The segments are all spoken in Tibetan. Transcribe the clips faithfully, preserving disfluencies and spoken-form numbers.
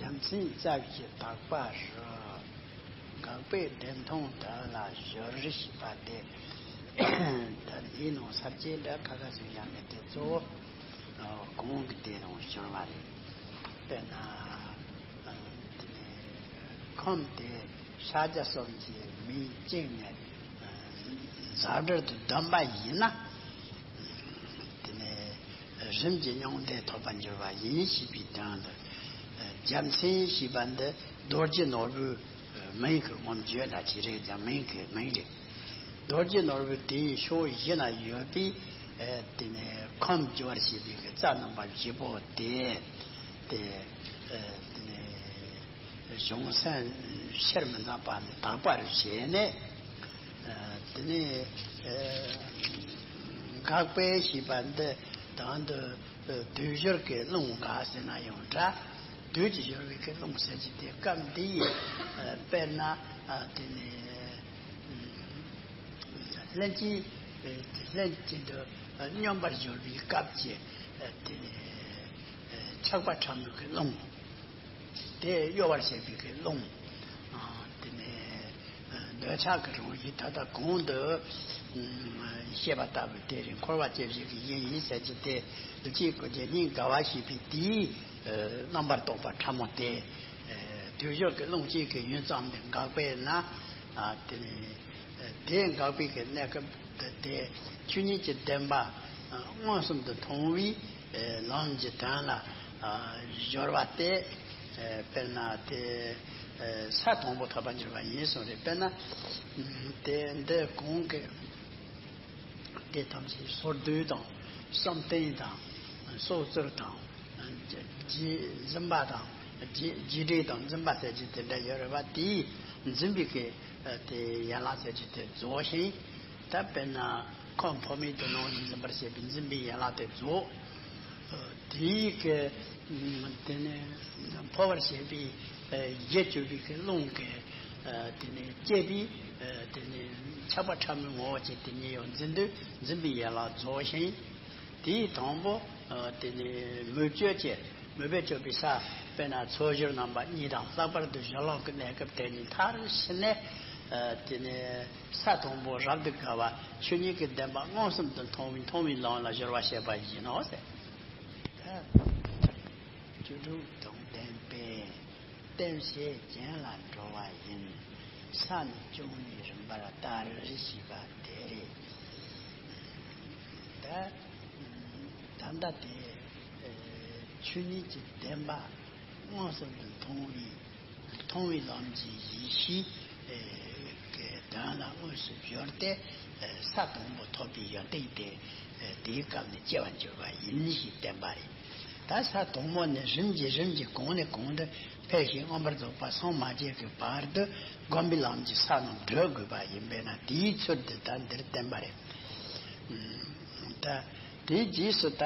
རྒྱལ་མཚན་རྩ་བཞི་དག་པ་རུ། འགག་པའི་བདེན་མཐོང་དག་ལ་སྦྱོར་ཞེས་པ་དེ། ད་འདིའི་ནང་ས་བཅད་འདྲ་ཁ་ཁ་ཟིག་ཡང་མེད་དེ། གཙོ་བོ་གོང་གི་དེ་ནང་སྦྱོར་བ་རེད། དཔེར་ན། དེ་ནས་ཁམས་དེ་ཕྱག་རྒྱ་གསུམ་གྱི་མིང་བཅད་ནས་ཟབ་སྦྱོར་དུ་བསྡམས་པ་ཡིན་ན། དེ་ནས་རིམ་གྱིས་མྱང་འདས་ཐོབ་པར་འགྱུར་བ་ཡིན་ཞེས་པའི་དོན་དུ། རྒྱལ་མཚན་ཞེས་པ་འདི་རྡོ་རྗེ་ནོར་བུའི་མིང་གི་ངོམ་བརྗོད་ལ་བྱེད་རེད་ཀྱང་མིང་གི་མིང་རེད། རྡོ་རྗེ་ནོར་བུ་དེའི་ཕྱོགས་བཞི་ན་ཡོད་པའི། ཨེ། དེ་ནས་ཁམས་སྦྱོར་བྱེད་པའི་གི་རྩ་རྣམ་པ་བཞི་པོ་དེ། དེ། ཨེ། དེ་ནས་བྱང་སེམས་ཕྱིར་མི་འཛིན་པ་ནི་དག་པ་རུ་བྱས་ནས། ཨེ། དེ་ནས། ཨེ། འགག་པའི་ཞེས་པ་འདི་དང་དུ། ཨེ། དུས་སྦྱོར་གྱི་རླུང་འགག་ཟེར་ན་ཡང་འདྲ། དུས་ཀྱི་སྦྱོར་བའི་གི་རླུང་ཟེར་གྱི་དེ་སྐབས་འདི་ཡི། ཨེ། དཔེར་ན། ཨ། དེ་ནས། ལྷན་ཅིག་ལྷན་ཅིག་ཏུ་སྙོམས་པར་སྦྱོར་བའི་སྐབས་ཀྱི། དེ་ནས་ཆགས་པ་ཕྲ་མོའི་གི་རླུང་། དེ་གཡོ་བར་བྱེད་པའི་གི་རླུང་། དེ་ནས་འདོད་ཆགས་ཀྱི་རང་བཞིན་ད་ལྟ་གོང་དུ་བཤད་པ་ལྟ་བུ་དེ་རེད། འཁོར་བ་སྐྱེ་བྱེད་ཀྱི་ཡུལ་ཡིན་ཟེར་གྱི་དེ། ལུས་ཅན་སྐུ་བརྙན་གཉིས་འགལ་བ་ཞེས་པའི་དེའི་རྣམ་པར་རྟོག་པ་ཕྲ་མོ་དེ། དུས་སྦྱོར་གྱི་རླུང་གཅིག་གི་ཡུན་ཙམ་དུ་འགག་པས་ན། དེ་ནས། དེ་འགག་པའི་གི་གནས་སྐབས་དེ་ཆོས་ཉིད་ཀྱི་བདེན་པ་མངོན་སུམ་དུ་མཐོང་བའི་ལམ་གྱི་དོན་ལ་སྦྱོར་བ་སྟེ། དཔེར་ན་དེ་ས་དང་པོ་ཐོབ་པར་འགྱུར་བ་ཡིན་གསུངས་རེད། དཔེར་ན་དེ་འདི་གོང་གི་དེ་ཐམས་ཅད་སོར་སྡུད་དང་བསམ་གཏན་དང་སྲོག་རྩོལ་དང་། རྗེས་འཛིན་པ་དང་རྗེས་རྗེས་འབྲས་དང་འཛིན་པ་ཟེར་གྱི་དེ་འདྲ་ཡོད་རེད་པ། དེའི་འཛིན་པའི་གི་དེ་ཡན་ལག་ཟེར་གྱི་དེ་རྫོགས་ཤིང་། ད་དཔེར་ན་ཁམས་ཕོ་མོའི་དོན་སྣང་ནས་འཛིན་པར་བྱེད་པའི་འཛིན་པའི་ཡན་ལག་དེ་རྫོགས། དེའི་གི་དེ་ནས་འཕོ་བར་བྱེད་པའི་རྒྱུ་བཅུ་པའི་གི་རླུང་གི་དེ་ནས་བསྐྱེད་པའི་དེ་ནས་ཆགས་པ་ཕྲ་མོའི་ངོ་བོ་ཅན་དེ་ཉིད་ཡང་འཛིན་དུས་འཛིན་པའི་ཡན་ལག་རྫོགས་ཤིང་། དེའི་དང་པོ། ཨ། དེ་ནི་མོས་སྤྱོད་ཀྱི་མོས་པས་སྤྱོད་པའི་ས། དཔེར་ན་ཚོགས་སྦྱོར་རྣམ་པ་གཉིས་དང་ལྷག་པར་དུ་གཞན་ལུགས་ཀྱི་གནས་སྐབས་དེ་གཉིས་མཐར་ཕྱིན་ནས། ཨ། དེ་ནི་ས་དང་པོ་རབ་ཏུ་དགའ་བ་ཆོས་ཉིད་ཀྱི་བདེན་པ་མངོན་སུམ་དུ་མཐོང་བའི་མཐོང་བའི་ལམ་ལ་སྦྱོར་བ་བྱེད་པ་ཡིན་ནོ་ཟེར། ད་བཅུ་དྲུག་དང་ལྡན་པས། བརྟེན་བྱེད་རྒྱན་ལ་འགྲོ་བ་ཡིན། ས་ནི་བཅུ་གཉིས་རིམ་པར་བསྟར་ཞེས་པ་དེ་རེད། ད་ད་ལྟ་དེ་ཆོས་ཉིད་ཀྱི་བདེན་པ་མངོན་སུམ་དུ་མཐོང་བའི་མཐོང་བའི་ལམ་གྱི་ཡེ་ཤེས་ཀྱི་དོན་ལ་དངོས་སུ་སྦྱོར་ཏེ། ས་དང་པོ་ཐོབ་པའི་ཡོན་ཏན་དེ་དེའི་སྐབས་ནས་སྐྱེ་བར་འགྱུར་བ་ཡིན་ཞེས་བསྟན་པ་རེད། ད་ས་དང་པོ་ནས་རིམ་གྱིས་རིམ་གྱིས་གོང་ནས་གོང་དུ་འཕེལ་ཞིང་མངོན་པར་རྫོགས་པ་སངས་མ་རྒྱས་ཀྱི་བར་དུ་སྒོམ་པའི་ལམ་གྱི་ས་རྣམས་བགྲོད་དགོས་པ་ཡིན་པས་ན། དེའི་ཚུལ་དེ་ད་འདིར་བསྟན་པ་རེད། ད་དེའི་རྗེས་སུ་ད་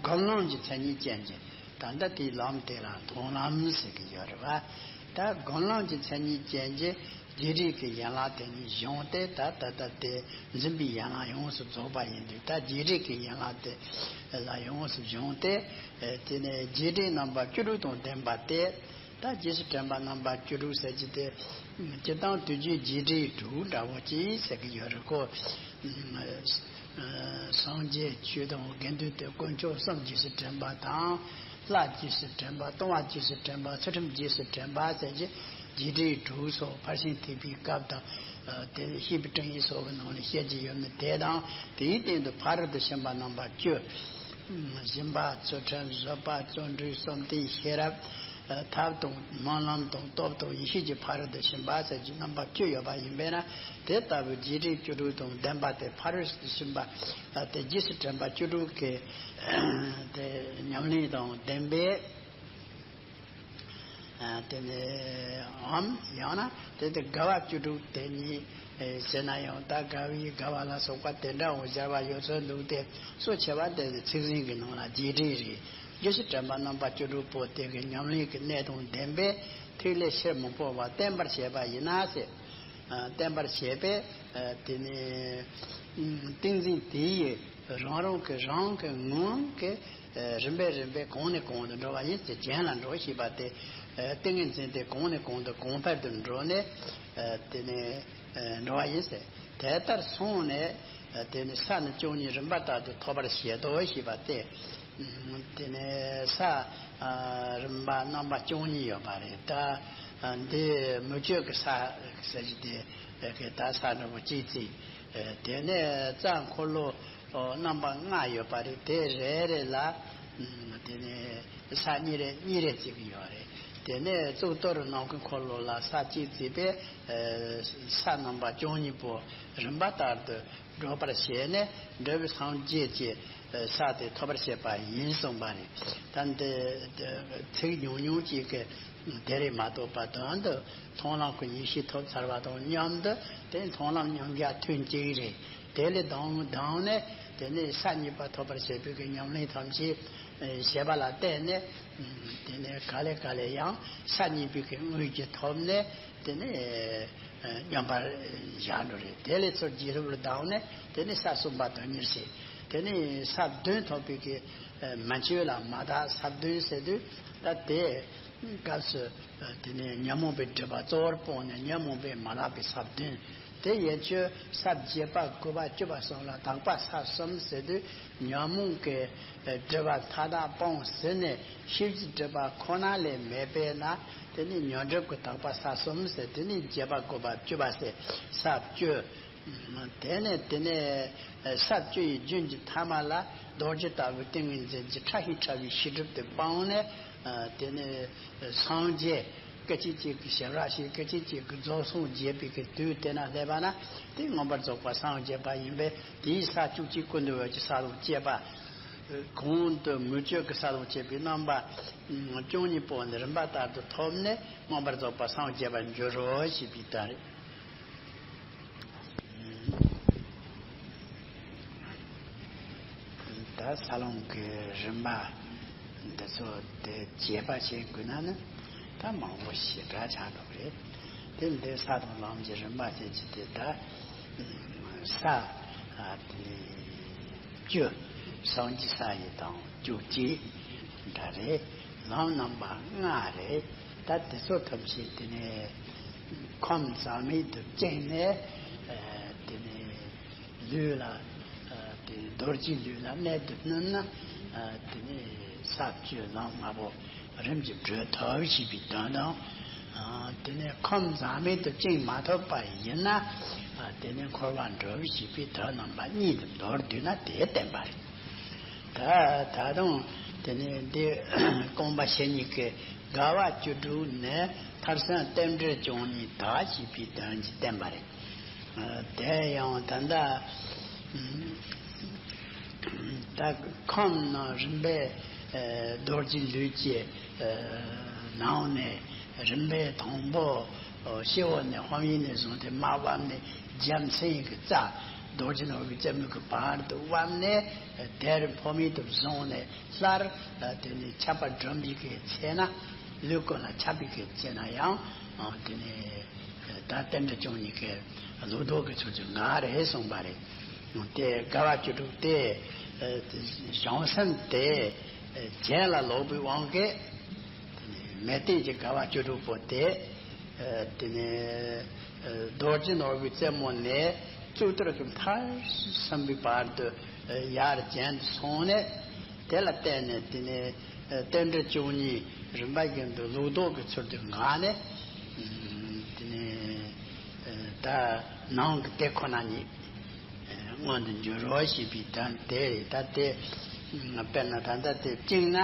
སྒོམ་ལམ་གྱི་མཚན་ཉིད་ཅན་གྱི། ད་ལྟ་དེའི་ལམ་དེ་ལ་མཐོང་ལམ་ཟེར་གྱི་ཡོད་རེད་བ། ད་སྒོམ་ལམ་གྱི་མཚན་ཉིད་ཅན་གྱི་རྗེས་འབྲས་ཀྱི་ཡན་ལག་དེ་ཉིད་བྱུང་སྟེ། ད་ད་ལྟ་དེ་འཛིན་པའི་ཡན་ལག་ཡོངས་སུ་རྫོགས་པ་ཡིན་དུས། ད་རྗེས་འབྲས་ཀྱི་ཡན་ལག་དེ་ལ་ཡོངས་སུ་བྱུང་སྟེ། དེ་ནས་རྗེས་འབྲས་རྣམ་པ་བཅུ་དྲུག་དང་ལྡན་པ་སྟེ། ད་རྗེས་སུ་དྲན་པ་རྣམ་པ་བཅུ་དྲུག་ཟེར་གྱི་དེ། སྤྱིར་བཏང་དུས་རྒྱུན་རྗེས་འབྲས་དྲུག་འདྲ་བོ་ཅིག་ཟེར་གྱི་ཡོད་རེད་ཁོ། སངས་རྒྱས་ཆོས་དང་དགེ་འདུན་དེ་དཀོན་མཆོག་གསུམ་རྗེས་སུ་དྲན་པ་དང་། ལྷ་རྗེས་སུ་དྲན་པ། ལྟུང་བ་རྗེས་སུ་དྲན་པ། ཚུལ་ཁྲིམས་རྗེས་སུ་དྲན་པ་ཟེར་གྱི་རྗེས་འབྲས་དྲུག་སོགས་ཕར་ཕྱིན་ཐེག་པའི་སྐབས་དང་། དེ་བཤད་པའི་དྲིན་ཡིག་སོགས་ཀྱི་ནང་ནས་བཤད་ཀྱི་ཡོད་མེད་དེ་དང་། དེའི་སྟེང་དུ་ཕ་རོལ་ཏུ་ཕྱིན་པ་རྣམ་པ་བཅུ། སྦྱིན་པ། ཚུལ་ཁྲིམས། བཟོད་པ། བརྩོན་འགྲུས། བསམ་གཏན། ཤེས་རབ། ཐབས་དང་སྨོན་ལམ་དང་སྟོབས་དང་ཡེ་ཤེས་ཀྱི་ཕ་རོལ་ཏུ་ཕྱིན་པ་ཟེར་གྱི་རྣམ་པ་བཅུ་ཡོད་པ་ཡིན་པས་ན། དེ་ལྟ་བུའི་རྗེས་འབྲས་བཅུ་དྲུག་དང་ལྡན་པ་དེ་ཕ་རོལ་ཏུ་ཕྱིན་པ་དེ་རྗེས་སུ་དྲན་པ་བཅུ་དྲུག་གི་དེ་ཉམས་ལེན་དང་ལྡན་པས། དེ་ནས་འམ་ཡང་ན་དེ་དེ་དགའ་བ་བཅུ་དྲུག་དེ་ཉིད་ཟེར་ན་ཡང་། ད་དགའ་བའི་དགའ་བ་ལ་སོགས་པ་དེ་འདྲའང་སྦྱར་བ་ཡོད་ཚོད་འདུག་སྟེ། གཙོ་ཆེ་བ་དེ་ཚིག་ཟིན་གྱི་ནང་ལ་རྗེས་འབྲས་རེད། རྗེས་སུ་དྲན་པ་རྣམ་པ་བཅུ་དྲུག་པོ་དེ་གི་ཉམས་ལེན་གྱི་གནད་དང་ལྡན་པས་ཐིག་ལེ་ཕྱིར་མི་འཕོ་བ་བརྟན་པར་བྱས་པ་ཡིན་ན་ཟེར། བརྟན་པར་བྱས་པས། དེ་ནས་ཏིང་འཛིན་དེ་ཡི་རང་རང་གི་རང་གི་ངང་གི་ རིམ་པས་རིམ་པས་གོང་ནས་གོང་དུ་འགྲོ་བ་ཡིན་ཟེར། གྱེན་ལ་འགྲོ་ཞེས་པ་སྟེ། ཏིང་ངེ་འཛིན་དེ་གོང་ནས་གོང་དུ་གོང་འཕེལ་དུ་འགྲོ་ནས། དེ་ནས་འགྲོ་བ་ཡིན་ཟེར། དེ་ལྟར་སོང་ནས་དེ་ནས་ས་ནི་བཅུ་གཉིས་རིམ་པ་ལྟར་དུ་ཐོབ་པར་བྱེད་དོ་ཞེས་པ་སྟེ། དེ་ནས་ས་རིམ་པ་རྣམ་པ་བཅུ་གཉིས་ཡོད་པ་རེད། ད་འདི་མུ་ཁྱུད་ཀྱི་ས་ཟེར་གྱི་དེ་གི་ད་ས་འདྲ་པོ་གཅིག་བརྩིས། དེ་ནས་རྩ་འཁོར་ལོ་རྣམ་པ་ལྔ་ཡོད་པ་རེད། དེ་རེ་རེ་ལ་དེ་ནས་ས་གཉིས་རེ་གཉིས་རེ་བརྩི་གི་ཡོད་རེད། དེ་ནས་གཙུག་ཏོར་ནམ་མཁའི་འཁོར་ལོ་ལ་ས་གཅིག་བརྩིས་པས། ས་རྣམ་པ་བཅུ་གཉིས་པོ་རིམ་པ་ལྟར་དུ་བགྲོད་པར་བྱས་ནས། འབྲས་བུ་སངས་རྒྱས་ཀྱི་ས་དེ་ཐོབ་པར་བྱེད་པ་ཡིན་གསུངས་པ་རེད། ད་འདི་ཚིག་ཉུང་ཉུང་གཅིག་གི་དེ་རེད་མ་གཏོགས་པ། དོན་དུ་མཐོང་ལམ་གྱི་ཡེ་ཤེས་ཐོབ་ཚར་བ་དང་མཉམ་དུ་དེ་མཐོང་ལམ་མཉམ་གཞག་ཐུན་གཅིག་རེད། དེ་ལས་ལྡང་ལྡང་ནས་དེ་ནས་ས་གཉིས་པ་ཐོབ་པར་བྱེད་པའི་གི་ཉམས་ལེན་ཐམས་ཅད་བྱེད་པ་ལ་བརྟེན་ནས། དེ་ནས་ག་ལེ་ག་ལེ་ཡང་ས་གཉིས་པའི་གི་དངོས་ཀྱི་ཐོབ་ནས། དེ་ནས་མཉམ་པར་བཞག་འགྲོ་རེད། དེ་ལས་ཚུར་རྗེས་ལུས་ལ་ལྡང་ནས། དེ་ནས་ས་གསུམ་པ་དོན་གཉེར་བྱེད། དེ་ནས་ས་བདུན་ཐོབ་པའི་གི་མན་ཆད་ལ་མ་དག་ས་བདུན་ཟེར་དུས། ད་དེ་སྐབས་སུ་དེ་ནས་ཉོན་མོངས་པའི་སྒྲིབ་པ་གཙོ་བོར་སྤངས་ནས། ཉོན་མོངས་པས་མ་དག་པའི་ས་བདུན། དེ་ཡན་ཆད་ས་བརྒྱད་པ་དགུ་པ་བཅུ་པ་གསུམ་ལ་དག་པ་ས་གསུམ་ཟེར་དུས། ཉོན་མོངས་ཀྱི་སྒྲིབ་པ་མཐའ་དག་སྤངས་ཟིན་ནས། ཤེས་བྱའི་སྒྲིབ་པ་ཁོ་ན་ལས་མེད་པས་ན། དེ་ནི་ཉོན་སྒྲིབ་ཀྱི་དག་པ་ས་གསུམ་ཟེར། དེ་ནི་བརྒྱད་པ་དགུ་པ་བཅུ་པ་ཟེར་ས་བཅུ། དེ་ནས་དེ་ནས་ས་བཅུ་ཡི་རྒྱུན་གྱི་ཐ་མ་ལ་རྡོ་རྗེ་ལྟ་བུའི་ཏིང་ངེ་འཛིན་གྱི་ཕྲ་ཞིང་ཕྲ་བའི་ཤེས་སྒྲིབ་དེ་སྤངས་ནས། དེ་ནས་སངས་རྒྱས། སྐད་ཅིག་གཅིག་གིས་ཞབས་ར་ཞིག་སྐད་ཅིག་གཅིག་གིས་རྫོགས་སངས་རྒྱས་པའི་གི་དུས་དེ་ན་སླེབས་པ་ན། དེ་མངོན་པར་རྫོགས་པ་སངས་རྒྱས་པ་ཡིན་པས། དེའི་ས་བཅུ་གཅིག་ཀུན་ཏུ་འོད་ཀྱི་ས་དང་བཅས་པ། གོང་དུ་མུ་ཁྱུད་ཀྱི་ས་དང་བཅས་པའི་རྣམ་པ་བཅུ་གཉིས་པོ་ནི་རིམ་པ་ལྟར་དུ་ཐོབ་ནས། མངོན་པར་རྫོགས་པ་སངས་རྒྱས་པར་འགྱུར་རོ་ཞེས་པའི་དོན་རེད། ད་ས་ལམ་གྱི་རིམ་པ་འདི་ཚོ་དེ་རྒྱས་པ་བྱེད་དགོས་ན་ནི། ད་མང་པོ་ཞེ་དྲག་ཆགས་འགྲོ་གི་རེད། དེ་འདི་ས་དང་ལམ་གྱི་རིམ་པ་བྱེད་ཀྱི་དེ། ད་ས་ཨ་དེ་བཅུ། སངས་རྒྱས་ས་ཡི་དང་བཅུ་གཅིག་འདྲ་རེད། ལམ་རྣམ་པ་ལྔ་རེད། ད་དེ་ཚོ་ཐམས་ཅད་དེ་ནས་ཁམས་ཟག་མེད་དུ་བཅིངས་ནས། ཨ་དེ་ནས་ལུས་ལ། ཨ་དེ་རྡོ་རྗེའི་ལུས་ལ་གནད་དུ་བསྣུན་ན། ཨ་དེ་ནས་ས་བཅུ་ལམ་ལྔ་པོ་རིམ་གྱིས་བགྲོད་ཐུབ་ཞེས་པའི་དོན་དང་། ཨ་དེ་ནས་ཁམས་ཟག་མེད་དུ་བཅིངས་མ་ཐུབ་པ་ཡིན་ན། ཨ་དེ་ནས་འཁོར་བར་འགྲོ་ཞེས་པའི་དོན་རྣམ་པ་གཉིས་དུ་མདོར་བསྡུས་ན་དེ་བསྟན་པ་རེད། ད་ད་དུང་དེ་ནས་འདི་རྐང་པ་ཞེ་གཉིས་ཀྱི་དགའ་བ་བཅུ་དྲུག་ནི་མཐར་སོན་རྟེན་འབྲེལ་བཅུ་གཉིས་དག་ཞེས་པའི་དོན་གྱིས་བསྟན་པ་རེད། དེ་ཡང་ད་ལྟ་ད་ཁམས་རྣམས་རིམ་པས་རྡོ་རྗེ་ལུས་ཀྱི་ནང་ནས་རིམ་པས་དང་པོ་སྤྱི་བོ་ནས་ཧོམ་ཡིག་ནས་བཟུང་སྟེ་མར་བབས་ནས་རྒྱབ་མཚན་གྱི་རྩ་རྡོ་རྗེ་ནོར་བུའི་རྩེ་མོ་གི་བར་དུ་བབས་ནས། དེར་འཕོ་མེད་དུ་བཟུང་ནས་སླར་དེ་ནས་ཆགས་པ་སྒྲོལ་བའི་གི་ཚེ་ན། ལུས་ཀུན་ལ་ཆགས་པའི་གི་ཚེ་ན་ཡང་དེ་ནས་ད་རྟེན་འབྲེལ་བཅུ་གཉིས་ཀྱི་ལུགས་ལྡོག་གི་ཚུལ་གྱི་ངག་རེད་གསུངས་པ་རེད། དེ་དགའ་བ་བཅུ་དྲུག་དེ་བྱང་སེམས་དེ་གྱེན་ལ་ལོག་པའི་དབང་གིས། དེ་ནས་མལ་སྟན་གྱི་དགའ་བ་བཅུ་དྲུག་པོ་དེ། དེ་ནས་རྡོ་རྗེ་ནོར་བུའི་རྩེ་མོ་ནས་གཙུག་ཏོར་གྱི་མཐར་ཕྱིན་པའི་བར་དུ་ཡར་གྱེན་དུ་སོང་ནས། དེ་ལ་བརྟེན་ནས་དེ་ནས་རྟེན་འབྲེལ་བཅུ་གཉིས་རིམ་པ་བཞིན་དུ་ལུགས་ལྡོག་གི་ཚུལ་དུ་ངག་ནས། དེ་ནས་ད་ནང་གི་དེ་ཁོ་ན་ཉིད་མངོན་དུ་འགྱུར་རོ་ཞེས་པའི་དོན་དེ་རེད། ད་དེ་དཔེར་ན་ད་ལྟ་དེ་བཅིངས་ན་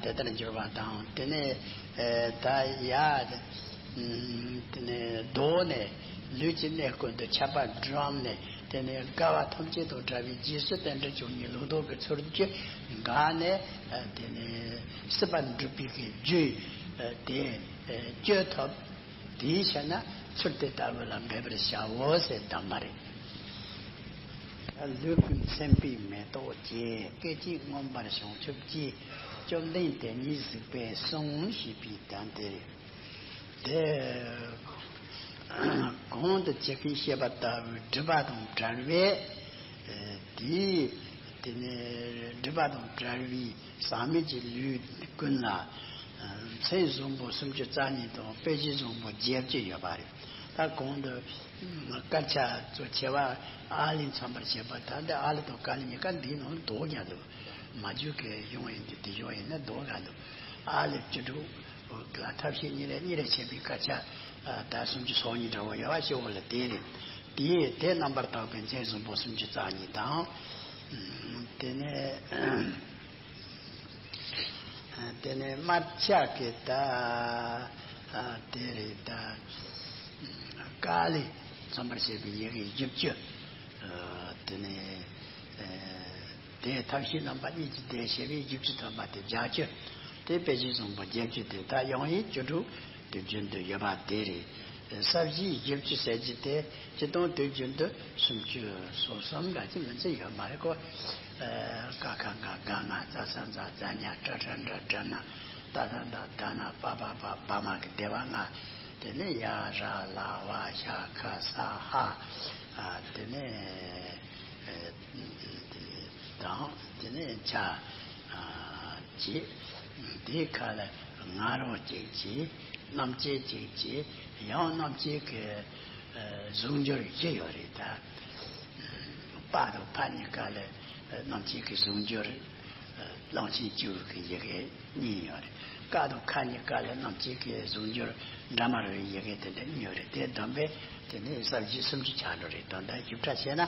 དེ་ལྟར་འགྱུར་བ་དང་། དེ་ནས་ད་ཡ་དེ་ནས་ལྡོག་ནས་ལུས་ཀྱི་གནས་ཀུན་ཏུ་ཆགས་པ་བསྒྲིམས་ནས། དེ་ནས་དགའ་བ་ཐམས་ཅད་དང་བྲལ་བའི་རྗེས་སུ་རྟེན་འབྲེལ་བཅུ་གཉིས་ལུགས་ལྡོག་གི་ཚུལ་གྱི་ངག་ནས། དེ་ནས་སྲིད་པ་འགྲུབ་པའི་གི་རྒྱུ་དེ་སྤྱོད་ཐུབ། དེའི་ཕྱིར་ན་ཚུལ་དེ་ལྟ་བུ་ལ་འབད་པར་བྱའོ་ཞེས་གདམས་པ་རེད། ལུས་ཀུན་མཚན་དཔེའི་མེ་ཏོག་བཅས། སྐད་ཅིག་མངོན་པར་བྱང་ཆུབ་ཀྱི། བཅོམ་ལྡན་དེ་ཉིད་གཟིགས་པས་གསུངས་ཞེས་པའི་དོན་དེ་རེད། དེ་གོང་དུ་ཇི་སྐད་བཤད་པ་ལྟ་བུའི་སྒྲིབ་པ་དང་བྲལ་བས། དེའི་དེ་ནས་སྒྲིབ་པ་དང་བྲལ་བའི། ཟག་མེད་ཀྱི་ལུས་ཀུན་ལ་མཚན་བཟང་པོ་སུམ་ཅུ་རྩ་གཉིས་དང་དཔེ་བཞི་བཟང་པོ་བརྒྱད་ཅུ་ཡོད་པ་རེད། ད་གོང་དུ་དཀར་ཆ་ཚོ་ཆེ་བ་ཨ་ལས་མཚོན་པར་བྱེད་པ། ད་འདི་ཨ་ལས་དང་ཀ་ལས་གཉིས་ཀ་འདིའི་ནང་ལྡོག་ཀྱང་འདུག་མ་རྒྱུད་ཀྱི་གཞུང་ཡིན་དུས་དེ་གཞུང་ཡིན་ན་ལྡོག་ཀྱང་འདུག་ཨ་ལས་བཅུ་དྲུག་ལ་ཐབས་ཤེས་གཉིས་རེ་གཉིས་རེ་བྱས་པའི་དཀར་ཆ་ད་སུམ་ཅུ་སོ་གཉིས་འདྲ་བོ་ཡོད་པ་ཞིག་འོ་ལ་དེ་རེད། དེས་དེ་རྣམ་པར་དག་པའི་མཚན་བཟང་པོ་སུམ་ཅུ་རྩ་གཉིས་དང་། དེ་ནས། དེ་ནས་དམར་ཆ་གི་ད་དེ་རེད། ད་ཀ་ལས་མཚོན་པར་བྱེད་པའི་ཡི་གེ་བཞི་བཅུ། དེ་ནས་དེ་ཐབས་ཤེས་རྣམ་པ་གཉིས་ཀྱི་དེ་བྱེད་པའི་བཞི་བཅུ་ཐམ་པ་དེ་བརྒྱད་ཅུ། དེ་དཔེ་བཞི་བཟང་པོ་བརྒྱད་ཅུ་དེ་ད་ཡང་ཡིན་བཅུ་དྲུག་དུས་རྒྱུན་དུ་ཡོད་པ་དེ་རེད། ས་བཞིའི་བཞི་བཅུ་ཟེར་གྱི་དེ་སྤྱིར་བཏང་དུས་རྒྱུན་དུ་སུམ་ཅུ་སོ་གསུམ་འདྲ་ཅིག་མིན་ཚད་ཡོད་མ་རེད་ཀོ། ཀ་ཁ་ག་ག་ང་ཙ་ས་འཛའ་ཛ་ཉ་ཏྲ་ཏྲ་འདྲ་འདྲ་ན་ད་ད་འདྲ་ད་ན་པ་པ་པ་བ་མ་གི་སྡེ་པ་ལྔ། དེ་ནས་ཡ་ར་ལ་བ་ཤ་ཁ་ས་ཧ། དེ་ནས་དང་དེ་ནས་ཆ་ཅེས། དེའི་ཁ་ལ་ང་རོ་ཅིག་ཅེས། རྣམ་བཅད་ཅིག་ཅེས། ཡང་རྣམ་བཅད་ཀྱི་གཟུགས་འགྱུར་བཞི་ཡོད་རེད་ད། པ་དང་ཕ་གཉིས་ཀ་ལ་རྣམ་བཅད་ཀྱི་གཟུགས་འགྱུར་གླང་ཆེན་སྤྱི་བོ་གི་ཡི་གེ་གཉིས་ཡོད་རེད། ཀ་དང་ཁ་གཉིས་ཀ་ལ་རྣམ་བཅད་ཀྱི་གཟུགས་འགྱུར་འདྲ་མ་རུ་བའི་ཡི་གེ་དེ་འདྲ་གཉིས་ཡོད་རེད། དེ་བསྡོམས་པས་དེ་ནས་ས་བཞི་སུམ་ཅུ་ཆགས་འགྲོ་རེད། ད་ལྟ་ཞིབ་ཕྲ་བྱས་ན།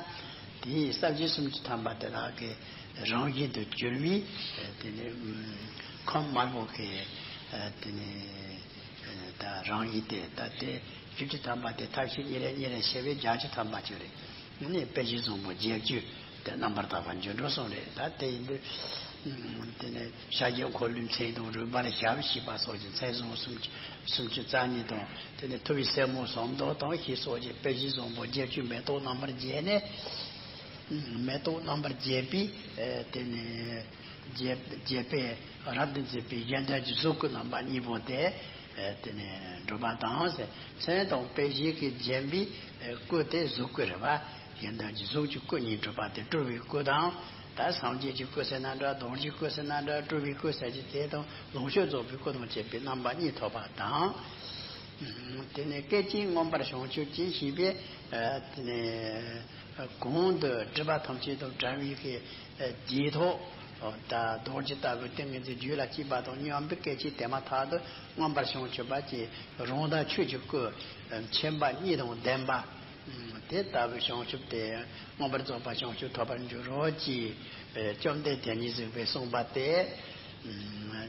དེའི་ས་བཞི་སུམ་ཅུ་ཐམ་པ་དེ་དག་གི་རང་བཞིན་དུ་གྱུར་པའི་དེ་ནས་ཁམས་དམར་པོ་གི་དེ་ནས་ད་རང་བཞིན་དེ་ད་དེ་བཅུ་གཅིག་ཐམ་པ་དེ་ཐབས་ཤེས་གཉིས་རེ་གཉིས་རེ་བྱས་པས་བརྒྱད་ཅུ་ཐམ་པ་ཅིག་རེད། ནི་དཔེ་བཞི་བཟང་པོ་བརྒྱད་ཅུ་དེ་རྣམ་པར་དག་པ་འབྱུང་འགྲོ་གསུངས་རེད། ད་དེ་ཡིན་དུས་དེ་ནས་ཤཱཀྱའི་འཁོར་ལོའི་མཚན་དང་རོལ་པར་ཞབས་ཞེས་པ་སོགས་ཀྱི་མཚན་བཟང་སུམ་ཅུ་སུམ་ཅུ་རྩ་གཉིས་དང་། དེ་ནས་ཐུབ་པའི་སེན་མོ་ཟངས་མདོག་དང་ཞེས་སོགས་ཀྱི་དཔེ་བཞི་བཟང་པོ་བརྒྱད་ཅུ་མེ་ཏོག་རྣམ་པར་རྒྱས་ནས། མེ་ཏོག་རྣམ་པར་རྒྱས་པའི་དེ་ནས་རྒྱས་རྒྱས་པས་རབ་ཏུ་མཛེས་པའི་གཞན་དོན་གྱི་གཟུགས་སྐུ་རྣམ་པ་གཉིས་པོ་དེ་དེ་ནས་གྲུབ་པ་དང་ཟེར། མཚན་དང་དཔེ་བཞི་གིས་བརྒྱན་པའི་སྐུ་དེ་གཟུགས་སྐུ་རེད་པ། གཞན་དོན་གྱི་གཟུགས་ཀྱི་སྐུ་གཉིས་གྲུབ་པ་དེ་སྤྲུལ་པའི་སྐུ་དང་། ད་སངས་རྒྱས་ཀྱི་སྐུ་ཟེར་ན་འདྲ། རྡོ་རྗེའི་སྐུ་ཟེར་ན་འདྲ། སྤྲུལ་པའི་སྐུ་ཟེར་གྱི་དེ་དང་ལོངས་སྤྱོད་རྫོགས་པའི་སྐུ་དང་བཅས་པའི་རྣམ་པ་གཉིས་ཐོབ་པ་དང་། དེ་ནས་སྐད་ཅིག་མངོན་པར་བྱང་ཆུབ་ཀྱི་ཞེས་པས་དེ་ནས་གོང་དུ་སྒྲིབ་པ་ཐམས་ཅད་དང་བྲལ་བའི་གི་རྗེས་ཐོབ། ད་རྡོ་རྗེ་ལྟ་བུའི་ཏིང་ངེ་འཛིན་རྒྱུད་ལ་སྐྱེས་པ་དང་མཉམ་པའི་སྐད་ཅིག་དེ་མ་ཐག་ཏུ་མངོན་པར་བྱང་ཆུབ་པ་ཀྱི་རང་དང་ཆོས་ཀྱི་སྐུ་མཁྱེན་པ་གཉིས་དང་ལྡན་པ། དེ་ལྟ་བུའི་བྱང་ཆུབ་དེ་མངོན་པར་རྫོགས་པ་བྱང་ཆུབ་ཐོབ་པར་འགྱུར་རོ་ཅེས་བཅོམ་ལྡན་དེ་ཉིད་གཟིགས་པས་གསུངས་པ་སྟེ།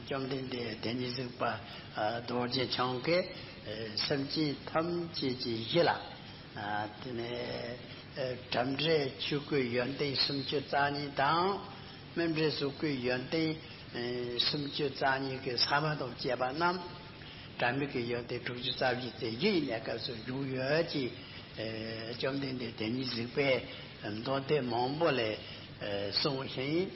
བཅོམ་ལྡན་འདས་དེ་ཉིད་གཟིགས་པ་རྡོ་རྗེ་འཆང་གིས་སེམས་ཅན་ཐམས་ཅད་ཀྱི་གཞི་ལ། དེ་ནས་དྲན་འབྲས་ཆོས་སྐུའི་ཡོན་ཏན་སུམ་ཅུ་རྩ་གཉིས་དང་། རྨད་འབྲས་གཟུགས་སྐུའི་ཡོན་ཏན་སུམ་ཅུ་རྩ་གཉིས་ཀྱི་ས་བོན་དང་བཅས་པ་རྣམས། དྲན་པའི་གི་ཡོན་ཏན་དྲུག་ཅུ་རྩ་བཞི་དེ་གཞི་ཡི་གནས་སྐབས་སུ་འཇུག་ཡོད་ཅེས། བཅོམ་ལྡན་འདས་དེ་ཉིད་གཟིགས་པས་མདོ་སྡེ་མང་པོ་ལས་གསུངས་ཤིང་།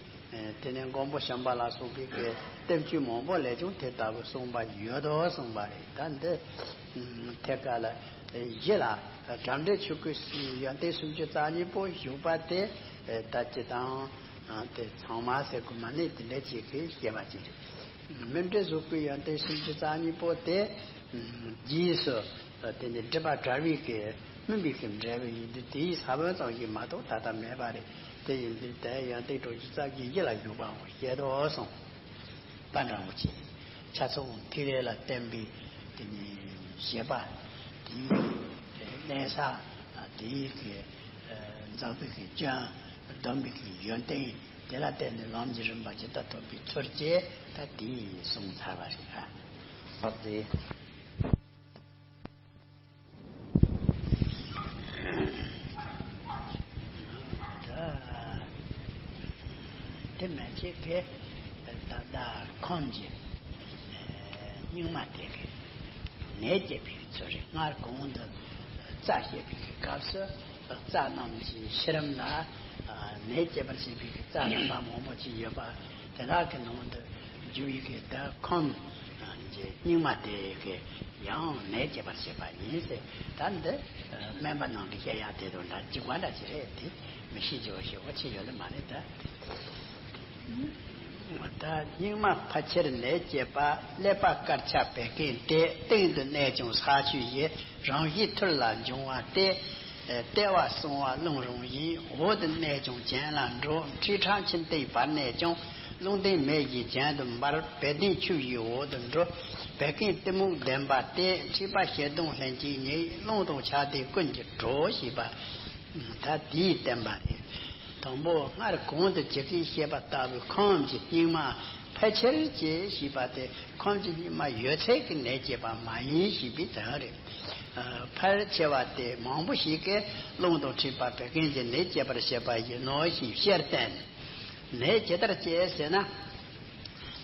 དེ་ནས་མགོན་པོ་བྱམས་པ་ལ་སོགས་པའི་གི་བསྟན་བཅོས་མང་པོ་ལས་ཀྱང་དེ་ལྟ་བུ་གསུངས་པ་ཡོད་དོ་གསུངས་པ་རེད། ད་འདི་ཐད་ཀ་ལ་གཞི་ལ་དྲན་འབྲས་ཆོས་སྐུའི་ཡོན་ཏན་སུམ་ཅུ་རྩ་གཉིས་པོ་བཞུགས་པ་དེ་ད་སྤྱིར་བཏང་དེ་ཚང་མ་ཟེར་དགོས་མ་ནི་དེ་འདྲ་ཅིག་གི་བཤད་པ་ཅིག་རེད། རྨད་འབྲས་གཟུགས་སྐུའི་ཡོན་ཏན་སུམ་ཅུ་རྩ་གཉིས་པོ་དེ་རྗེས་སུ་དེ་ནི་སྒྲིབ་པ་བྲལ་བའི་གི་སྨིན་པའི་གི་འབྲས་བུ་ཡིན་དུས་དེའི་ས་བོན་ཙམ་ཞིག་མ་གཏོགས་ད་ལྟ་མེད་པ་རེད། དེ་ཡིན་དུས་དེ་ཡོན་ཏན་དྲུག་ཅུ་རྩ་བཞི་གཞི་ལ་བཞུགས་པའང་བཤད་དོ་གསུངས། པ་འདྲ་བོ་ཅིག་ཆ་ཚང་ཐིག་ལེ་ལ་བརྟེན་པའི་དེ་ནི་བཞེད་པ་དེའི་གནས་ས་དེའི་གི་འཛག་པའི་གི་སྐྱོན། སྡོམ་པའི་གི་ཡོན་ཏན། དེ་ལ་བརྟེན་ནས་ལམ་གྱི་རིམ་པ་ཇི་ལྟར་ཐོབ་པའི་ཚུལ་བཅས་ད་དེ་གསུངས་ཚར་བ་རེད། ཨ། ཨོ་དེ། དེ་མན་ཆད་དེ་ད་ལྟ་ཁམས་ཀྱི་སྙིགས་མ་དེ་གི་ནད་བསྐྱེད་པའི་ཚུལ་རེད། སྔར་གོང་དུ་རྩ་བཤད་པའི་སྐབས་སུ། རྩ་རྣམས་ཀྱི་ཤི་རིམ་ལ་ནད་བསྐྱེད་པར་བྱེད་པའི་རྩ་རྣམ་པ་མང་པོ་ཅིག་ཡོད་པ་དེ་དག་གི་ནང་དུ་རྒྱུ་ཡི་གེ་ད་ཁམས་ཀྱི་སྙིགས་མ་དེ་གི་ཡང་ནད་བསྐྱེད་པར་བྱེད་པ་ཡིན་ཟེར། ད་འདི་སྨན་པ་ནང་གི་བཤད་ཡག་དེ་དང་འདྲ་གཅིག་པ་འདྲ་ཅིག་རེད། དེ་མི་ཤེས་ཀྱི་བ་ཞེ་བ་ཆེ་ཡོད་ལེ་མ་རེད་ད། ད་སྙིགས་མ་ཕལ་ཆེར་ནད་བསྐྱེད་པ། ཀླད་པ་དཀར་ཆ་བད་ཀན་ཏེ། སྟེང་དུ་གནས་ཀྱང་ས་ཆུ་ཡི། རང་བཞིན་ཐུར་ལ་འབྱུང་བ་སྟེ། ལྟེ་བ་གསང་བ་རླུང་རང་བཞིན། འོག་ཏུ་གནས་ཀྱང་གྱེན་ལ་འགྲོ། མཁྲིས་ཁྲག་མཆིན་ལྟེ་བར་གནས་ཀྱང་། རླུང་ལྡན་མེ་ཡིས་གྱེན་དུ་འབར། བད་གདན་ཆུ་ཡིས་འོག་ཏུ་འགྲོ། བད་ཀན་གཏི་མུག་ལྡན་པ་སྟེ། མཁྲིས་པ་ཤེད་གདོང་ལྷན་ཅིག་ཉིད། རླུང་དང་ཆ་དེ་ཀུན་གྱིས་གྲོགས་ཞེས་པ། ད་དེའི་བསྟན་པ་རེད། དང་པོ་སྔར་གོང་དུ་ཇི་སྐད་བཤད་པ་ལྟ་བུའི་ཁམས་ཀྱི་སྙིགས་མ་ཕལ་ཆེར་གྱིས་ཞེས་པ་དེ་ཁམས་ཀྱི་སྙིགས་མ་ཡོད་ཚད་ཀྱི་ནད་བསྐྱེད་པ་མ་ཡིན་ཞེས་པའི་དོན་རེད། ཕལ་ཆེ་བ་དེ་མང་པོ་ཞིག་གིས་རླུང་དང་མཁྲིས་པ་བད་ཀན་གྱི་ནད་བསྐྱེད་པར་བཤད་པ་ཡིན་ནོ་ཞེས་བཤད་བསྟན། ནད་ཇི་ལྟར་སྐྱེ་ཟེར་ན།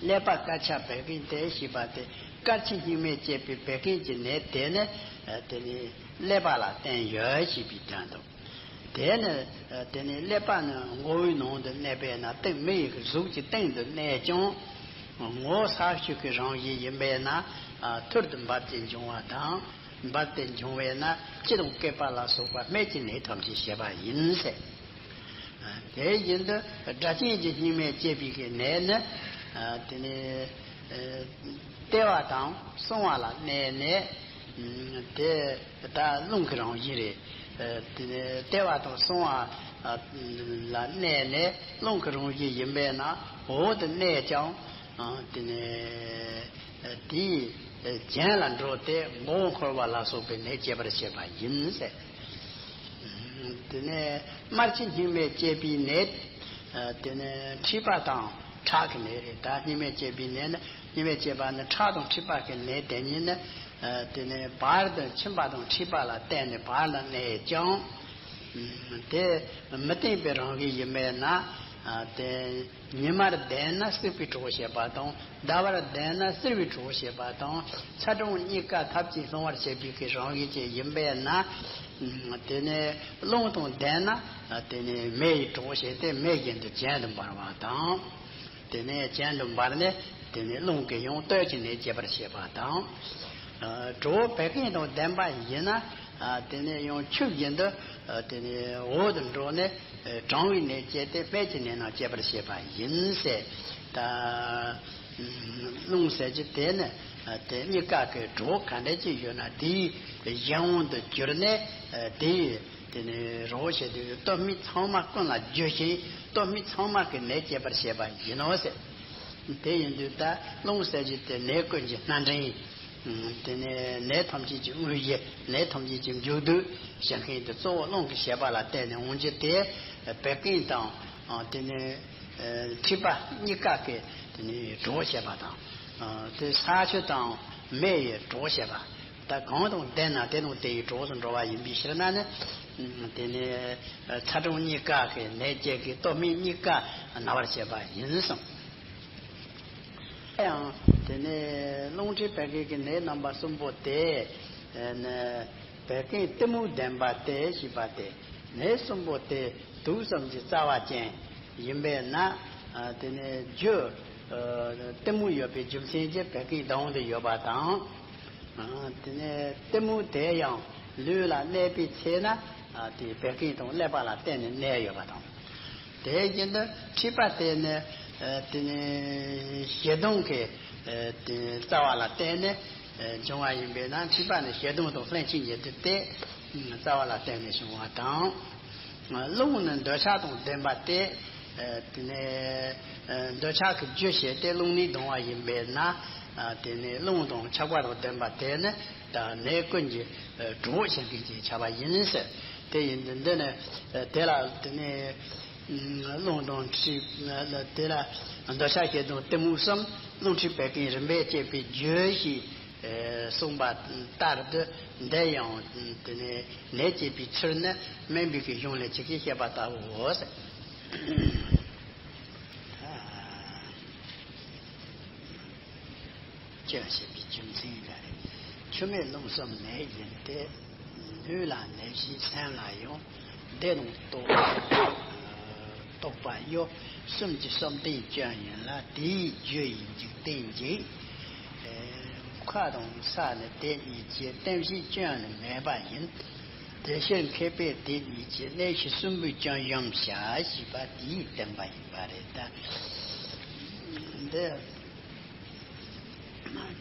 ཀླད་པ་དཀར་ཆ་བད་ཀན་ཏེ་ཞེས་པ་དེ་དཀར་ཆ་སྙིགས་མས་བསྐྱེད་པའི་བད་ཀན་གྱི་ནད་དེ་ནི་དེ་ནི་ཀླད་པ་ལ་བརྟེན་ཡོད་ཞེས་པའི་དོན་དུ། དེ་ནི་དེ་ནི་ཀླད་པ་ནི་མགོ་བོའི་ནང་དུ་གནས་པས་ན། སྟེང་མི་ཡི་གཟུགས་ཀྱི་སྟེང་དུ་གནས་ཀྱང་། ངོ་ས་ཆུ་གི་རང་བཞིན་ཡིན་པས་ན། ཐུར་དུ་འབབ་སྟེ་འབྱུང་བ་དང་། འབབ་སྟེ་འབྱུང་བས་ན་ལྕི་དང་སྐེད་པ་ལ་སོགས་པ་སྨད་ཀྱི་ནད་ཐམས་ཅད་བྱེད་པ་ཡིན་ཟེར། དེ་བཞིན་དུ་སྒྲ་གཅན་གྱི་སྙིགས་མས་བསྐྱེད་པའི་གི་ནད་ནི། དེ་ནི། ལྟེ་བ་དང་གསང་བ་ལ་གནས་ནས། དེ་ད་རླུང་གི་རང་བཞིན་རེད། དེ་ནི་ལྟེ་བ་དང་གསང་བ་ལ་གནས་ནས་རླུང་གི་རང་བཞིན་ཡིན་པས་ན། འོག་ཏུ་གནས་ཀྱང་། དེ་ནི་དེའི་གྱེན་ལ་འགྲོ་སྟེ་མགོ་བོ་འཁོར་བ་ལ་སོགས་པའི་ནད་བསྐྱེད་པར་བྱེད་པ་ཡིན་ཟེར། དེ་ནས་དམར་ཆུ་སྙིགས་མས་བསྐྱེད་པའི་ནད། དེ་ནས་མཁྲིས་པ་དང་ཁྲག་གི་ནད་རེད། ད་སྙིགས་མས་བསྐྱེད་པའི་ནད་ནི། སྙིགས་མས་བསྐྱེད་པ་ནི་ཁྲག་དང་མཁྲིས་པ་གི་ནད་དེ་གཉིས་ནི། དེ་ནས་བར་དུ་མཆིན་པ་དང་མཁྲིས་པ་ལ་བརྟེན་ནས་བར་ལ་གནས་ཀྱང་། དེ་མི་བརྟན་པའི་རང་བཞིན་ཡིན་པས་ན། དེ། ཉི་མར་ལྡན་ན་སྲེག་པའི་གྲོགས་བྱེད་པ་དང་། ཟླ་བར་ལྡན་ན་གསིལ་བའི་གྲོགས་བྱེད་པ་དང་། ཚ་གྲང་གཉིས་ཀ་ཐབས་ཀྱིས་སློང་བར་བྱེད་པའི་གི་རང་བཞིན་ཅན་ཡིན་པས་ན། དེ་ནས་རླུང་དང་ལྡན་ན་དེ་ནས་མེ་ཡི་གྲོགས་བྱེད་དེ་མེ་བཞིན་དུ་གྱེན་དུ་འབར་བ་དང་། དེ་ནས་གྱེན་དུ་འབར་ནས་དེ་ནས་རླུང་གིས་ཡང་སྟོད་ཀྱི་ནད་བསྐྱེད་པར་བྱེད་པ་དང་། གྲོགས་བད་ཀན་དང་ལྡན་པ་ཡིན་ན། དེ་ནས་ཡང་ཆུ་བཞིན་དུ་དེ་ནས་འོག་ཏུ་འགྲོ་ནས། གྲང་བའི་ནད་བསྐྱེད་དེ་སྨད་ཀྱི་ནད་རྣམས་བསྐྱེད་པར་བྱེད་པ་ཡིན་ཟེར། ད་རླུང་ཟེར་གྱི་དེ་ནི་དེ་གཉིས་ཀ་གི་གྲོགས་ག་འདྲ་ཅིག་ཡོད་ན་དེའི་གཞན་དབང་དུ་གྱུར་ནས། དེའི་དེ་ནི་རོགས་བྱེད་དུས་སྟོབས་མི་ཚང་མ་ཀུན་ལ་རྒྱུ་ཞིང་། སྟོབས་མི་ཚང་མ་གི་ནད་བསྐྱེད་པར་བྱེད་པ་ཡིན་ནོ་ཟེར། དེ་ཡིན་དུས་ད་རླུང་ཟེར་གྱི་དེ་ནད་ཀུན་གྱི་སྣ་འདྲེན། དེ་ནས་ནད་ཐམས་ཅད་ཀྱི་དངོས་གཞི། ནད་ཐམས་ཅད་ཀྱི་མཇུག་བསྡུ་བྱེད་མཁན་དེ་གཙོ་བོ་རླུང་གི་བྱེད་པ་ལ་བརྟེན་ནས་འོང་རྒྱུ་དེ། བད་ཀན་དང་། དེ་ནས་མཁྲིས་པ་གཉིས་ཀ་གི་དེ་ནས་གྲོགས་བྱེད་པ་དང་། དེ་ས་ཆུ་དང་མེ་ཡི་གྲོགས་བྱེད་པ། ད་གང་དང་ལྡན་ན་དེ་དང་དེ་ཡི་གྲོགས་སུ་འགྲོ་བ་ཡིན་པའི་ཕྱིར་ན་ནི། དེ་ནས་ཚ་གྲང་གཉིས་ཀ་གི་ནད་བསྐྱེད་ཀྱི་སྟོབས་མི་གཉིས་ཀ་ན་བར་བྱེད་པ་ཡིན་གསུངས། ཡང་དེ་ནས་རླུང་མཁྲིས་བད་ཀན་གྱི་ནད་རྣམ་པ་གསུམ་པོ་དེ་ནི་བད་ཀན་གཏི་མུག་ལྡན་པ་སྟེ་ཞེས་པ་སྟེ། ནད་གསུམ་པོ་དེ་དུག་ཙམ་གྱི་རྩ་བ་ཅན་ཡིན་པས་ན། དེ་ནས་རྒྱུ་གཏི་མུག་ཡོད་པའི་རྒྱུ་མཚན་གྱིས་བད་ཀན་གདོན་དུ་ཡོད་པ་དང་། དེ་ནས་གཏི་མུག་དེ་ཡང་ལུས་ལ་གནས་པའི་ཚེ་ན། དེ་བད་ཀན་དང་ཀླད་པ་ལ་བརྟེན་ནས་གནས་ཡོད་པ་དང་། དེ་བཞིན་དུ་མཁྲིས་པ་དེ་ནི། དེ་ནི་ཤེད་གདོང་གི་དེ་རྩ་བ་ལ་བརྟེན་ནས་འབྱུང་བ་ཡིན་པས་ན། མཁྲིས་པ་ནི་ཤེད་གདོང་དང་ལྷན་ཅིག་ཉིད་དུ་སྟེ། རྩ་བ་ལ་བརྟེན་ནས་བྱུང་བ་དང་། རླུང་ནི་འདོད་ཆགས་དང་ལྡན་པ་སྟེ། དེ་ནི་འདོད་ཆགས་ཀྱི་རྒྱུ་བྱས་ཏེ་རླུང་ནད་ལྡང་བ་ཡིན་པས་ན། དེ་ནི་རླུང་དང་ཆགས་པ་དང་ལྡན་པ་དེ་ནི་ད་ནད་ཀུན་གྱི་གྲོགས་བྱེད་མཁན་གྱི་ཆགས་པ་ཡིན་ཟེར། དེ་ཡིན་དུས་འདི་ནི་དེ་ལ་དེ་ནི། རླུང་དང་མཁྲིས། དེ་ལ་འདོད་ཆགས་ཤེད་གདོང་གཏི་མུག་གསུམ། རླུང་མཁྲིས་བད་ཀན་རིམ་པས་བསྐྱེད་པའི་རྒྱུ་ཞེས་གསུངས་པ་ལྟར་དུ། འདི་ཡང་དེ་ནས་ནད་བསྐྱེད་པའི་ཚུལ་ནི་སྨན་པའི་གི་གཞུང་ལས་ཇི་སྐད་བཤད་པ་ལྟ་བུའོ། སྐྱོན་བྱེད་པའི་རྒྱུ་མཚན་འགའ་རེ། ཆུ་མེད་རླུང་གསུམ་ནད་ཡིན་ཏེ། ལུས་ལ་ནད་གཞི་སེམས་ལ་ཡང་། བདེ་དང་རྟོག་རྟོག་པ་གཡོ། གསུམ་གྱི་བསམ་གཏན་སྐྱོན་ཡིན་ལ། དེའི་རྒྱུ་ཡི་འཇིག་རྟེན་འཇིག། ཁ་དང་ས་ནི་དེ་གཉིས་ཀྱི། རྟེན་བཞིའི་སྐྱོན་ནི་མེད་པ་ཡིན། དེ་ཕྱིར་མཁས་པས་དེ་གཉིས་ཀྱི། གནས་གཞི་གསུམ་པོའི་སྐྱོན་གཞོམ་བྱ། ཞེས་པ་དེའི་བསྟན་པ་ཡིན་པ་རེད་ད། དེ།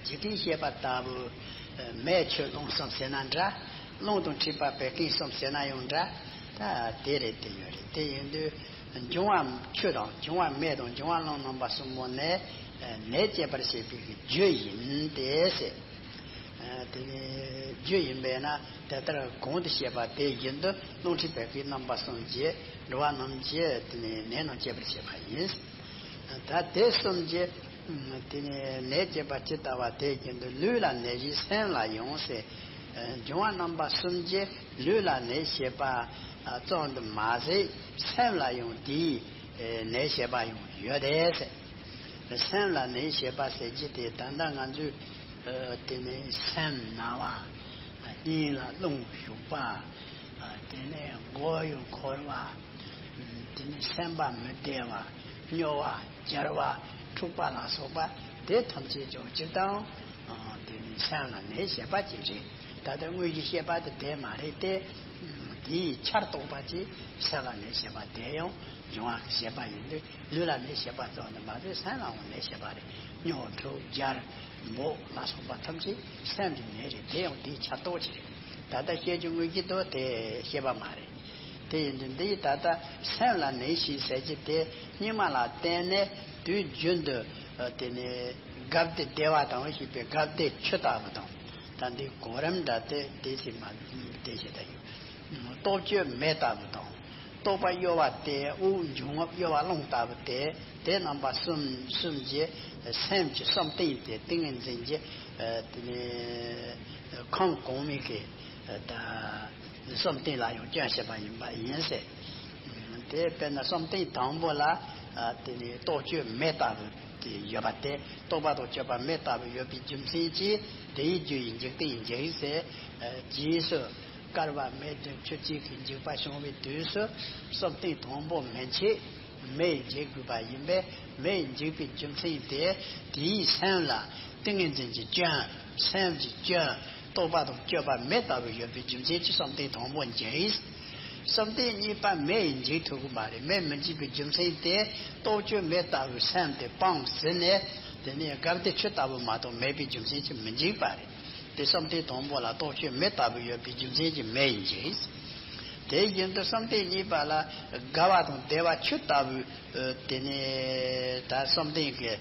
འཇིག་རྟེན་བཤད་པ་ལྟ་བུ། མེ་ཆུ་རླུང་གསུམ་ཟེར་ན་འདྲ། རླུང་དང་འཁྲིག་པ་བད་ཀན་གསུམ་ཟེར་ན་ཡང་འདྲ། ད་དེ་རེད་དེ་ཡོད་རེད། དེ་ཡིན་དུས་འབྱུང་བ་ཆུ་དང་འབྱུང་བ་མེ་དང་འབྱུང་བ་རླུང་རྣམ་པ་གསུམ་པོ་ནི་ནད་བསྐྱེད་པར་བྱེད་པའི་རྒྱུ་ཡིན་ཏེ་ཟེར། དེ་ནི་རྒྱུ་ཡིན་པས་ན་དེ་ལྟར་གོང་དུ་བཤད་པ་དེ་བཞིན་དུ་རླུང་མཁྲིས་བད་ཀན་རྣམ་པ་གསུམ་གྱིས་འགྲོ་བ་རྣམས་ཀྱི་དེ་ནི་ནད་རྣམས་བསྐྱེད་པར་བྱེད་པ་ཡིན། ད་དེ་གསུམ་གྱིས་དེ་ནི་ནད་བསྐྱེད་པ་ཇི་ལྟ་བ་དེ་བཞིན་དུ་ལུས་ལ་ནད་བྱེད་སེམས་ལ་ཡང་ཟེར། འབྱུང་བ་རྣམ་པ་གསུམ་གྱིས་ལུས་ལ་ནད་བྱེད་པ་ཙམ་དུ་མ་ཟད་སེམས་ལ་ཡང་དེའི་ནད་བྱེད་པ་ཡང་ཡོད་དེ་ཟེར། སེམས་ལ་ནད་བྱེད་པ་ཟེར་གྱི་དེ་ད་ལྟ་ང་ཚོས་ཨ་དེ་ནས་སེམས་ན་བ། སྙིང་ལ་རླུང་ཞུགས་པ། ཨ་དེ་ནས་མགོ་ཡུ་འཁོར་བ། ཨ་དེ་ནས་སེམས་པ་མི་བདེ་བ། སྨྱོ་བ། འབྱར་བ། འཁྲུགས་པ་ལ་སོགས་པ་དེ་ཐམས་ཅད་ཀྱང་སྤྱིར་བཏང་ཨ་དེ་ནས་སེམས་ལ་ནད་བྱེད་པ་ཅིག་རེད། ད་ལྟ་དངོས་གཞི་བཤད་པ་དེ་དེ་མ་རེད་དེ། ཨ་དེའི་ཆར་གཏོགས་པ་ཅིག་སེམས་ལ་ནད་བྱེད་པ་དེ་ཡང་འབྱུང་བ་གི་བྱེད་པ་ཡིན་དུས། ལུས་ལ་ནད་བྱེད་པ་ཙམ་དུ་མ་ཟད་སེམས་ལའང་ནད་བྱེད་པ་རེད། སྨྱོ་འཁྲུགས་འབྱར་འབོག་ལ་སོགས་པ་ཐམས་ཅད་སེམས་ཀྱི་ནད་རེད། དེ་ཡང་དེའི་ཆར་གཏོགས་ཅིག་རེད། ད་ལྟ་བཤད་རྒྱུ་དངོས་གཞི་དུ་དེ་བཤད་པ་མ་རེད། དེ་ཡིན་དུས་འདི་ཡིས་ད་ལྟ་སེམས་ལ་ནད་བྱེད་ཟེར་གྱི་དེ་སྙིགས་མ་ལ་བརྟེན་ནས་དུས་རྒྱུན་དུ་དེ་ནས་སྒབ་སྟེ་བདེ་བ་དང་ཞེས་པའི་སྒབ་སྟེ་ཆུ་ལྟ་བུ་དང་། ད་འདི་གོ་རིམ་འདྲ་སྟེ་དེ་ཞིག་མ་དེ་ཞིག་ད་ཡོད། ལྟོ་སྤྱོད་མེ་ལྟ་བུ་དང་། རྟོག་པ་གཡོ་བ་སྟེ་དབུགས་འབྱུང་རྔུབ་གཡོ་བ་རླུང་ལྟ་བུ་སྟེ། དེ་རྣམ་པ་གསུམ་གསུམ་གྱིས་སེམས་ཀྱི་བསམ་གཏན་དེ་ཏིང་ངེ་འཛིན་གྱི་དེ་ནས་ཁམས་གོང་མའི་གི་ད་བསམ་གཏན་ལ་ཡང་སྐྱོན་བྱེད་པ་ཡིན་པ་ཡིན་ཟེར། དེ་དཔེར་ན་བསམ་གཏན་དང་པོ་ལ་དེ་ནས་ལྟོ་སྤྱོད་མེ་ལྟ་བུ་དེ་ཡོད་པ་སྟེ། རྟོག་པ་དང་སྤྱོད་པ་མེ་ལྟ་བུ་ཡོད་པའི་རྒྱུ་མཚན་གྱིས་དེའི་རྒྱུ་ཡི་འཇིག་རྟེན་འཇིག་ཟེར། རྗེས་སུ་བསྐལ་པ་མེ་དྲི་ཆུ་གཅིག་གི་འཇིགས་པ་བྱུང་བའི་དུས་སུ་བསམ་གཏན་དང་པོ་མེ་མཆེད་མེ་ཡིས་འཇིག་དགོས་པ་ཡིན་པས། མེ་ཡིས་འཇིག་པའི་རྒྱུ་མཚན་དེ་དེའི་སེམས་ལ་ཏིང་ངེ་འཛིན་གྱི་སྐྱོན། སེམས་ཀྱི་སྐྱོན། རྟོག་པ་དང་སྤྱོད་པ་མེ་ལྟ་བུ་ཡོད་པའི་རྒྱུ་མཚན་གྱིས་བསམ་གཏན་དང་པོ་འཇིག། བསམ་གཏན་གཉིས་པ་མེ་ཡིས་འཇིག་ཐུབ་ཀྱི་མ་རེད། མེ་མི་འཇིག་པའི་རྒྱུ་མཚན་དེ་ལྟོ་སྤྱོད་མེ་ལྟ་བུའི་སེམས་དེ་སྤངས་ཟིན་ནས་དེ་ནས་སྒབ་སྟེ་ཆུ་ལྟ་བུ་མ་གཏོགས་མེད་པའི་རྒྱུ་མཚན་གྱིས་མི་འཇིག་པ་རེད། དེ་བསམ་གཏན་དང་པོ་ལ་ལྟོ་སྤྱོད་མེ་ལྟ་བུ་ཡོད་པའི་རྒྱུ་མཚན་གྱིས་མེ་ཡིས་འཇིག། དེ་བཞིན་དུ་བསམ་གཏན་གཉིས་པ་ལ་དགའ་བ་དང་བདེ་བ་ཆུ་ལྟ་བུའི་དེ་ནས་ད་བསམ་གཏན་གྱི་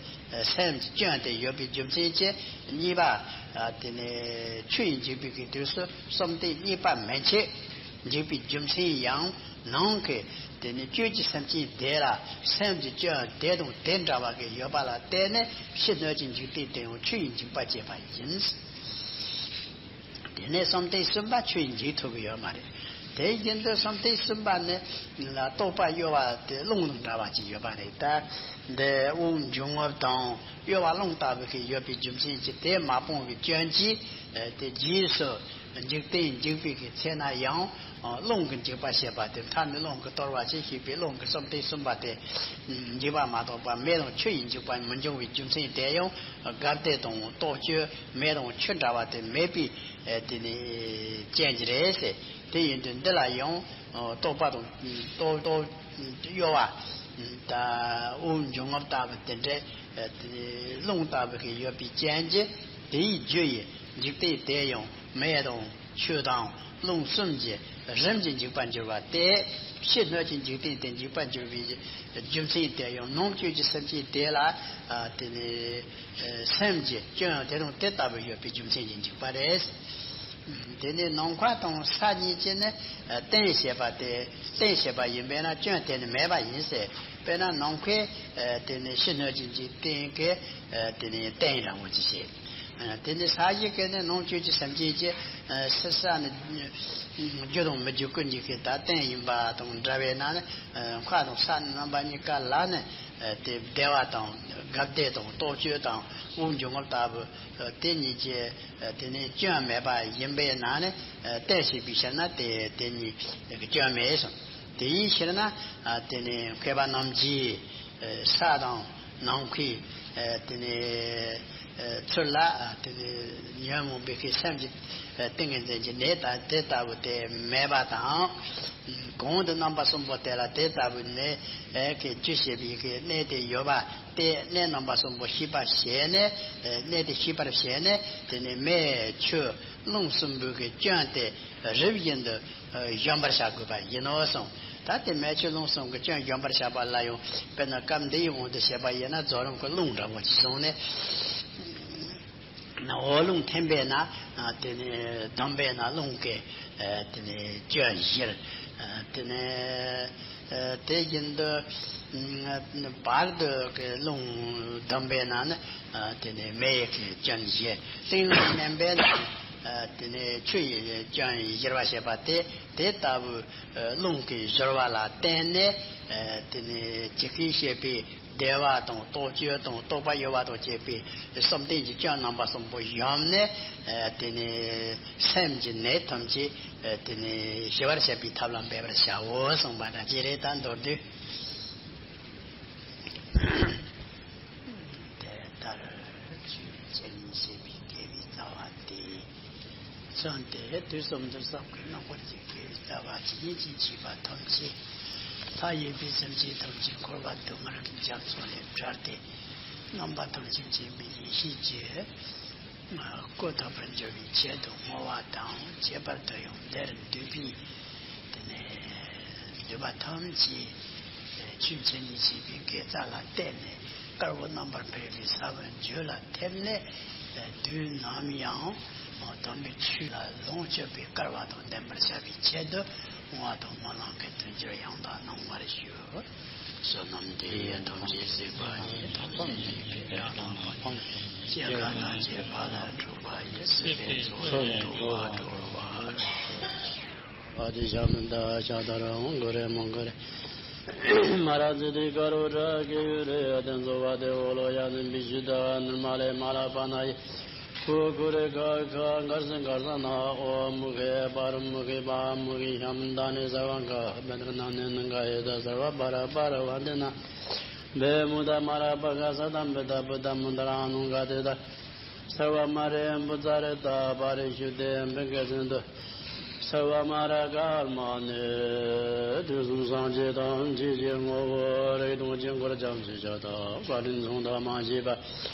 སེམས་ཀྱི་སྐྱོན་དེ་ཡོད་པའི་རྒྱུ་མཚན་གྱིས་གཉིས་པ་དེ་ནས་ཆུ་ཡིས་འཇིག་པའི་གི་དུས་སུ་བསམ་གཏན་གཉིས་པ་མེ་མཆེད་འཇིག་པའི་རྒྱུ་མཚན་ཡང་ནང་གི་དེ་ནི་སྤྱོད་ཀྱི་སེམས་ཅན་དེ་ལ་སེམས་ཀྱི་སྐྱོན་དེ་དང་དེ་འདྲ་བ་གི་ཡོད་པ་ལ་བརྟེན་ནས་ཕྱི་སྣོད་ཀྱི་འཇིག་རྟེན་དེ་ཡང་ཆུ་ཡིས་འཇིག་པ་བྱེད་པ་ཡིན། དེ་ནས་བསམ་གཏན་གསུམ་པ་ཆུ་ཡིས་འཇིག་ཐུབ་ཀྱི་ཡོད་མ་རེད། དེ་བཞིན་དུ་བསམ་གཏན་གསུམ་པ་ནི་ལ་རྟོག་པ་གཡོ་བ་དེ་རླུང་དང་འདྲ་བ་ཅིག་ཡོད་པ་རེད། ད་འདི་དབུགས་འབྱུང་རྔུབ་དང་གཡོ་བ་རླུང་ལྟ་བུ་ཞིག་ཡོད་པའི་རྒྱུ་མཚན་གྱིས་དེ་མ་སྤངས་པའི་སྐྱོན་གྱིས་དེ་རྗེས་སུ་འཇིག་རྟེན་འཇིག་པའི་གི་ཚེ་ན་ཡང་རླུང་གིས་འཇིག་པ་བྱེད་པ་དེ། མཐའ་ནི་རླུང་གིས་གཏོར་བ་ཞེས་བྱས་པའི་རླུང་གིས་བསམ་གཏན་གསུམ་པ་དེ་འཇིག་པ་མ་གཏོགས་པ་མེ་དང་ཆུ་ཡིས་འཇིག་པ་མི་འབྱུང་བའི་རྒྱུ་མཚན་དེ་ཡང་སྒབ་སྟེ་དང་ལྟོ་སྤྱོད་མེ་དང་ཆུ་འདྲ་བ་དེ་མེད་པའི་དེ་ནི་རྐྱེན་གྱིས་རེད་ཟེར། དེ་ཡིན་དུས་འདི་ལ་ཡང་རྟོག་པ་དང་རྟོག་རྟོག་གཡོ་བ་ད་དབུགས་འབྱུང་རྔུབ་ལྟ་བུ་དེ་འདྲའི་རླུང་ལྟ་བུ་ཞིག་ཡོད་པའི་རྐྱེན་གྱིས་དེའི་རྒྱུ་ཡི་འཇིག་རྟེན་དེ་ཡང་མེ་དང་ཆུ་དང་རླུང་གསུམ་གྱིས་རིམ་གྱིས་འཇིག་པར་འགྱུར་བ་སྟེ། ཕྱི་སྣོད་ཀྱི་འཇིག་རྟེན་དེ་འཇིག་པར་འགྱུར་བའི་རྒྱུ་མཚན་དེ་ཡང་ནང་བཅུད་ཀྱི་སེམས་ཅན་དེ་ལ་དེ་ནི་སེམས་ཀྱི་སྐྱོན་དེ་དང་དེ་ལྟ་བུ་ཡོད་པའི་རྒྱུ་མཚན་གྱིས་འཇིག་པ་རེད། དེ་ནས་ནམ་མཁའ་དང་ས་གཉིས་ཀྱི་ནི་རྟེན་བྱེད་པ་དེ་རྟེན་བྱེད་པ་ཡིན་པས་ན་སྐྱོན་དེ་ནི་མེད་པ་ཡིན་ཟེར། དཔེར་ན་ནམ་མཁའི་དེ་ནི་ཕྱི་སྣོད་ཀྱི་འཇིག་རྟེན་གྱི་དེ་ནི་རྟེན་རང་དབང་གྱི་བྱེད། དེ་ནི་ས་གཞི་གི་ནི་ནང་བཅུད་ཀྱི་སེམས་ཅན་གྱི་ཕྱི་ས་ནི་རྒྱུ་དང་མི་རྒྱུ་ཀུན་གྱི་གི་ད་རྟེན་ཡིན་པ་དང་འདྲ་བས་ན་ནི། མཁའ་དང་ས་ནི་རྣམ་པ་གཉིས་ཀ་ལ་ནི་དེ་བདེ་བ་དང་སྒབ་སྟེ་དང་ལྟོ་སྤྱོད་དང་དབུགས་འབྱུང་རྔུབ་ལྟ་བུ་དེ་གཉིས་ཀྱི་དེ་ནི་སྐྱོན་མེད་པ་ཡིན་པས་ན་ནི། རྟེན་བྱེད་པའི་ཕྱིར་ན་དེ་དེ་གཉིས་སྐྱོན་མེད་གསུངས། དེའི་ཕྱིར་ན་དེ་ནི་མཁས་པ་རྣམས་ཀྱིས་ས་དང་ནམ་མཁའི་དེ་ནི་ ཚུལ་ལ་དེ་ནི་ཉོན་མོངས་པའི་གི་སེམས་ཀྱི་ཏིང་ངེ་འཛིན་གྱི་གནས་དང་དེ་ལྟ་བུ་དེ་མེད་པ་དང་། གོང་དུ་རྣམ་པ་གསུམ་པོ་དེ་ལ་དེ་ལྟ་བུ་གནས་ཀྱི་རྒྱུ་ཞེས་པའི་གི་གནས་དེ་ཡོད་པ་དེ་གནས་རྣམ་པ་གསུམ་པོ་ཤེས་པར་བྱས་ནས། གནས་དེ་ཤེས་པར་བྱས་ནས་དེ་ནི་མེ་ཆུ་རླུང་གསུམ་པོའི་གི་སྐྱོན་དེ་རིམ་བཞིན་དུ་གཞོམ་པར་བྱ་དགོས་པ་ཡིན་ནོ་གསུངས། ད་དེ་མེ་ཆུ་རླུང་གསུམ་གྱི་སྐྱོན་གཞོམ་པར་བྱ་བ་ལ་ཡང་དཔེར་ན་སྐབས་འདི་ཡི་དབང་དུ་བྱས་པ་ཡིན་ན་རྫོགས་རིམ་གྱི་རླུང་འདྲ་བོ་ཅིག་བཟུང་ནས། འོ་རླུང་ཐིམ་པས་ན་དེ་ནི་སྡོམ་པས་ན་རླུང་གི་དེ་ནི་སྐྱོན་ཞི། དེ་ནི་དེ་བཞིན་དུ་བར་དུ་གི་རླུང་སྡོམ་པས་ན་ནི་དེ་ནི་མེ་ཡི་གི་སྐྱོན་ཞི། གཏིང་ལ་མནན་པས་ན་དེ་ནི་ཆུ་ཡི་སྐྱོན་ཞི་བར་བྱེད་པ་དེ། དེ་ལྟ་བུའི་རླུང་གི་སྦྱོར་བ་ལ་བརྟེན་ནས་དེ་ནི་ཇི་སྐད་བཤད་པའི་བདེ་བ་དང་རྟོག་དཔྱོད་དང་རྟོག་པ་ཡོད་པ་དང་བཅས་པའི་བསམ་གཏན་གྱི་སྐྱོན་རྣམ་པ་གསུམ་པོ་ཡོམ་ནས། དེ་ནི་སེམས་ཀྱི་ནད་ཐམས་ཅད་དེ་ནི་ཞི་བར་བྱེད་པའི་ཐབས་ལ་འབད་པར་བྱའོ་གསུངས་པ་འདྲ་ཅི་རེད། ད་མདོར་བསྡུས། དེ་ལྟར་ཆོས་ཅན་ཞེས་པའི་དགེ་བའི་རྩ་བ་སྟེ། མཚོན་ཏེ་དུས་གསུམ་དུ་བསམ་གྱིས་རྣམ་པར་གཅོད་དགེ་བའི་རྩ་བ་ཇི་སྙེད་ཅིག་མཆིས་པ་ཐམས་ཅད་མཐའ་ཡས་པའི་སེམས་ཅན་ཐམས་ཅད་འཁོར་བ་སྡུག་བསྔལ་གྱི་རྒྱ་མཚོ་ལས་བསྒྲལ་ཏེ། རྣམ་པ་ཐམས་ཅད་མཁྱེན་པའི་ཡེ་ཤེས་ཀྱི་སྐུ་ཐོབ་པར་འགྱུར་བའི་ཆེད་དུ་བསྔོ་བ་དང་། ཁྱད་པར་དུ་ཡང་འདིར་འདུས་པའི་དེ་ནས་འདུས་པ་ཐམས་ཅད་ཆོས་ཅན་ཞེས་པའི་དགེ་རྩ་ལ་བརྟེན་ནས་དཀར་པོ་རྣམ་པར་འཕེལ་བའི་ས་བོན་རྒྱུད་ལ་ཐིམ་ནས། དུས་ནམ་ཡང་དམ་པའི་ཆོས་ལ་ལོངས་སྤྱོད་པའི་སྐལ་བ་དང་ལྡན་པར་བྱ་བའི་ཆེད་དུ་བསྔོ་བ་དང་སྨོན་ལམ་གྱི་མཐུན་འགྱུར་ཡང་དག་གནང་བར་ཞུ། བསོད་ནམས་འདི་ཡིས་ཐམས་ཅད་གཟིགས་པ་ཉིད། ཐམས་ཅད་མཁྱེན་པའི་དགྲ་རྣམས་ཕམ། སྐྱེ་རྒ་ན་འཆིའི་རྦ་རླབས་འཁྲུགས་པ་ཡི། སྲིད་པའི་མཚོ་ལས་འགྲོ་བ་སྒྲོལ་བར་ཤོག། ཨ་ཏི་ཤ་མི་ད་ཤ་ད་ར་འོང་གོ་རེ་མང་གོ་རེ། མ་ར་ཙི་ཏི་ཀ་རུ་ཏྲ་ཀེ་ཡུ་རེ་ཨ་ཏན་ཛོ་བ་ཏེ་འོ་ལོ་ཡ་ནི་མི་ཤི་ད་ནི་མ་ལེ་མ་ལ་པ་ན་ཡི། ཀུ་ཀུ་རེ་ཁ་ཁ་གར་སི་གར་ས་ན་ཨོ་མུ་ཁེ་པ་རུ་མུ་ཁེ་པ་མུ་ཁེ་ཤམ་ད་ནི་ས་བ་ཀ་བེ་ནར་ན་ནི་ནི་ག་ཡེ་ད་ས་བ་པ་ར་པ་ར་བ་ཏེ་ན་བེ་མུ་ད་མ་ར་པ་ག་ས་ད་བེ་ད་བུ་ད་མུ་ད་ར་ནུ་ག་ཏེ་ད་ས་བ་མ་རེ་བུ་ཙ་རེ་ད་པ་རེ་ཤུ་ཏེ་བེ་གེ་སེ་འདུ་ས་བ་མ་ར་ག་མ་ནི་དུས་གསུམ་སངས་རྒྱས་ཐམས་ཅད་ཀྱི་ངོ་བོ་རིག་སྟོང་དཀྱིལ་འཁོར་རྒྱ་མཚོའི་ཆར་ལྟར་བཀའ་དྲིན་མཚུངས་ཟླ་མ་མཆིས་པ།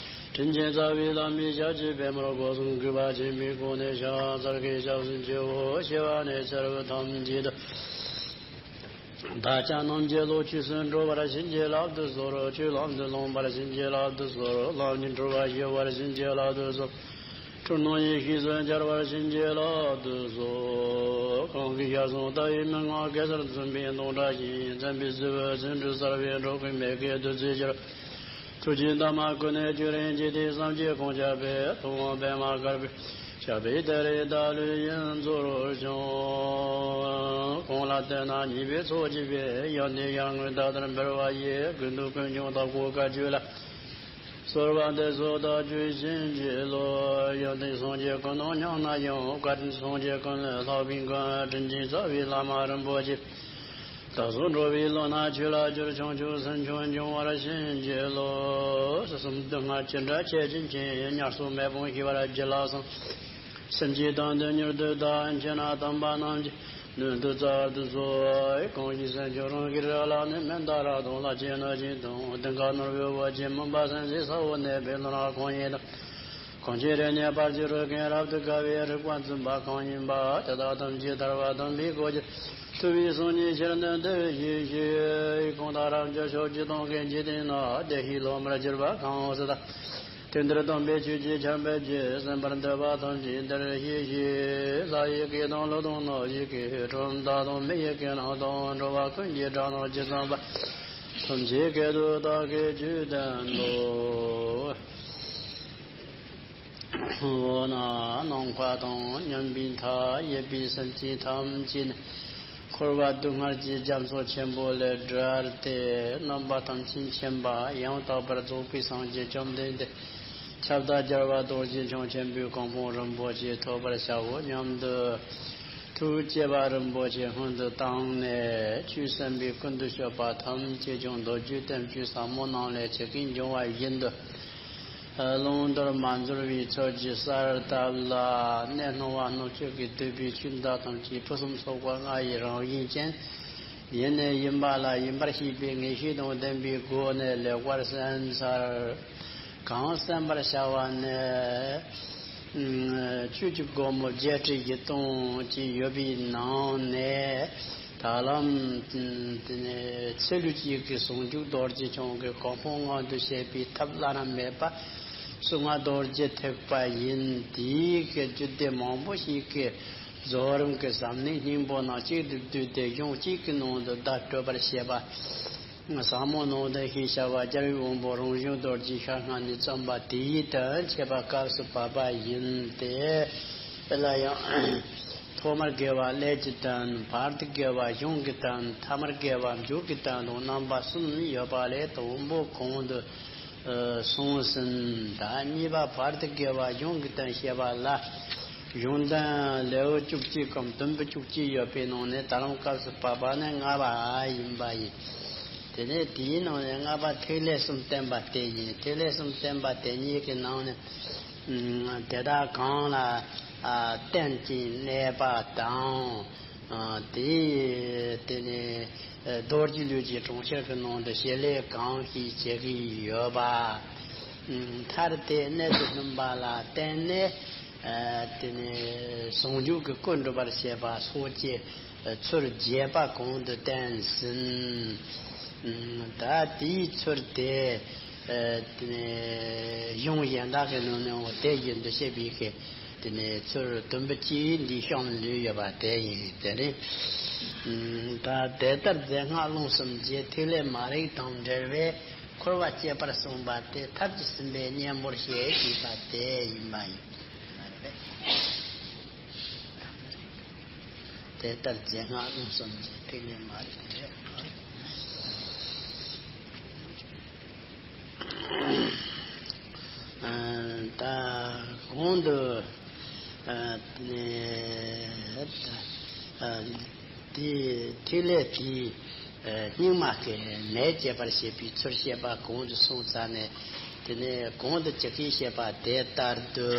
དྲིན་ཅན་རྩ་བའི་བླ་མའི་ཞབས་ཀྱི་པདྨར་སྒོ་གསུམ་གུས་པ་ཆེན་པོས་བསྐོར་ནས་ཕྱག་འཚལ་གྱི་སྐྱབས་སུ་མཆིའོ། སྐྱེ་བ་ནས་ཆར་པ་ཐམས་ཅད་དུ། བདག་ཅག་རྣམས་ཀྱི་བློ་ཆོས་སུ་འགྲོ་བར་བྱིན་གྱིས་བརླབ་ཏུ་གསོལ། ཆོས་ལམ་དུ་ལོངས་པར་བྱིན་གྱིས་བརླབ་ཏུ་གསོལ། ལམ་གྱི་འཁྲུལ་པ་ཞི་བར་བྱིན་གྱིས་བརླབ་ཏུ་གསོལ། འཁྲུལ་སྣང་ཡེ་ཤེས་སུ་འཆར་བར་བྱིན་གྱིས་བརླབ་ཏུ་གསོལ། གང་གི་ཞལ་གསུང་ལྟ་བའི་མན་ངག་གེ་སར་བཙུན་པའི་མདུན་བཀྲ་ཞིང་མཚན་པའི་བསིལ་བས་བརྩོན་འགྲུས་གསར་པའི་འགྲོ་ཀུན་མེད་དགུའི་བདུད་རྩིའི་ཆར། ཐུགས་རྗེའི་འདབ་མ་ཀུན་ནས་སྤྱན་རས་གཟིགས་དེ་བསམ་གྱིས་གང་ཁྱབ་པའི་ཐུབ་དབང་པདྨ་དཀར་པོའི་ཞབས་པད་མཐའ་ཡས་དང་ལུས་ཡིན་རྫོགས་རོགས་ཤོག། གང་ལ་བསྟེན་ན་ཉེས་པའི་ཚོགས་ཀྱིས་པའི་ཡོན་ཏན་ཡར་ངོའི་ཟླ་ལྟར་འབར་བ་ཡི། ཀུན་ཏུ་ཀུན་འབྱུང་དྭགས་པོ་བཀའ་བརྒྱུད་ལ། གསོལ་བ་འདེབས་སོ་བདག་རྒྱུད་བྱིན་གྱིས་རློབས། ཡོན་ཏན་སངས་རྒྱས་ཀུན་དང་མཉམ་ན་ཡང་། བཀའ་དྲིན་སངས་རྒྱས་ཀུན་ལས་ལྷག་པའི་མགོན། དྲིན་ཅན་རྩ་བའི་བླ་མ་རིན་པོ་ཆེ། བདག་སོགས་འགྲོ་བའི་བློ་སྣ་ཆོས་ལ་སྦྱོར། བྱང་ཆུབ་སེམས་མཆོག་འབྱུང་བར་བྱིན་གྱིས་རློབས། སྲིད་གསུམ་སྡུག་བསྔལ་ཇི་འདྲ་ཆེ་ཆུང་ཕྱིན། ཉེར་སོགས་མེད་པར་ཞི་བར་རྒྱུད་ལ་གསུངས། སེམས་ཀྱི་དོན་དུ་མྱུར་དུ་བདག་མཁྱེན་ན། དམ་པ་རྣམས་ཀྱི་མདུན་དུ་བསྩལ་དུ་གསོལ། གང་ཞིག་སེམས་མཆོག་རང་གིས་ར་ལ་ནི། མནྡ་ར་དང་ལྷ་ཆེན་གནོད་སྦྱིན་དང་། གདེངས་ཀ་ནོར་བུའི་འོད་ཀྱིས་མུན་པ་སེལ་མཛད། ས་འོག་གནས་པའི་ལྷ་རྣམས་གང་ཡིན་དང་། གང་ཕྱིར་གནས་པར་གྱུར་ཀུན། རབ་ཏུ་དགའ་བའི་རིག་པ་འཛིན་པ་གང་ཡིན་པ། དེ་དག་ཐམས་ཅད་ཐར་པ་དམ་པའི་གོ་འཕང་ཐོབ་པའི་སངས་རྒྱས་ཕྱིར་འདོན་དུ་ཞུགས་ཤིག། གང་དག་རབ་འབྱོར་ཕྱོགས་བཅུ་སྟོང་གི་འཇིག་རྟེན་ན། བདེ་གཤེགས་སློབ་མར་གྱུར་པ་གང་འོང་སུ་དག། དེང་འདིར་སྟོན་པའི་ཆོས་ཀྱི་ཆར་འབེབས་ཀྱིས། གསན་པར་འདོད་པ་ཐམས་ཅད་འདིར་གཤེགས་ཤིག། ལྷ་ཡི་སྐད་དང་ཀླུ་དང་གནོད་སྦྱིན་སྐད། གྲུལ་བུམ་དག་དང་མི་ཡི་སྐད་རྣམས་དང་། འགྲོ་བ་ཀུན་གྱི་སྒྲ་རྣམས་ཇི་ཙམ་པ། ཐམས་ཅད་སྐད་དུ་བདག་གིས་ཆོས་བསྟན་ཏོ། འོ་ན་ནམ་མཁའ་དང་མཉམ་པའི་མཐའ་ཡས་པའི་སེམས་ཅན་ཐམས་ཅད་ནི། འཁོར་བ་སྡུག་བསྔལ་གྱི་རྒྱ་མཚོ་ཆེན་པོ་ལས་བསྒྲལ་ཏེ། རྣམ་པ་ཐམས་ཅད་མཁྱེན་པ་ཡང་དག་པར་རྫོགས་པའི་སངས་རྒྱས་བཅོམ་ལྡན་འདས། ཁྱབ་བདག་རྒྱལ་བ་རྡོ་རྗེ་འཆང་ཆེན་པོའི་གོ་འཕང་རིན་པོ་ཆེ་ཐོབ་པར་བྱའོ་སྙམ་དུ། ཐུགས་བསྐྱེད་པ་རིན་པོ་ཆེ་སྔོན་དུ་བཏང་ནས། ཆོས་གསན་པའི་ཀུན་ཏུ་སྤྱོད་པ་ཐམས་ཅད་ཀྱང་མདོ་རྒྱུད་བསྟན་བཅོས་ཟབ་མོ་རྣམས་ལས་ཇི་སྐད་འབྱུང་བ་བཞིན་དུ། རླུང་རྟར་མ་འཛོལ་བའི་ཚུལ་གྱིས་གསལ་བཏབ་ལ། གནས་སྣང་བ་སྣང་མཆོག་གི་བསྡུས་པའི་ཆོས་བདག་ཐམས་ཅད་ཕུན་སུམ་ཚོགས་པ་ལྔ་ཡི་རང་བཞིན་ཅན། ཡེ་ནས་ཡིན་པ་ལ་ཡིན་པར་ཤེས་པའི་ངེས་ཤེས་དང་ལྡན་པའི་སྒོ་ནས་ལེགས་པར་གསན་ཚར། གང་གསན་པར་བྱ་བ་ནི། ཆོས་ཀྱི་སྒོ་མོ་བརྒྱད་ཁྲི་བཞི་སྟོང་ཅིག་ཡོད་པའི་ནང་ནས། ད་ལམ། དེ་ནས་ཚེ་ལུས་གཅིག་གི་ཟུང་འཇུག་རྡོ་རྗེ་འཆང་གི་གོ་འཕང་མངོན་དུ་བྱེད་པའི་ཐབས་བླ་ན་མེད་པ་གསུང་ང་རྡོ་རྗེ་ཐེག་པ་ཡིན། དེའི་གི་རྒྱུད་སྡེ་མང་པོ་ཞིག་གི་རྫོགས་རིམ་གྱི་ཟབ་གནད་སྙིང་པོ་རྣམས་གཅིག་ཏུ་བསྡུས་ཏེ་གཞུང་གཅིག་གི་ནང་དུ་བརྡ་སྤྲོད་པར་བྱེད་པ། ཟབ་མོ་ནང་དུ་ཞེས་བྱ་བ་རྒྱལ་བའི་དབང་པོ་རང་བྱུང་རྡོ་རྗེའི་ཤ་སྔགས་ནས་བརྩམས་པ་དེའི་དོན་འཆད་པ་སྐབས་སུ་བབ་པ་ཡིན་ཏེ། དེ་ལ་ཡང་ཐོག་མར་དགེ་བ་ཀླད་ཀྱི་དོན། བར་དུ་དགེ་བ་གཞུང་གི་དོན། ཐ་མར་དགེ་བ་མཇུག་གི་དོན་དང་རྣམ་པ་གསུམ་ཡོད་པ་ལས། དང་པོ་གོང་དུ་གསུངས་ཟིན། ད་གཉིས་པ་བར་དུ་དགེ་བ་གཞུང་གི་དོན་བཤད་པ་ལ། གཞུང་དོན་ལེའུ་བཅུ་གཅིག་གམ་དུམ་བུ་བཅུ་གཅིག་ཡོད་པའི་ནང་ནས་ད་རུང་སྐབས་སུ་བབ་པ་ནི་ལྔ་པ་ཡིན་པ་ཡིན། དེ་ནས་དེའི་ནང་ནས་ལྔ་པ་ཐིག་ལེ་གསུམ་བསྟན་པ་དེ་ཡིན། ཐིག་ལེ་གསུམ་བསྟན་པ་དེ་གཉིས་ཀྱི་ནང་ནས། ཨ། དེ་དག་གང་ལ། ཨ། རྟེན་ཅིང་གནས་པ་དང་། ཨ། དེའི་དེ་ནས་རྡོ་རྗེ་ལུས་ཀྱི་གྲོང་ཁྱེར་གྱི་ནང་དུ་བྱེད་ལས་གང་ཞིག་བྱེད་ཀྱི་ཡོད་པ། མཐར་དེ་གནད་དུ་བསྣུན་པ་ལ་བརྟེན་ནས། ཨ། དེ་ནས་ཟུང་འཇུག་གི་སྐུ་འགྲུབ་པར་བྱེད་པ་སོགས་ཀྱི་ཚུལ་རྒྱས་པ་གོང་དུ་བསྟན་ཟིན། ད་དེའི་ཚུལ་དེ། ཨ། དེ་ནས་གཞུང་གཞན་དག་གི་ནང་ནས་འོ་དེ་བཞིན་དུ་བཤད་པའི་གི། དེ་ནས་ཚུལ་དུམ་བུ་གཅིག་འདིའི་གཤམ་ལུས་ཡོད་པ་དེ་ཡིན། དེ་ནི། ཨ། ད་དེ་ལྟར་རྫས་སྔགས་རླུང་གསུམ་གྱི་ཐིག་ལེ་མ་རིག་དང་འབྲེལ་བའི་འཁོར་བ་སྐྱེད་པར་གསུངས་པ་དེ་ཐབས་ཀྱིས་ཟིན་པའི་གཉེན་པོར་བཤད་ཅེས་པ་དེ་ཡིན་པ་ཡིན། དེ་ལྟར་རྫས་སྔགས་རླུང་གསུམ་གྱི་ཐིག་ལེ་མ་རིག་དང་འབྲེལ་བའི། ཨ། ད་གོང་དུ། ཨ། དེ་ཐིག་ལེ་དེའི། ཨ། སྙིགས་མ་གི་ནད་བཅད་པར་བྱེད་པའི་ཚུལ་བཤད་པ་གོང་དུ་སོང་ཙ་ནས། དེ་ནས་གོང་དུ་ཇི་སྐད་བཤད་པ་དེ་ལྟར་དུ།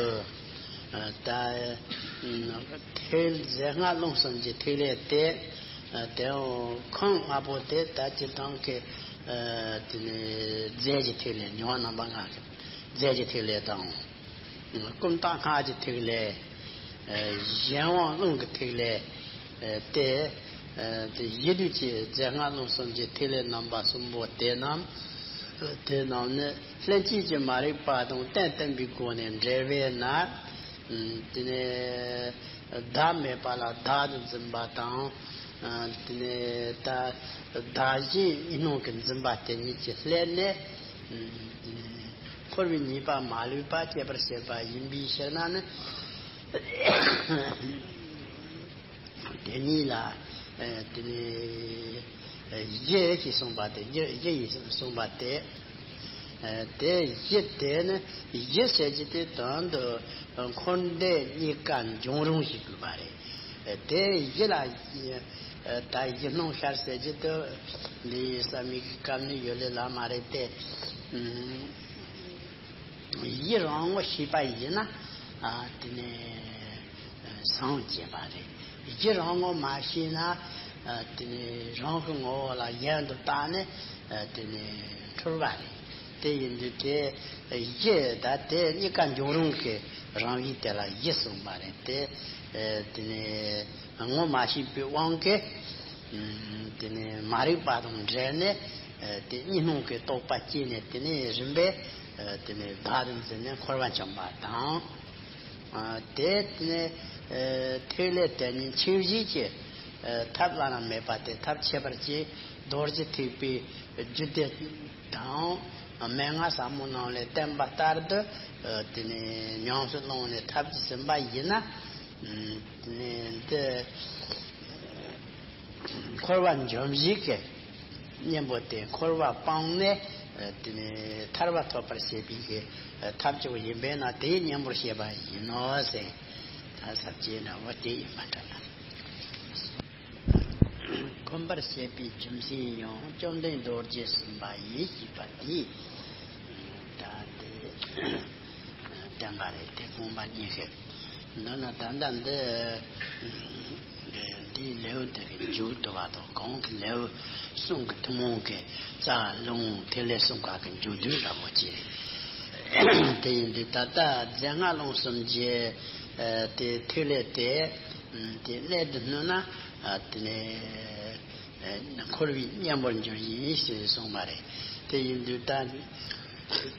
ཨ། ད་ཐིག་རྫས་སྔགས་རླུང་གསུམ་གྱི་ཐིག་ལེ་དེ། ཨ། དེའང་ཁམས་ལྔ་པོ་དེ་ད་སྤྱིར་བཏང་གི། ཨ། དེ་ནས་རྫས་ཀྱི་ཐིག་ལེ་མྱོང་བ་རྣམ་པ་ལྔ་གི་རྫས་ཀྱི་ཐིག་ལེ་དང་། ཀུན་བཏགས་སྔགས་ཀྱི་ཐིག་ལེ། ཨ། གཞན་དབང་རླུང་གི་ཐིག་ལེ། ཨ། དེ། ཨ། དེ་ཡིད་ལུས་ཀྱི་རྫས་སྔགས་རླུང་གསུམ་གྱི་ཐིག་ལེ་རྣམ་པ་གསུམ་པོ་དེ་རྣམས། དེ་རྣམས་ནི་ལྷན་སྐྱེས་ཀྱི་མ་རིག་པ་དང་རྟེན་བརྟེན་པའི་སྒོ་ནས་འབྲེལ་བས་ན། ཨ། དེ་ནས་བདག་མེད་པ་ལ་བདག་ཏུ་འཛིན་པ་དང་། ཨ། དེ་ནས་ད་བདག་གཞན་གཉིས་སྣང་གི་འཛིན་པ་དེ་ཉིད་ཀྱིས་བསླད་ནས། ཨ། དེ་ནས་འཁོར་བའི་ཉེས་པ་མ་ལུས་པ་སྐྱེད་པར་བྱེད་པ་ཡིན་པའི་ཕྱིར་ན་ནི། དེ་ཉིད་ལ། ཨ། དེ་ནས་གཞི་ཞེས་གསུངས་པ་དེ། གཞི། གཞི་ཡིས་གསུངས་པ་དེ། ཨ། དེ་གཞི་དེ་ནི། གཞི་ཟེར་གྱི་དེ་དོན་དུ་འཁོར་འདས་གཉིས་ཀ་འབྱུང་རུང་ཞིག་དགོས་པ་རེད། ཨ། དེ་གཞི་ལ། ཨ། ད་གཞི་སྣང་ཤར་ཟེར་གྱི་དེ་འདི་བསམ་ཡས་ཀྱི་སྐབས་ནི་ཡོད་ལེ་ལ་མ་རེད་དེ། ཨ། གཞི་རང་ངོ་ཤེས་པ་ཡིན་ན། ཨ། དེ་ནས་སངས་རྒྱས་པ་རེད། གཞི་རང་ངོ་མ་ཤེས་ན། ཨ། དེ་ནས་རང་གི་ངོ་བོ་ལ་གཞན་དུ་བལྟས་ནས། ཨ། དེ་ནས་འཁྲུལ་བ་རེད། དེ་ཡིན་དུས་དེ་གཞི་ད་དེ་གཉིས་ཀ་འབྱུང་རུང་གི་རང་བཞིན་དེ་ལ་གཞི་གསུངས་པ་རེད་དེ། ཨ། དེ་ནས་ངོ་མ་ཤེས་པའི་དབང་གིས། ཨ། དེ་ནས་མ་རིག་པ་དང་འབྲེལ་ནས། ཨ། དེ་གཉིས་སྣང་གི་རྟོག་པ་སྐྱེས་ནས། དེ་ནས་རིམ་པས། ཨ། དེ་ནས་བདག་ཏུ་འཛིན་ནས་འཁོར་བ་འཁྱམས་པ་དང་། ཨ། དེ་ནས། ཨ། ཐིག་ལེ་དེ་ཉིད་ཆོས་བཞི་གི། ཨ། ཐབས་བླ་ན་མེད་པ་དེ་ཐབས་ཁྱད་པར་གྱི་རྡོ་རྗེ་ཐེག་པའི་རྒྱུད་སྡེ་དང་། ཨ། མན་ངག་ཟབ་མོ་རྣམས་ལས་བསྟན་པ་ལྟར་དུ། ཨ། དེ་ནས་ཉམས་སུ་བླངས་ནས་ཐབས་ཀྱིས་ཟིན་པ་ཡིན་ན། ཨ། དེ་ནས་འདི། འཁོར་བ་འཇོམས་བྱེད་ཀྱི་གཉེན་པོ་དེ། འཁོར་བ་སྤངས་ནས། ཨ། དེ་ནས་ཐར་པ་ཐོབ་པར་བྱེད་པའི་གི། ཨ། ཐབས་མཆོག་ཡིན་པས་ན་དེའི་གཉེན་པོར་བཤད་པ་ཡིན་ནོ་ཟེར། ད་ཟབ་རྒྱས་ནི་འོ་དེ་ཡིན་པ་འདྲ་ལ། འཁོར་བར་བཤད་པའི་རྒྱུ་མཚན་ཡང་བཅོམ་ལྡན་རྡོ་རྗེ་གསུངས་པ་ཡིན་ཞེས་པ་འདི། ད་དེ། བསྟན་པ་རེད། དེ་དགོངས་པ་རྙེད་ཤེས། འདི་ན་ད་ལྟ་འདི་འདི་འདིའི་ལེའུ་འདི་གི་མཇུག་ཏུ་བ་དང་གོང་གི་ལེའུ་གསུམ་གི་ཐུན་མོང་གི་རྩ་རླུང་ཐིག་ལེ་གསུམ་ཀ་གི་མཇུག་བསྡུ་འདྲ་པོ་ཅིག་རེད། དེ་ཡིན་དུས་ད་ལྟ་རྫས་ལྔ་རླུང་གསུམ་གྱི་དེ་ཐིག་ལེ་དེ་དེ་གནད་དུ་བསྣུན་ན་དེ་ནས། འཁོར་བའི་གཉེན་པོར་འགྱུར་ཡིན་ཞེས་གསུངས་པ་རེད། དེ་ཡིན་དུས་ད་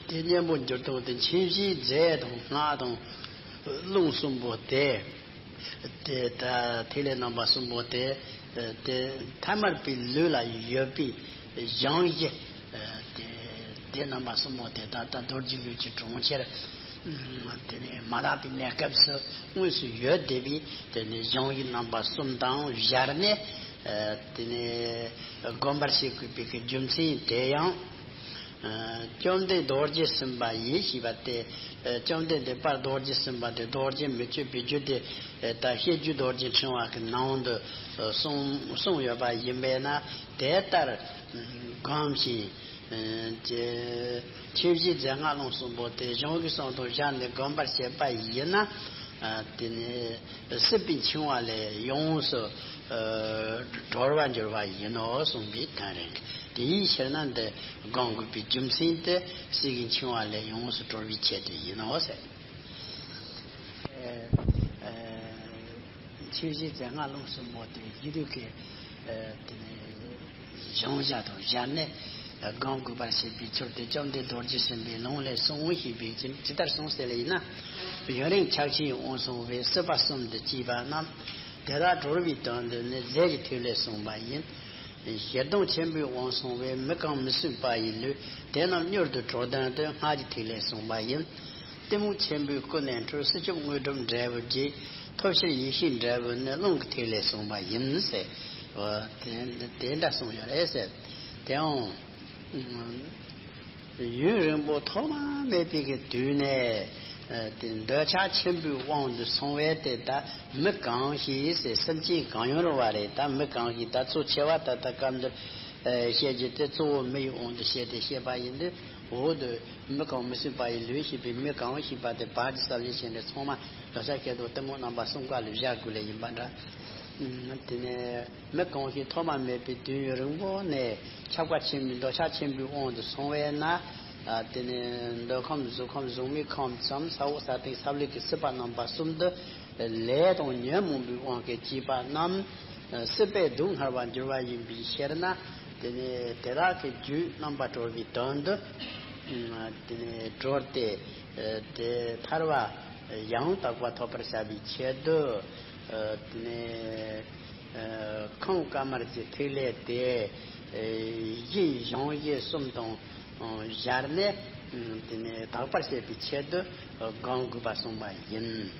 དེ་གཉེན་པོར་འགྱུར་སྟངས་དེ་མཁྱེན་བྱའི་རྫས་དང་སྔགས་དང་རླུང་གསུམ་པོ་དེ། དེ་ད་ཐིག་ལེ་རྣམ་པ་གསུམ་པོ་དེ། དེ་ཐ་མལ་པའི་ལུས་ལ་ཡོད་པའི་གཞང་བཞི། དེ་དེ་རྣམ་པ་གསུམ་པོ་དེ་ད་ལྟ་རྡོ་རྗེ་ལུས་ཀྱི་གྲོང་ཁྱེར། དེ་ནས་མ་དག་པའི་གནས་སྐབས་སུ་དངོས་སུ་ཡོད་བསྡད་པའི་དེ་ནས་གཞང་བཞི་རྣམ་པ་གསུམ་དང་སྦྱར་ནས། ཨ་དེ་ནས་བསྒོམ་པར་བྱེད་དགོས་པའི་གི་རྒྱུ་མཚན་དེ་ཡང་། ཨ་བཅོམ་ལྡན་རྡོ་རྗེ་སེམས་དཔའ་ཡིས་ཞེས་པ་སྟེ། ཨ་བཅོམ་ལྡན་འདས་དཔལ་རྡོ་རྗེ་སེམས་དཔའ་དེ་རྡོ་རྗེ་མི་བསྐྱོད་པའི་རྒྱུད་དེ། ཨ་ད་བཤད་རྒྱུད་རྡོ་རྗེ་ཕྲེང་བ་གི་ནང་དུ་ཨ་གསུངས་གསུངས་ཡོད་པ་ཡིན་པས་ན། དེ་ལྟར་བསྒོམ་ཞིང་། ཨ་ཅེ། མཁྱེན་བྱའི་རྫས་ལྔ་རླུང་གསུམ་པོ་དེ་གཞང་བཞི་གསུམ་དང་སྦྱར་ནས་བསྒོམ་པར་བྱེད་པ་ཡིན་ན། ཨ་དེ་ནི་སྲིད་པའི་འཆིང་བ་ལས་ཡོངས་སུ་ཨ་གྲོལ་བར་འགྱུར་བ་ཡིན་ནོ་གསུངས་པའི་དོན་རེད། དེའི་ཕྱིར་ན་འདི་བསྒོམ་དགོས་པའི་རྒྱུ་མཚན་དེ་སྲིད་ཀྱི་འཆིང་བ་ལས་ཡོངས་སུ་གྲོལ་བའི་ཆེད་དུ་ཡིན་ནོ་ཟེར། ཨ་ཨ་མཁྱེན་བྱའི་རྫས་ལྔ་རླུང་གསུམ་པོ་དེ་ཡིད་དུ་གི་ཨ་དེ་ནི་གཞང་བཞི་དང་སྦྱར་ནས་བསྒོམ་དགོས་པར་བཤད་པའི་ཚུལ་དེ་བཅོམ་ལྡན་རྡོ་རྗེ་སེམས་དཔའི་ལུང་ལས་གསུངས་ཞེས་པའི་ཅི་ཇི་ལྟར་གསུངས་ཟེར་ལ་ཡིན་ན། ཡུན་རིང་ཕྱག་ཆེན་དབང་སོང་བས་སྲིད་པ་གསུམ་དུ་སྐྱེས་པ་རྣམས་དེ་དག་གྲོལ་བའི་དོན་དུ་ནི་རྫས་ཀྱི་ཐིག་ལེ་གསུངས་པ་ཡིན། ཞེ་སྡང་ཆེན་པོས་དབང་སོང་བས་མི་གང་མི་སྲུན་པ་ཡི་ལུས་དེ་རྣམས་མྱུར་དུ་གྲོལ་དོན་དུ་སྔགས་ཀྱི་ཐིག་ལེ་གསུངས་པ་ཡིན། གཏི་མུག་ཆེན་པོས་ཀུན་ནས་འཁྲུལ། སྲིད་སྐྱོབ་དངོས་གྲུབ་འབྲས་བུ་བརྗེད། ཐོབ་ཕྱིར་ཡེ་ཤེས་འབྲས་བུ་ནི་རླུང་གི་ཐིག་ལེ་གསུངས་པ་ཡིན་ཟེར། འོ་དེ་དེ་འདྲ་གསུངས་ཡོད་རེད་ཟེར། དེའང་ཡུན་རིང་པོ་ཐོག་མ་མེད་པའི་གི་དུས་ནས་དེ་འདོད་ཆགས་ཆེན་པོའི་དབང་དུ་སོང་བས། དེ་ད་མི་གང་ཞིག་ཟེར། སེམས་ཅན་གང་ཡང་རུང་བ་རེད། ད་མི་གང་ཞིག་ད་གཙོ་ཆེ་བ་ད་ལྟ་སྐབས་འདིར་བཤད་རྒྱུ་དེ་གཙོ་བོ་མི་ཡི་དབང་དུ་བྱས་ཏེ་བཤད་པ་ཡིན་དུས། འོ་དེ་མི་གང་མི་སྲུན་པ་ཡི་ལུས་ཞེས་པའི་མི་གང་ཞེས་པ་དེ་བར་གྱི་ས་བཅད་ཅན་དེ་ཚང་མ་རེག་བྱ་སྐྱེ་དང་གཏི་མུག་རྣམ་པ་གསུམ་ཀ་ལ་བཞག་དགོས་ལེ་ཡིན་པ་འདྲ། དེ་ནས་མི་གང་ཞིག་ཐོག་མ་མེད་པའི་དུས་ཡུན་རིང་པོ་ནས་ཆགས་པ་ཆེན་པོའི་འདོད་ཆགས་ཆེན་པོའི་དབང་དུ་སོང་བས་ན། དེ་ནས་འདོད་ཁམས་གཟུགས་ཁམས་གཟུགས་མེད་ཁམས་སམ་ས་འོག་ས་སྟེང་ས་བླུགས་ཀྱི་སྲིད་པ་རྣམ་པ་གསུམ་དུ་ལས་དང་ཉོན་མོངས་པའི་དབང་གིས་སྐྱེས་པ་རྣམས་སྲིད་པའི་སྡུག་བསྔལ་བར་འགྱུར་བ་ཡིན་པའི་ཕྱིར་ན། དེ་ནས་དེ་དག་གི་རྒྱུད་རྣམ་པར་གྲོལ་བའི་དོན་དུ། དེ་ནས་གྲོལ་ཏེ་དེ་ཐར་བ་ཡང་དག་པ་ཐོབ་པར་བྱ་བའི་ཆེད་དུ། དེ་ནས་ཁམས་དཀར་དམར་གྱི་ཐིག་ལེ་དེ་བཞི་གཞང་བཞི་གསུམ་དང་སྦྱར་ནས། དེ་ནས་དག་པར་བྱེད་པའི་ཆེད་དུ་བསྒོམ་དགོས་པ་གསུངས་པ་ཡིན།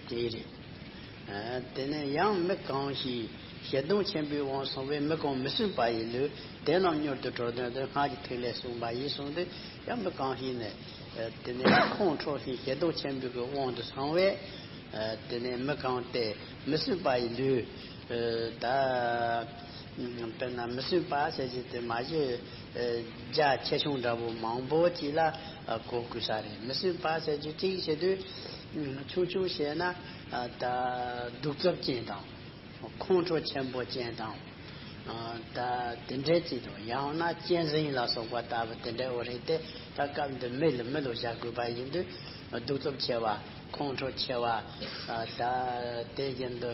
དེ་རེད། དེ་ནས་ཡང་མི་གང་ཞིག་ཞེ་སྡང་ཆེན་པོའི་དབང་སོང་བས་མི་གང་མི་སྲུན་པ་ཡི་ལུས་དེ་རྣམས་མྱུར་དུ་གྲོལ་དོན་དུ་སྔགས་ཀྱི་ཐིག་ལེ་གསུངས་པ་ཡིན་གསུངས་ཏེ། ཡང་མི་གང་ཞིག་ནི་དེ་ནས་ཁོང་ཁྲོ་ཞིང་ཞེ་སྡང་ཆེན་པོའི་དབང་དུ་སོང་བས། དེ་ནས་མི་གང་སྟེ་མི་སྲུན་པ་ཡི་ལུས། ད་དཔེར་ན་མི་སྲུན་པ་ཟེར་གྱི་དེ་མ་གཞི་རྒྱ་ཆེ་ཆུང་འདྲ་པོ་མང་པོ་ཅིག་ལ་གོ་དགོས་ས་རེད། མི་སྲུན་པ་ཟེར་གྱི་གཅིག་བྱེད་དུས་ཆུང་ཆུང་བྱས་ན་ད་གདུག་རྩུབ་ཅན་དང་། ཁོང་ཁྲོ་ཆེན་པོ་ཅན་དང་། ད་དེ་འདྲའི་ཅིག་དང་། ཡང་ན་གཅན་གཟན་ལ་སོགས་པ་ལྟ་བུ་དེ་འདྲའི་འོ་རེད་དེ། ད་སྐབས་འདི་མི་ལ་མི་ལ་བཞག་དགོས་པ་ཡིན་དུས། གདུག་རྩུབ་ཆེ་བ། ཁོང་ཁྲོ་ཆེ་བ། ད་དེ་བཞིན་དུ་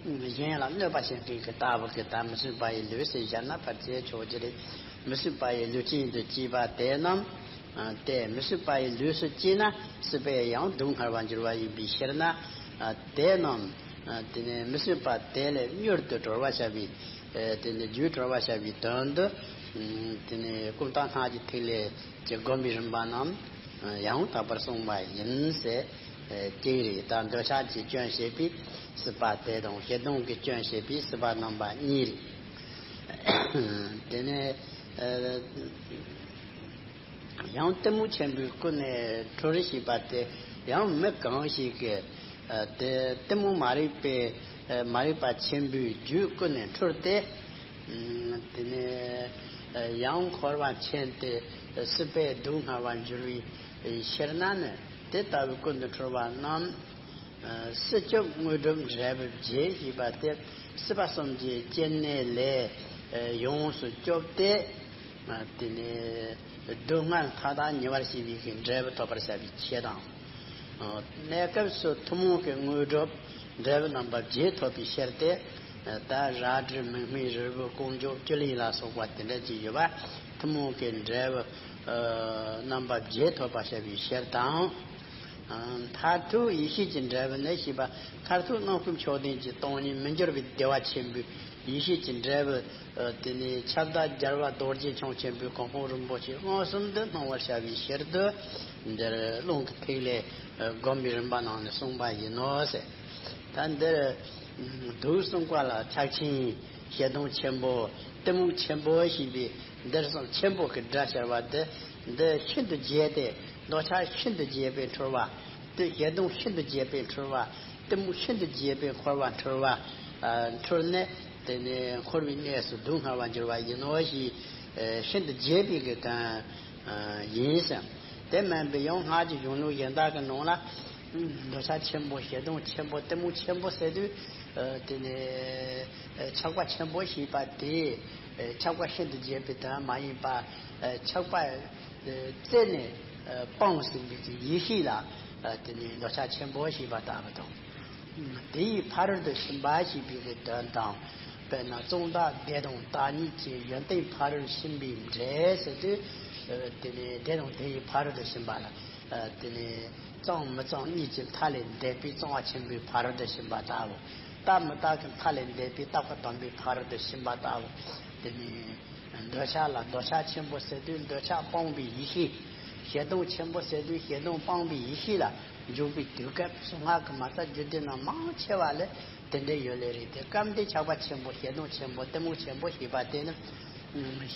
གཞན་ལ་གནོད་པ་བྱེད་མཁན་གྱི་ལྟ་བུ་གི་ད་མི་སྲུན་པ་ཡི་ལུས་ཟེར་བཞག་ན་ཕལ་ཆེར་ཆོག་གི་རེད། མི་སྲུན་པ་ཡི་ལུས་ཅན་དུ་སྐྱེས་པ་དེ་རྣམས། དེ་མི་སྲུན་པ་ཡི་ལུས་སུ་སྐྱེས་ན་སྲིད་པའི་ཡང་སྡུག་བསྔལ་བར་འགྱུར་བ་ཡིན་པའི་ཕྱིར་ན། དེ་རྣམས་དེ་ནས་མི་སྲུན་པ་དེ་ལས་མྱུར་དུ་གྲོལ་བར་བྱ་བའི། དེ་ནས་རྒྱུད་གྲོལ་བར་བྱ་བའི་དོན་དུ། དེ་ནས་ཀུན་བརྟགས་སྔགས་ཀྱི་ཐིག་ལེ་གྱི་བསྒོམ་པའི་རིམ་པ་རྣམས་ཡང་དག་པར་གསུངས་པ་ཡིན་ཟེར། གཅིག་རེད། ད་འདོད་ཆགས་ཀྱི་སྐྱོན་བྱེད་པའི་སྲིད་པ་དེ་དང་། ཞེ་སྡང་གི་སྐྱོན་བྱེད་པའི་སྲིད་པ་རྣམ་པ་གཉིས་རེད། དེ་ནས་ཡང་གཏི་མུག་ཆེན་པོས་ཀུན་ནས་འཁྲུལ་ཞེས་པ་དེ་ཡང་མི་གང་ཞིག་གིས་དེ་གཏི་མུག་མ་རིག་པའི་མ་རིག་པ་ཆེན་པོའི་རྒྱུད་ཀུན་ནས་འཁྲུལ་ཏེ། དེ་ནས་ཡང་འཁོར་བ་འཁྱེར་ཏེ་སྲིད་པའི་སྡུག་བསྔལ་བར་འགྱུར་བའི་ ཤེར་ན་ནི་དེ་ལྟ་བུའི་ཀུན་ཏུ་འཁྲུལ་པ་རྣམས། ཨ་སྲིད་སྐྱོབ་དངོས་གྲུབ་འབྲས་བུ་བརྒྱད་ཞེས་པ་དེ་སྲིད་པ་གསུམ་གྱི་སྐྱེ་གནས་ལས་ཡོངས་སུ་སྐྱོབ་སྟེ། ཨ་དེ་ནས་སྡུག་བསྔལ་མཐའ་དག་ཉེ་བར་ཞི་བའི་གི་འབྲས་བུ་ཐོབ་པར་བྱ་བའི་ཆེད་དང་། ཨ་གནས་སྐབས་སུ་ཐུན་མོང་གི་དངོས་གྲུབ་འབྲས་བུ་རྣམ་པ་བརྒྱད་ཐོབ་པའི་ཕྱིར་ཏེ། ད་རལ་གྲི་མིག་སྨན་རིལ་བུ་ལྐོག་འགྱོ་བཅུད་ལེན་ལ་སོགས་པ་དེ་འདྲ་ཅིག་ཡོད་པ། ཐུན་མོང་གི་འབྲས་བུ་ཨ་རྣམ་པ་བརྒྱད་ཐོབ་པར་བྱ་བའི་ཕྱིར་དང་། ཨ་མཐར་ཐུག་ཡེ་ཤེས་ཀྱི་འབྲས་བུ་ནི་ཞེས་པ། མཐར་ཐུག་རྣམ་ཀུན་མཆོག་ལྡན་གྱི་སྟོང་ཉིད་མི་འགྱུར་བའི་བདེ་བ་ཆེན་པོའི་ཡེ་ཤེས་ཀྱི་འབྲས་བུ། ཨ་དེ་ནི་ཁྱབ་བདག་རྒྱལ་བ་རྡོ་རྗེ་འཆང་ཆེན་པོའི་གོ་འཕང་རིན་པོ་ཆེ་མངོན་སུམ་དུ་སྣང་བར་བྱ་བའི་ཕྱིར་དུ། འདིར་རླུང་གི་ཐིག་ལེ་ཨ་བསྒོམ་པའི་རིམ་པ་ནང་ནས་གསུངས་པ་ཡིན་ནོ་ཟེར། ད་འདིར་དུག་གསུམ་ཀ་ལ་ཆགས་ཆེན། ཞེ་སྡང་ཆེན་པོ། གཏི་མུག་ཆེན་པོ་ཞེས་པའི་འདིར་གསུམ་ཆེན་པོ་གི་སྒྲ་ཤར་བ་འདི། འདི་ཤིན་ཏུ་རྒྱས་ཏེ། འདོད་ཆགས་ཤིན་ཏུ་རྒྱས་པས་འཁྲུལ་བ། དེ་ཞེ་སྡང་ཤིན་ཏུ་རྒྱས་པས་འཁྲུལ་བ། གཏི་མུག་ཤིན་ཏུ་རྒྱས་པས་འཁོར་བ་འཁྲུལ་བ། ཨ་འཁྲུལ་ནས་དེ་ནས་འཁོར་བའི་གནས་སུ་སྡུག་བསྔལ་བར་འགྱུར་བ་ཡིན་ནོ་ཞེས། ཨ་ཤིན་ཏུ་རྒྱས་པའི་གི་དོན་ཨ་ཡིན་ཟེར། དེ་མིན་པའི་ཡང་སྔགས་ཀྱི་གཞུང་ལུགས་གཞན་དག་གི་ནང་ལ། འདོད་ཆགས་ཆེན་པོ། ཞེ་སྡང་ཆེན་པོ། གཏི་མུག་ཆེན་པོ་ཟེར་དུས། ཨ་དེ་ནས་ཨ་ཆགས་པ་ཆེན་པོ་ཞེས་པ་དེ། ཨ་ཆགས་པ་ཤིན་ཏུ་རྒྱས་པའི་དོན་མ་ཡིན་པ། ཨ་ཆགས་པ་ཨ་རྩད་ནས་ཨ་སྤངས་ཟིན་པའི་ཡེ་ཤེས་ལ། ཨ་དེ་ནས་འདོད་ཆགས་ཆེན་པོ་ཞེས་པ་ལྟ་བུ་དང་། དེ་ཡི་ཕ་རོལ་ཏུ་ཕྱིན་པ་ཞེས་པའི་གི་དོན་དང་། དཔེར་ན་གཙང་དག་བདེ་དང་བདག་ཉིད་ཀྱི་ཡོན་ཏན་ཕ་རོལ་ཕྱིན་པའི་འབྲས་ཟེར་དུས། ཨ་དེ་ནས་བདེ་དང་བདེ་ཡི་ཕ་རོལ་ཏུ་ཕྱིན་པ་ལ། ཨ་དེ་ནས་གཙང་མི་གཙང་གཉིས་ཀྱི་མཐའ་ལས་འདས་པའི་གཙང་བ་ཆེན་པོའི་ཕ་རོལ་ཏུ་ཕྱིན་པ་ལྟ་བུ། རྟག་མི་རྟག་གི་མཐའ་ལས་འདས་པའི་རྟག་པ་དམ་པའི་ཕ་རོལ་ཏུ་ཕྱིན་པ་ལྟ་བུ། དེ་ནས་འདོད་ཆགས་ལ་འདོད་ཆགས་ཆེན་པོ་ཟེར་དུས་འདོད་ཆགས་སྤངས་པའི་ཡེ་ཤེས། ཞེ་སྡང་ཆེན་པོ་ཟེར་དུས་ཞེ་སྡང་སྤངས་པའི་ཡེ་ཤེས་ལ་འཇུག་པའི་དུས་སྐབས་སུ་སྔགས་ཀྱི་མ་རྩ་རྒྱུད་སྡེ་ནང་མང་ཆེ་བ་ལས་དེ་འདྲ་ཡོད་ལེ་རེད། དེ་སྐབས་འདི་ཆགས་པ་ཆེན་པོ། ཞེ་སྡང་ཆེན་པོ། གཏི་མུག་ཆེན་པོ་ཞེས་པ་དེ་ནི་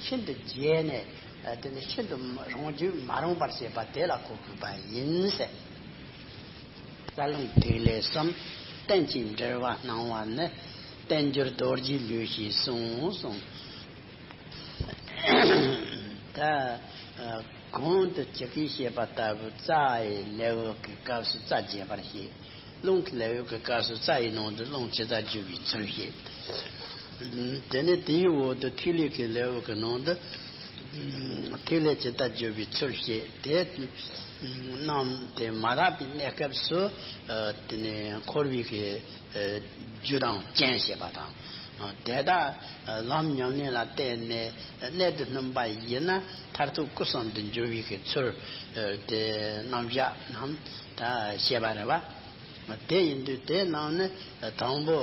ཤིན་ཏུ་རྒྱས་ནས། དེ་ནི་ཤིན་ཏུ་རང་རྒྱུད་མ་རུངས་པར་བྱེད་པ་དེ་ལ་གོ་དགོས་པ་ཡིན་ཟེར། རྩ་རླུང་ཐིག་ལེ་གསུམ་རྟེན་ཅིང་འབྲེལ་བར་སྣང་བ་ནི། རྟེན་འབྱུང་རྡོ་རྗེའི་ལུས་ཞེས་གསུངས་གསུངས། ད་གོང་དུ་ཇི་སྐད་བཤད་པ་ལྟ་བུ་རྩ་ཡི་ལེའུ་གི་སྐབས་སུ་རྩ་རྒྱས་པར་བཤད། རླུང་གི་ལེའུ་གི་སྐབས་སུ་རྩ་ཡི་ནང་དུ་རླུང་ཇི་ལྟར་རྒྱུ་བའི་ཚུལ་བཤད། དེ་ནས་དེའི་འོག་ཏུ་ཐིག་ལེ་གི་ལེའུ་གི་ནང་དུ་ཐིག་ལེ་ཇི་ལྟར་རྒྱུ་བའི་ཚུལ་བཤད། དེ་རྣམས་དེ་མ་དག་པའི་གནས་སྐབས་སུ་དེ་ནས་འཁོར་བའི་གི་རྒྱུ་དང་རྐྱེན་བཤད་པ་དང་། དེ་དག་ལམ་ཉམས་ལེན་ལ་བརྟེན་ནས་གནད་དུ་བསྣུན་པ་ཡིན་ན་མཐར་ཐུག་སྐུ་གསུམ་དུ་འགྱུར་བའི་གི་ཚུལ་དེ་རྣམ་གཞག་རྣམས་ད་བཤད་པ་རེད་བ། དེ་ཡིན་དུས་དེ་རྣམས་ནི་དང་པོ་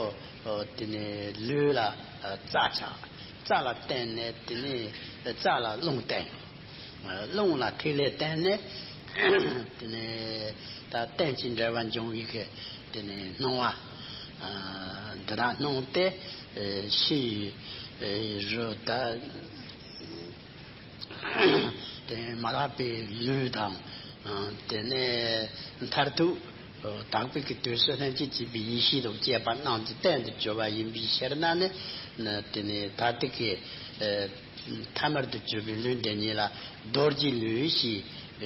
དེ་ནི་ལུས་ལ་རྩ་ཆགས། རྩ་ལ་བརྟེན་ནས་དེ་ནི་རྩ་ལ་རླུང་བརྟེན། རླུང་ལ་ཐིག་ལེ་བརྟེན་ནས་དེ་ནི་ད་རྟེན་ཅིང་འབྲེལ་བར་འབྱུང་བའི་གི་དེ་ནི་སྣང་བ་འདི་དག་སྣང་སྟེ་ཕྱི་རོལ་ད། དེ་མ་དག་པའི་ལུས་དང་། དེ་ནས་མཐར་ཐུག་དག་པའི་གི་དུས་སུ་ལྷན་ཅིག་སྐྱེས་པའི་ཡེ་ཤེས་དང་བཅས་པ་རྣམས་ཀྱི་རྟེན་དུ་གྱུར་པ་ཡིན་པའི་ཕྱིར་ན་ནི། དེ་ནས་ད་ལྟའི་གི་ཐ་མལ་དུ་གྱུར་པའི་ལུས་འདི་ཉིད་ལ་རྡོ་རྗེའི་ལུས་ཞེས་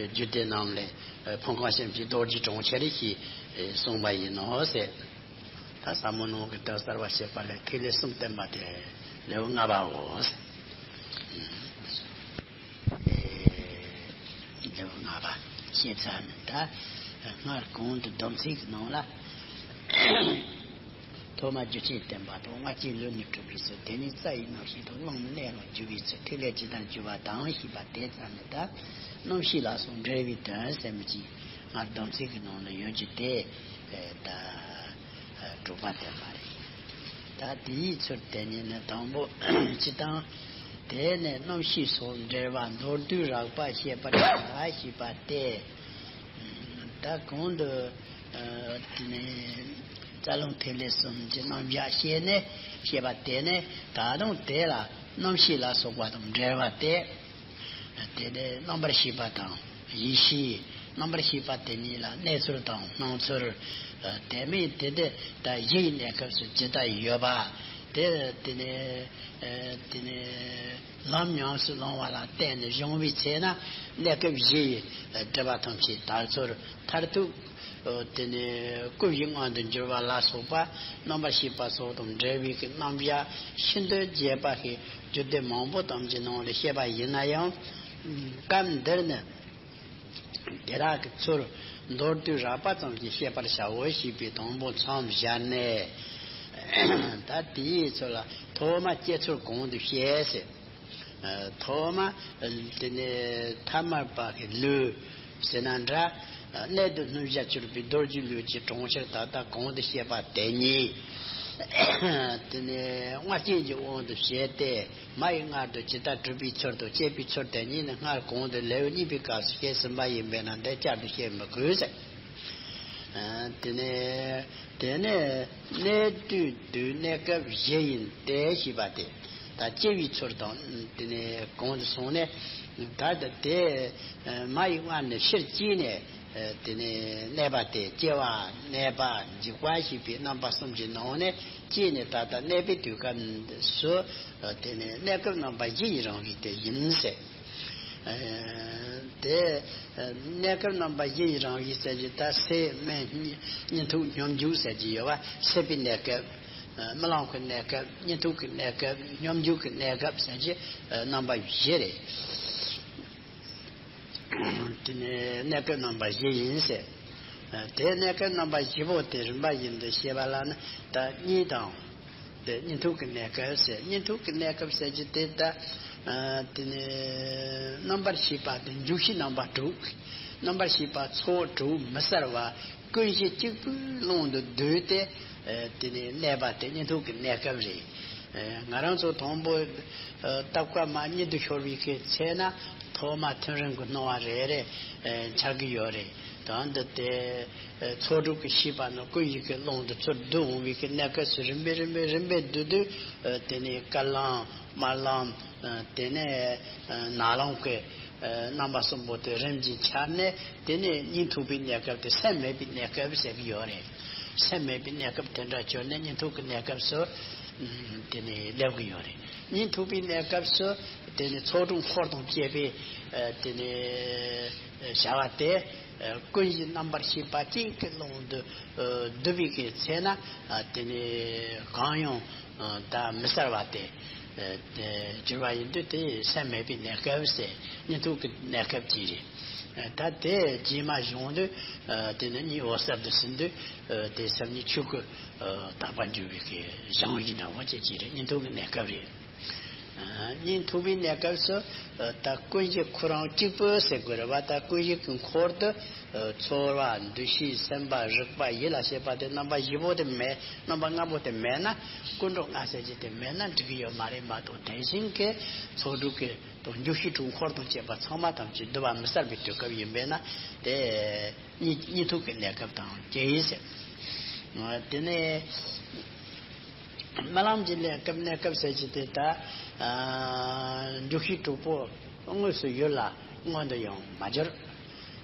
རྒྱུད་སྡེ་རྣམས་ལས་ཕུང་ཁམས་ཤིན་ཏུ་རྡོ་རྗེ་གྲོང་ཁྱེར་ཞེས་གསུངས་པ་ཡིན་ནོ་ཟེར། ད་ཟབ་མོ་ནང་གི་དོན་གསལ་བར་བྱེད་པ་ལས་ཐིག་ལེ་གསུམ་བསྟན་པ་དེ་ལེའུ་ལྔ་པའོ། ལེའུ་ལྔ་པ་བཤད་ཚར་ནས་ད་སྔར་གོང་དུ་སྡོམ་ཚིག་གི་ནང་ལ། ཐོག་མར་རྒྱུ་རྐྱེན་བསྟན་པ་དང་། ལྔ་བསྐྱེད་ལུས་ནི་གྲུབ་པའི་ཚུལ། དེ་ནས་རྩ་ཡི་རྣམ་ཤེས་དང་། རླུང་ནི་གནས་ལ་རྒྱུ་བའི་ཚུལ། ཐིག་ལེ་ཇི་ལྟར་རྒྱུ་བ་དང་ཞེས་པ་དེ་ཙམ་ནི་ད་རྣམ་ཤེས་ལ་སོགས་འབྲེལ་བའི་དོན་ཟེར་མི་ཅིག་སྔར་སྡོམ་ཚིག་གི་ནང་ལ་ཡོད་རྒྱུ་དེ་ད་དྲུག་པ་བསྟན་པ་རེད། ད་དེའི་ཚུལ་དེ་ཉིད་ནི་དང་པོ་སྤྱི་དང་། དེ་ནས་རྣམ་ཤེས་སོགས་འབྲེལ་བ་མདོར་བསྡུས་རགས་པ་བཤད་པར་བྱ་ཞེས་པ་སྟེ། ད་གོང་དུ་ཨ་དེ་ནས་རྩ་རླུང་ཐིག་ལེ་གསུམ་གྱི་རྣམ་གཞག་བཤད་ནས་བཤད་པ་དེ་ནས་ད་དུང་དེ་ལ་རྣམ་ཤེས་ལ་སོགས་པ་དང་འབྲེལ་བ་སྟེ། དེ་ནས་རྣམ་པར་ཤེས་པ་དང་ཡེ་ཤེས། རྣམ་པར་ཤེས་པ་དེ་ཉིད་ལ་གནས་ཚུལ་དང་སྣང་ཚུལ། དེ་མིན་དེ་དེ་ད་གཞི་ཡི་གནས་སྐབས་སུ་ཇི་ལྟར་ཡོད་པ། དེ་དེ་ནས་དེ་ནས་ལམ་ཉམས་སུ་བླང་བ་ལ་བརྟེན་ནས་བྱུང་བའི་ཚེ་ན། གནས་སྐབས་བཞི་ཡི་སྒྲིབ་པ་ཐམས་ཅད་དག་ཚུལ་མཐར་ཐུག་དེ་ནས་ཀུན་གཞི་མངོན་དུ་འགྱུར་བ་ལ་སོགས་པ་རྣམ་པར་ཤེས་པ་སོགས་དང་འབྲེལ་བའི་གི་རྣམ་གཞག་ཤིན་ཏུ་རྒྱས་པ་ཞིག་རྒྱུད་སྡེ་མང་པོ་ཐམས་ཅད་ནང་ལ་བཤད་པ་ཡིན་ན་ཡང་། སྐབས་འདིར་ནི་དེ་དག་གི་ཚུལ་མདོར་བསྡུས་རགས་པ་ཙམ་ཞིག་བཤད་པར་བྱའོ་ཞེས་པའི་དང་པོ་མཚམས་བཞག་ནས། ད་དེའི་ཚུལ་ལ་ཐོག་མ་སྐྱེ་ཚུལ་གོང་དུ་བཤད་ཟེར། ཐོག་མ་དེ་ནས་ཐ་མལ་པ་གི་ལུས་ཟེར་ན་འདྲ། གནད་དུ་སྣུན་བྱ་གྱུར་པའི་རྡོ་རྗེ་ལུས་ཀྱི་གྲོང་ཁྱེར་ད་ལྟ་གོང་དུ་བཤད་པ་དེ་ཉིད། དེ་ནས་བསྔོ་རྐྱེན་གྱི་དབང་དུ་བྱས་ཏེ། མ་ཡི་མངལ་དུ་ཇི་ལྟར་གྲུབ་པའི་ཚུལ་དང་སྐྱེས་པའི་ཚུལ་དེ་ཉིད་ནི་སྔར་གོང་དུ་ལེའུ་གཉིས་པའི་སྐབས་སུ་བཤད་ཟིན་པ་ཡིན་པས་ན་འདིར་བསྐྱར་དུ་བཤད་མི་དགོས་ཟེར། དེ་ནས་དེ་ནས་གནས་དུས་དུས་གནས་སྐབས་བཞི་ཡིན་ཏེ་ཞེས་པ་སྟེ། ད་སྐྱེ་བའི་ཚུལ་དང་དེ་ནས་གོང་དུ་སོང་ནས། ད་ལྟ་དེ་མ་ཡི་མངལ་ནས་ཕྱིར་སྐྱེས་ནས། དེ་ནས་གནས་པ་སྟེ། སྐྱེ་བ་གནས་པ་འཇིག་པ་ཞེས་པའི་རྣམ་པ་གསུམ་གྱི་ནང་ནས་སྐྱེས་ནས་ད་ལྟ་གནས་པའི་དུས་སྐབས་སུ། དེ་ནས་གནས་སྐབས་རྣམ་པ་བཞི་ཡི་རང་བཞིན་དེ་ཡིན་ཟེར། དེ་གནས་སྐབས་རྣམ་པ་བཞི་ཡི་རང་བཞིན་ཟེར་གྱི། ད་སད་སྨད་གཉིད་གཉིད་འཐུག་སྙོམས་འཇུག་ཟེར་གྱི་ཡོད་པ། སད་པའི་གནས་སྐབས། རྨི་ལམ་གྱི་གནས་སྐབས། གཉིད་འཐུག་གི་གནས་སྐབས། སྙོམས་འཇུག་གི་གནས་སྐབས་ཟེར་གྱི་རྣམ་པ་བཞི་རེད། དེ་ནས་གནས་སྐབས་རྣམ་པ་བཞི་ཡིན་ཟེར། དེ་གནས་སྐབས་རྣམ་པ་བཞི་པོ་དེ་རིམ་པ་བཞིན་དུ་བཤད་པ་ལ་ནི། ད་གཉིད་དང་། དེ་གཉིད་འཐུག་གི་གནས་སྐབས་ཟེར། གཉིད་འཐུག་གི་གནས་སྐབས་ཟེར་གྱི་དེ་ད། དེ་ནས་རྣམ་པར་ཤེས་པ་དེ་འཇུག་ཤེས་རྣམ་པ་དྲུག་རྣམ་པར་ཤེས་པ་ཚོགས་དྲུག་མི་གསལ་བ། ཀུན་གཞི་གཅིག་པུའི་ཀློང་དུ་བསྡུས་ཏེ། དེ་ནས་གནས་པ་དེ་གཉིད་འཐུག་གི་གནས་སྐབས་རེད། ང་རང་ཚོ་དང་པོ་སྟབས་ཀ་མ་གཉིད་དུ་ཤོར་བའི་གི་ཚེ་ན། ཐོག་མ་ཐིམ་རིམ་གྱི་སྣང་བ་རེ་རེ་འཆར་གྱི་ཡོད་རེད། དོན་དུ་དེ་ཚོགས་དྲུག་གི་ཤེས་པ་ནི་ཀུན་གཞི་གི་ཀློང་དུ་ཚུར་བསྡུ་འོང་བའི་གི་གནས་སྐབས་སུ་རིམ་པས་རིམ་པས་རིམ་པས་བསྡུ་དུས། དེ་ནས་དཀར་ལམ་དམར་ལམ། དེ་ནས་ནག་ལམ་གྱི་རྣམ་པ་གསུམ་པོ་དེ་རིམ་གྱིས་འཆར་ནས། དེ་ནས་གཉིད་འཐུག་པའི་གནས་སྐབས་དེ་སད་མེད་པའི་གནས་སྐབས་ཟེར་གྱི་ཡོད་རེད། སད་མེད་པའི་གནས་སྐབས་དེ་འདྲ་གྱུར་ནས་གཉིད་འཐུག་གི་གནས་སྐབས་སུ་དེ་ནས་སླེབས་ཀྱི་ཡོད་རེད། གཉིད་འཐུག་པའི་གནས་སྐབས་སུ་དེ་ནས་ཚོགས་དྲུག་འཁོར་དང་བཅས་པའི་དེ་ནས་བྱ་བ་དེ། ཀུན་གཞི་རྣམ་པར་ཤེས་པ་གཅིག་གི་ཀློང་དུ་བསྡུ་བའི་གི་ཚེ་ན། དེ་ནས་གང་ཡང་ད་མི་གསལ་བ་དེ་གྱུར་བ་ཡིན་དུས། དེ་སད་མེད་པའི་གནས་སྐབས་ཟེར། གཉིད་འཐུག་གི་གནས་སྐབས་ཅིག་རེད། ད་དེ་རྗེས་མ་བྱུང་དུས། དེ་ནས་གཉིད་འོད་གསལ་དུ་ཟིན་དུས། དེ་སེམས་ཉིད་ཆོས་སྐུ་དག་པར་འགྱུར་བའི་གི་བྱང་བའི་འདྲ་བོ་ཅིག་ཅིག་རེད། གཉིད་འཐུག་གི་གནས་སྐབས་རེད། གཉིད་འཐུག་པའི་གནས་སྐབས་སུ། ད་ཀུན་གཞི་ཁོ་རང་གཅིག་པུ་ཟེར་དགོས་རེད་བ། ད་ཀུན་གཞི་གི་འཁོར་དུ་ཚོར་བ་འདུ་ཤེས་སེམས་པ་རིག་པ་ཡིད་ལ་བྱེད་པ་དེ་རྣམ་པ་བཞི་པོ་དེ་མེད། རྣམ་པ་ལྔ་པོ་དེ་མེད་ན། ཀུན་འགྲོ་ལྔ་ཟེར་གྱི་དེ་མེད་ན་འགྲིག་གི་ཡོད་མ་རེད་མ་གཏོགས། དེ་བཞིན་གྱི་ཚོགས་དྲུག་གི་དང་འདུ་ཤེས་དྲུག་འཁོར་དང་བཅས་པ་ཚང་མ་ཐམས་ཅད་བསྡུ་བ་མི་གསལ་བའི་དུས་སྐབས་ཡིན་པས་ན། དེ་གཉིད་གཉིད་འཐུག་གི་གནས་སྐབས་དང་བཅས་ཡིན་ཟེར། དེ་ནས་རྨི་ལམ་གྱི་གནས་སྐབས། གནས་སྐབས་ཟེར་གྱི་དེ་ད་འདུ་ཤེས་དྲུག་པོ་དངོས་སུ་ཡུལ་ལ་མངོན་དུ་ཡང་མ་གྱུར།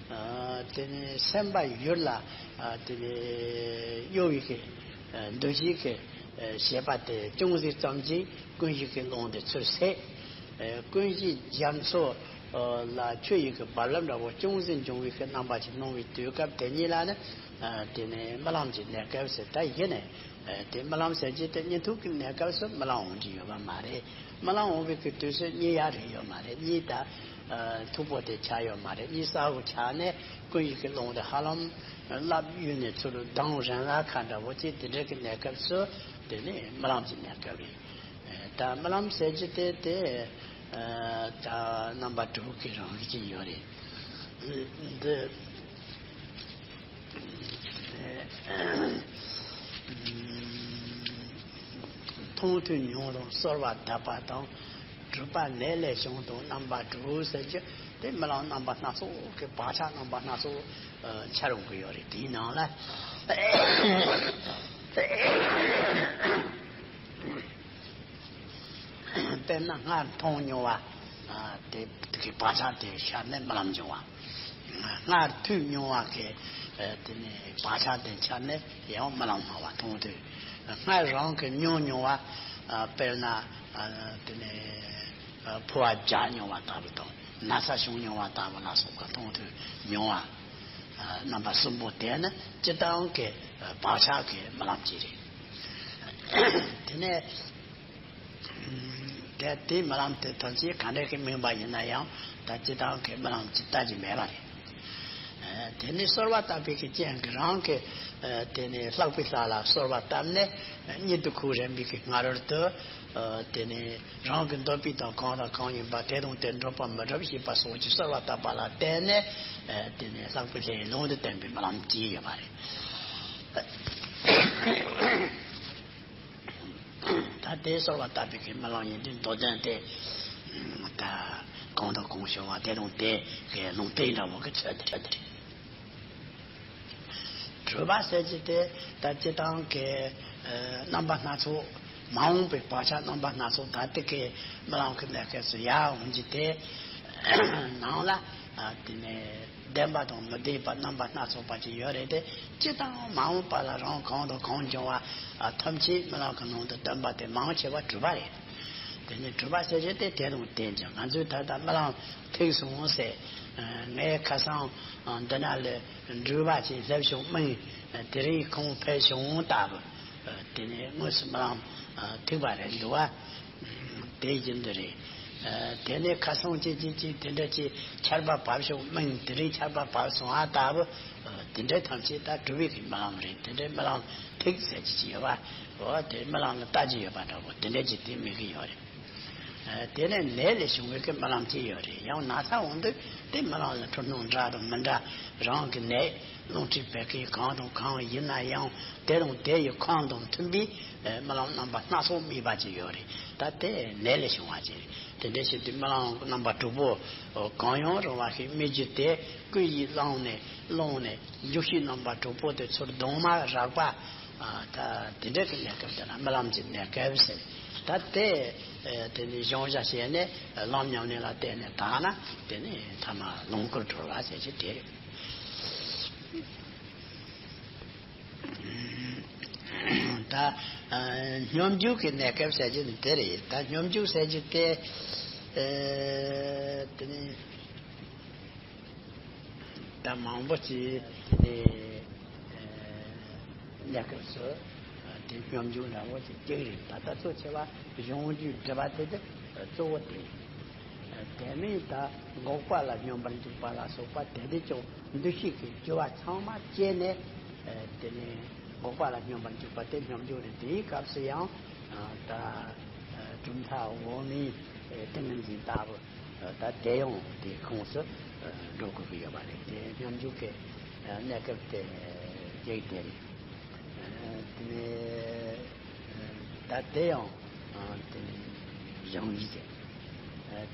དེ་ནས་སེམས་པ་ཡུལ་ལ་དེ་ནས་གཡོ་བའི་གི་འདུ་བྱེད་ཀྱི་བྱེད་པ་དེ་ཅུང་ཟད་ཙམ་གྱིས་ཀུན་གཞི་གི་ཀློང་དེ་ཚུར་ཟད། ཀུན་གཞི་རྒྱ་མཚོ་ལ་ཆུ་ཡི་གི་རྦབ་རླབས་འདྲ་བོ་ཅུང་ཟད་འབྱུང་བའི་གི་རྣམ་པ་ཅིག་སྣང་བའི་དུས་སྐབས་དེ་ཉིད་ལ་ནི། དེ་ནས་རྨི་ལམ་གྱི་གནས་སྐབས་ཟེར། ད་ཡིན་ནས་དེ་རྨི་ལམ་ཟེར་གྱི་དེ་གཉིད་འཐུག་གི་གནས་སྐབས་སུ་རྨི་ལམ་འོང་གི་ཡོད་པ་མ་རེད། རྨི་ལམ་འོང་བའི་གི་དུས་སུ་གཉིད་ཡག་རེད་ཡོད་མ་རེད། གཉིད་ད་མཐུག་པོ་དེ་ཆགས་ཡོད་མ་རེད། གཉིད་སྲབ་པོ་ཆགས་ནས་ཀུན་གཞི་གི་ཀློང་དེ་ཧ་ལམ་རླབས་གཡོས་ནས་ཚུར་ལྡང་རན་ལ་ཁ་འདྲ་བོ་ཅིག་དེ་འདྲ་གི་གནས་སྐབས་སུ་དེ་ནི་རྨི་ལམ་གྱི་གནས་སྐབས་རེད། ད་རྨི་ལམ་ཟེར་གྱི་དེ་དེ་ད་རྣམ་པ་དྲུག་གི་རང་བཞིན་ཡོད་རེད། འདི་མཐོང་ཐོས་མྱོང་རུང་གསོལ་བ་གདབ་པ་དང་། སྒྲུབ་པ་ལས་ལས་བྱུང་དང་རྣམ་པ་དྲུག་ཟེར་གྱི་དེ་རྨི་ལམ་རྣམ་པ་སྣ་ཚོགས་ཀྱི་བག་ཆགས་རྣམ་པ་སྣ་ཚོགས་འཆར་འོང་གི་ཡོད་རེད། དེའི་ནང་ལ། དཔེར་ན་སྔར་མཐོང་མྱོང་བ་དེ་གི་བག་ཆགས་དེ་ཤར་ནས་རྨི་ལམ་འབྱུང་བ། སྔར་ཐོས་མྱོང་བ་གི་དེ་ནས་བག་ཆགས་དེ་འཆར་ནས་ཡང་རྨི་ལམ་སྨྲ་བ། མཐོང་ཐོས། སྔར་རང་གི་མྱོང་མྱོང་བ་ དཔེར་ན་དེ་ནས་ཕོ་བ་རྒྱག་མྱོང་བ་ལྟ་བུ་དང་ན་ཚ་བྱུང་མྱོང་བ་ལྟ་བུ་ལ་སོགས་པ་མཐོང་ཐོས་མྱོང་བ་རྣམ་པ་གསུམ་པོ་དེ་ནི་སྤྱིར་བཏང་གི་བག་ཆགས་ཀྱི་རྨི་ལམ་ཅིག་རེད། དེ་ནས། དེ་དེའི་རྨི་ལམ་དེ་ཐམས་ཅད་ག་འདྲ་གི་རྨིས་པ་ཡིན་ན་ཡང་ད་སྤྱིར་བཏང་གི་རྨི་ལམ་ཅིག་ལྟ་རྒྱུ་མེད་པ་རེད། དེ་ནས་གསོལ་བ་བཏབ་པའི་གི་རྐྱེན་གྱིས་རང་གི་དེ་ནས་ལྷག་པའི་ལྷ་ལ་གསོལ་བ་བཏབ་ནས་གཉིད་དུ་ཁུག་རན་པའི་གི་སྔ་རོལ་དུ་དེ་ནས་རང་གི་འདོད་པའི་དོན་གང་དང་གང་ཡིན་པ་དེ་དང་དེ་འགྲུབ་པ་མི་འགྲུབ་ཤེས་པ་སོགས་ཀྱི་གསོལ་བ་བཏབ་པ་ལ་བརྟེན་ནས་དེ་ནས་ལྷག་པའི་ལྷའི་ལུང་དུ་བསྟན་པའི་རྨི་ལམ་ཅིག་ཡོད་པ་རེད། ད་དེ་གསོལ་བ་བཏབ་པའི་གི་རྨི་ལམ་ཡིན་དུས་མདོ་དོན་དེ་ད་གང་དང་གང་བྱུང་བ་དེ་དང་དེ་གི་ལུང་བསྟན་འདྲ་བོ་གི་ཚུལ་དེ་འདྲ་དེ་རེད། གྲུབ་པ་ཟེར་གྱི་དེ་ད་སྤྱིར་བཏང་གི་རྣམ་པ་སྣ་ཚོགས་མ་འོངས་པའི་བག་ཆགས་རྣམ་པ་སྣ་ཚོགས་ད་ལྟ་གི་རྨི་ལམ་གྱི་གནས་སྐབས་སུ་ཡར་འོང་རྒྱུ་དེ་ནང་ལ་དེ་ནས། ལྡན་པ་དང་མི་ལྡན་པ་རྣམ་པ་སྣ་ཚོགས་པ་ཅིག་ཡོད་རེད་དེ། སྤྱིར་བཏང་མ་འོངས་པ་ལ་རང་གང་དང་གང་འབྱུང་བ་ཐམས་ཅད་རྨི་ལམ་གྱི་ནང་དུ་སྟོན་པ་དེ་མང་ཆེ་བ་གྲུབ་པ་རེད། དེ་ནི་གྲུབ་པ་ཟེར་རྒྱུ་དེ་དེ་དང་དེ་འབྱུང་ང་ཚོས་ད་ལྟ་རྨི་ལམ་ཐིག་སོང་ཟེར། ངའི་ཁ་སང་འདི་ན་ལས་འགྲུལ་པ་ཅིག་སླེབས་བྱུང་མིན། དེ་རིང་ཁོང་ཕེབས་བྱུང་ལྟ་བུ། དེ་ནས་དངོས་སུ་རྨི་ལམ་ཐིག་པ་རེད་འདུག་བ། དེ་བཞིན་དུ་རེད། དེ་ནས་ཁ་སང་ཅིག་ཅིག་ཅིག་དེ་འདྲ་ཅིག་ཆར་པ་བབས་བྱུང་མིན་དེ་རིང་ཆར་པ་བབས་སོང་ཨ་ལྟ་བུ། དེ་འདྲ་ཐམས་ཅད་ད་གྲུབ་པའི་གི་རྨི་ལམ་རེད། དེ་འདྲའི་རྨི་ལམ་ཐིག་ཟེར་གྱི་ཅིག་ཡོད་པ། འོ་དེ་རྨི་ལམ་ལ་ལྟ་རྒྱུ་ཡོད་པ་འདྲ་བོ་དེ་འདྲ་ཅིག་དེ་དམིགས་ཀྱི་ཡོད་རེད། དེ་ནས་ནད་ལས་བྱུང་བའི་གི་རྨི་ལམ་ཅིག་ཡོད་རེད། ཡང་ན་ཚ་འོང་དུས་དེ་རྨི་ལམ་ལ་འཁྲུལ་སྣང་འདྲ་དང་མི་འདྲ་རང་གི་ནད་རླུང་མཁྲིས་བད་ཀན་གང་དང་གང་ཡིན་ན་ཡང་དེ་དང་དེ་ཡི་ཁམས་དང་མཐུན་པའི་རྨི་ལམ་རྣམ་པ་སྣ་ཚོགས་རྨིས་པ་ཅིག་ཡོད་རེད། ད་དེ་ནད་ལས་བྱུང་བ་ཅིག་རེད། དེ་འདྲ་བྱས་དུས་རྨི་ལམ་རྣམ་པ་དྲུག་པོ་གང་ཡང་རུང་བ་ཞིག་རྨིས་རྒྱུ་དེ་ཀུན་གཞི་བླངས་ནས་བླངས་ནས་འཇུག་ཤེས་རྣམ་པ་དྲུག་པོ་དེ་ཚུར་གདོང་མ་རགས་པ། ད་དེ་འདྲ་གི་གནས་སྐབས་དེ་ལ་རྨི་ལམ་གྱི་གནས་སྐབས་ཟེར། ད་དེ་དེ་ནི་གཞུང་བཞག་བྱས་ནས་ལམ་ཉམས་ལེན་ལ་བརྟེན་ནས་དག་ན་དེ་ནི་ཐ་མ་ལོངས་སྐུར་གྲོལ་བ་ཟེར་གྱི་དེ་རེད། ད་སྙོམས་འཇུག་གི་གནས་སྐབས་ཟེར་གྱི་ནི་དེ་རེད། ད་སྙོམས་འཇུག་ཟེར་གྱི་དེ་དེ་ནི། ད་མང་པོ་ཅིག་དེ་གནས་སྐབས་སུ་དེ་སྙོམས་འཇུག་འདྲ་བོ་ཅིག་གཅིག་རེད། ད་ལྟ་གཙོ་ཆེ་བ་གཞུང་རྒྱུད་སྒྲུབ་པ་དེ་དེ་གཙོ་བོ་དེ་རེད། དེ་མིན་ད་འགོག་པ་ལ་སྙོམས་པར་འཇུག་པ་ལ་སོགས་པ་དེ་དེ་ཅུང་འདུ་ཤེས་ཀྱི་རྒྱུ་བ་ཚང་མ་བཅད་ནས་དེ་ནས་འགོག་པ་ལ་སྙོམས་པར་འཇུག་པ་དེ་སྙོམས་འཇུག་རེད། དེའི་སྐབས་སུ་ཡང་ད་གྲུབ་མཐའ་འོག་མིན་ཏིང་ངེ་འཛིན་ལྟ་བུ། ད་དེ་ཡང་དེའི་ཁོངས་སུ་འགྲོ་དགོས་ཀྱི་ཡོད་པ་རེད། དེ་སྙོམས་འཇུག་གི་གནས་སྐབས་དེ་རྒྱུད་དེ་རེད། དེ་ནས་ད་དེ་ཡང་དེ་ནས་སྦྱང་ཡུལ་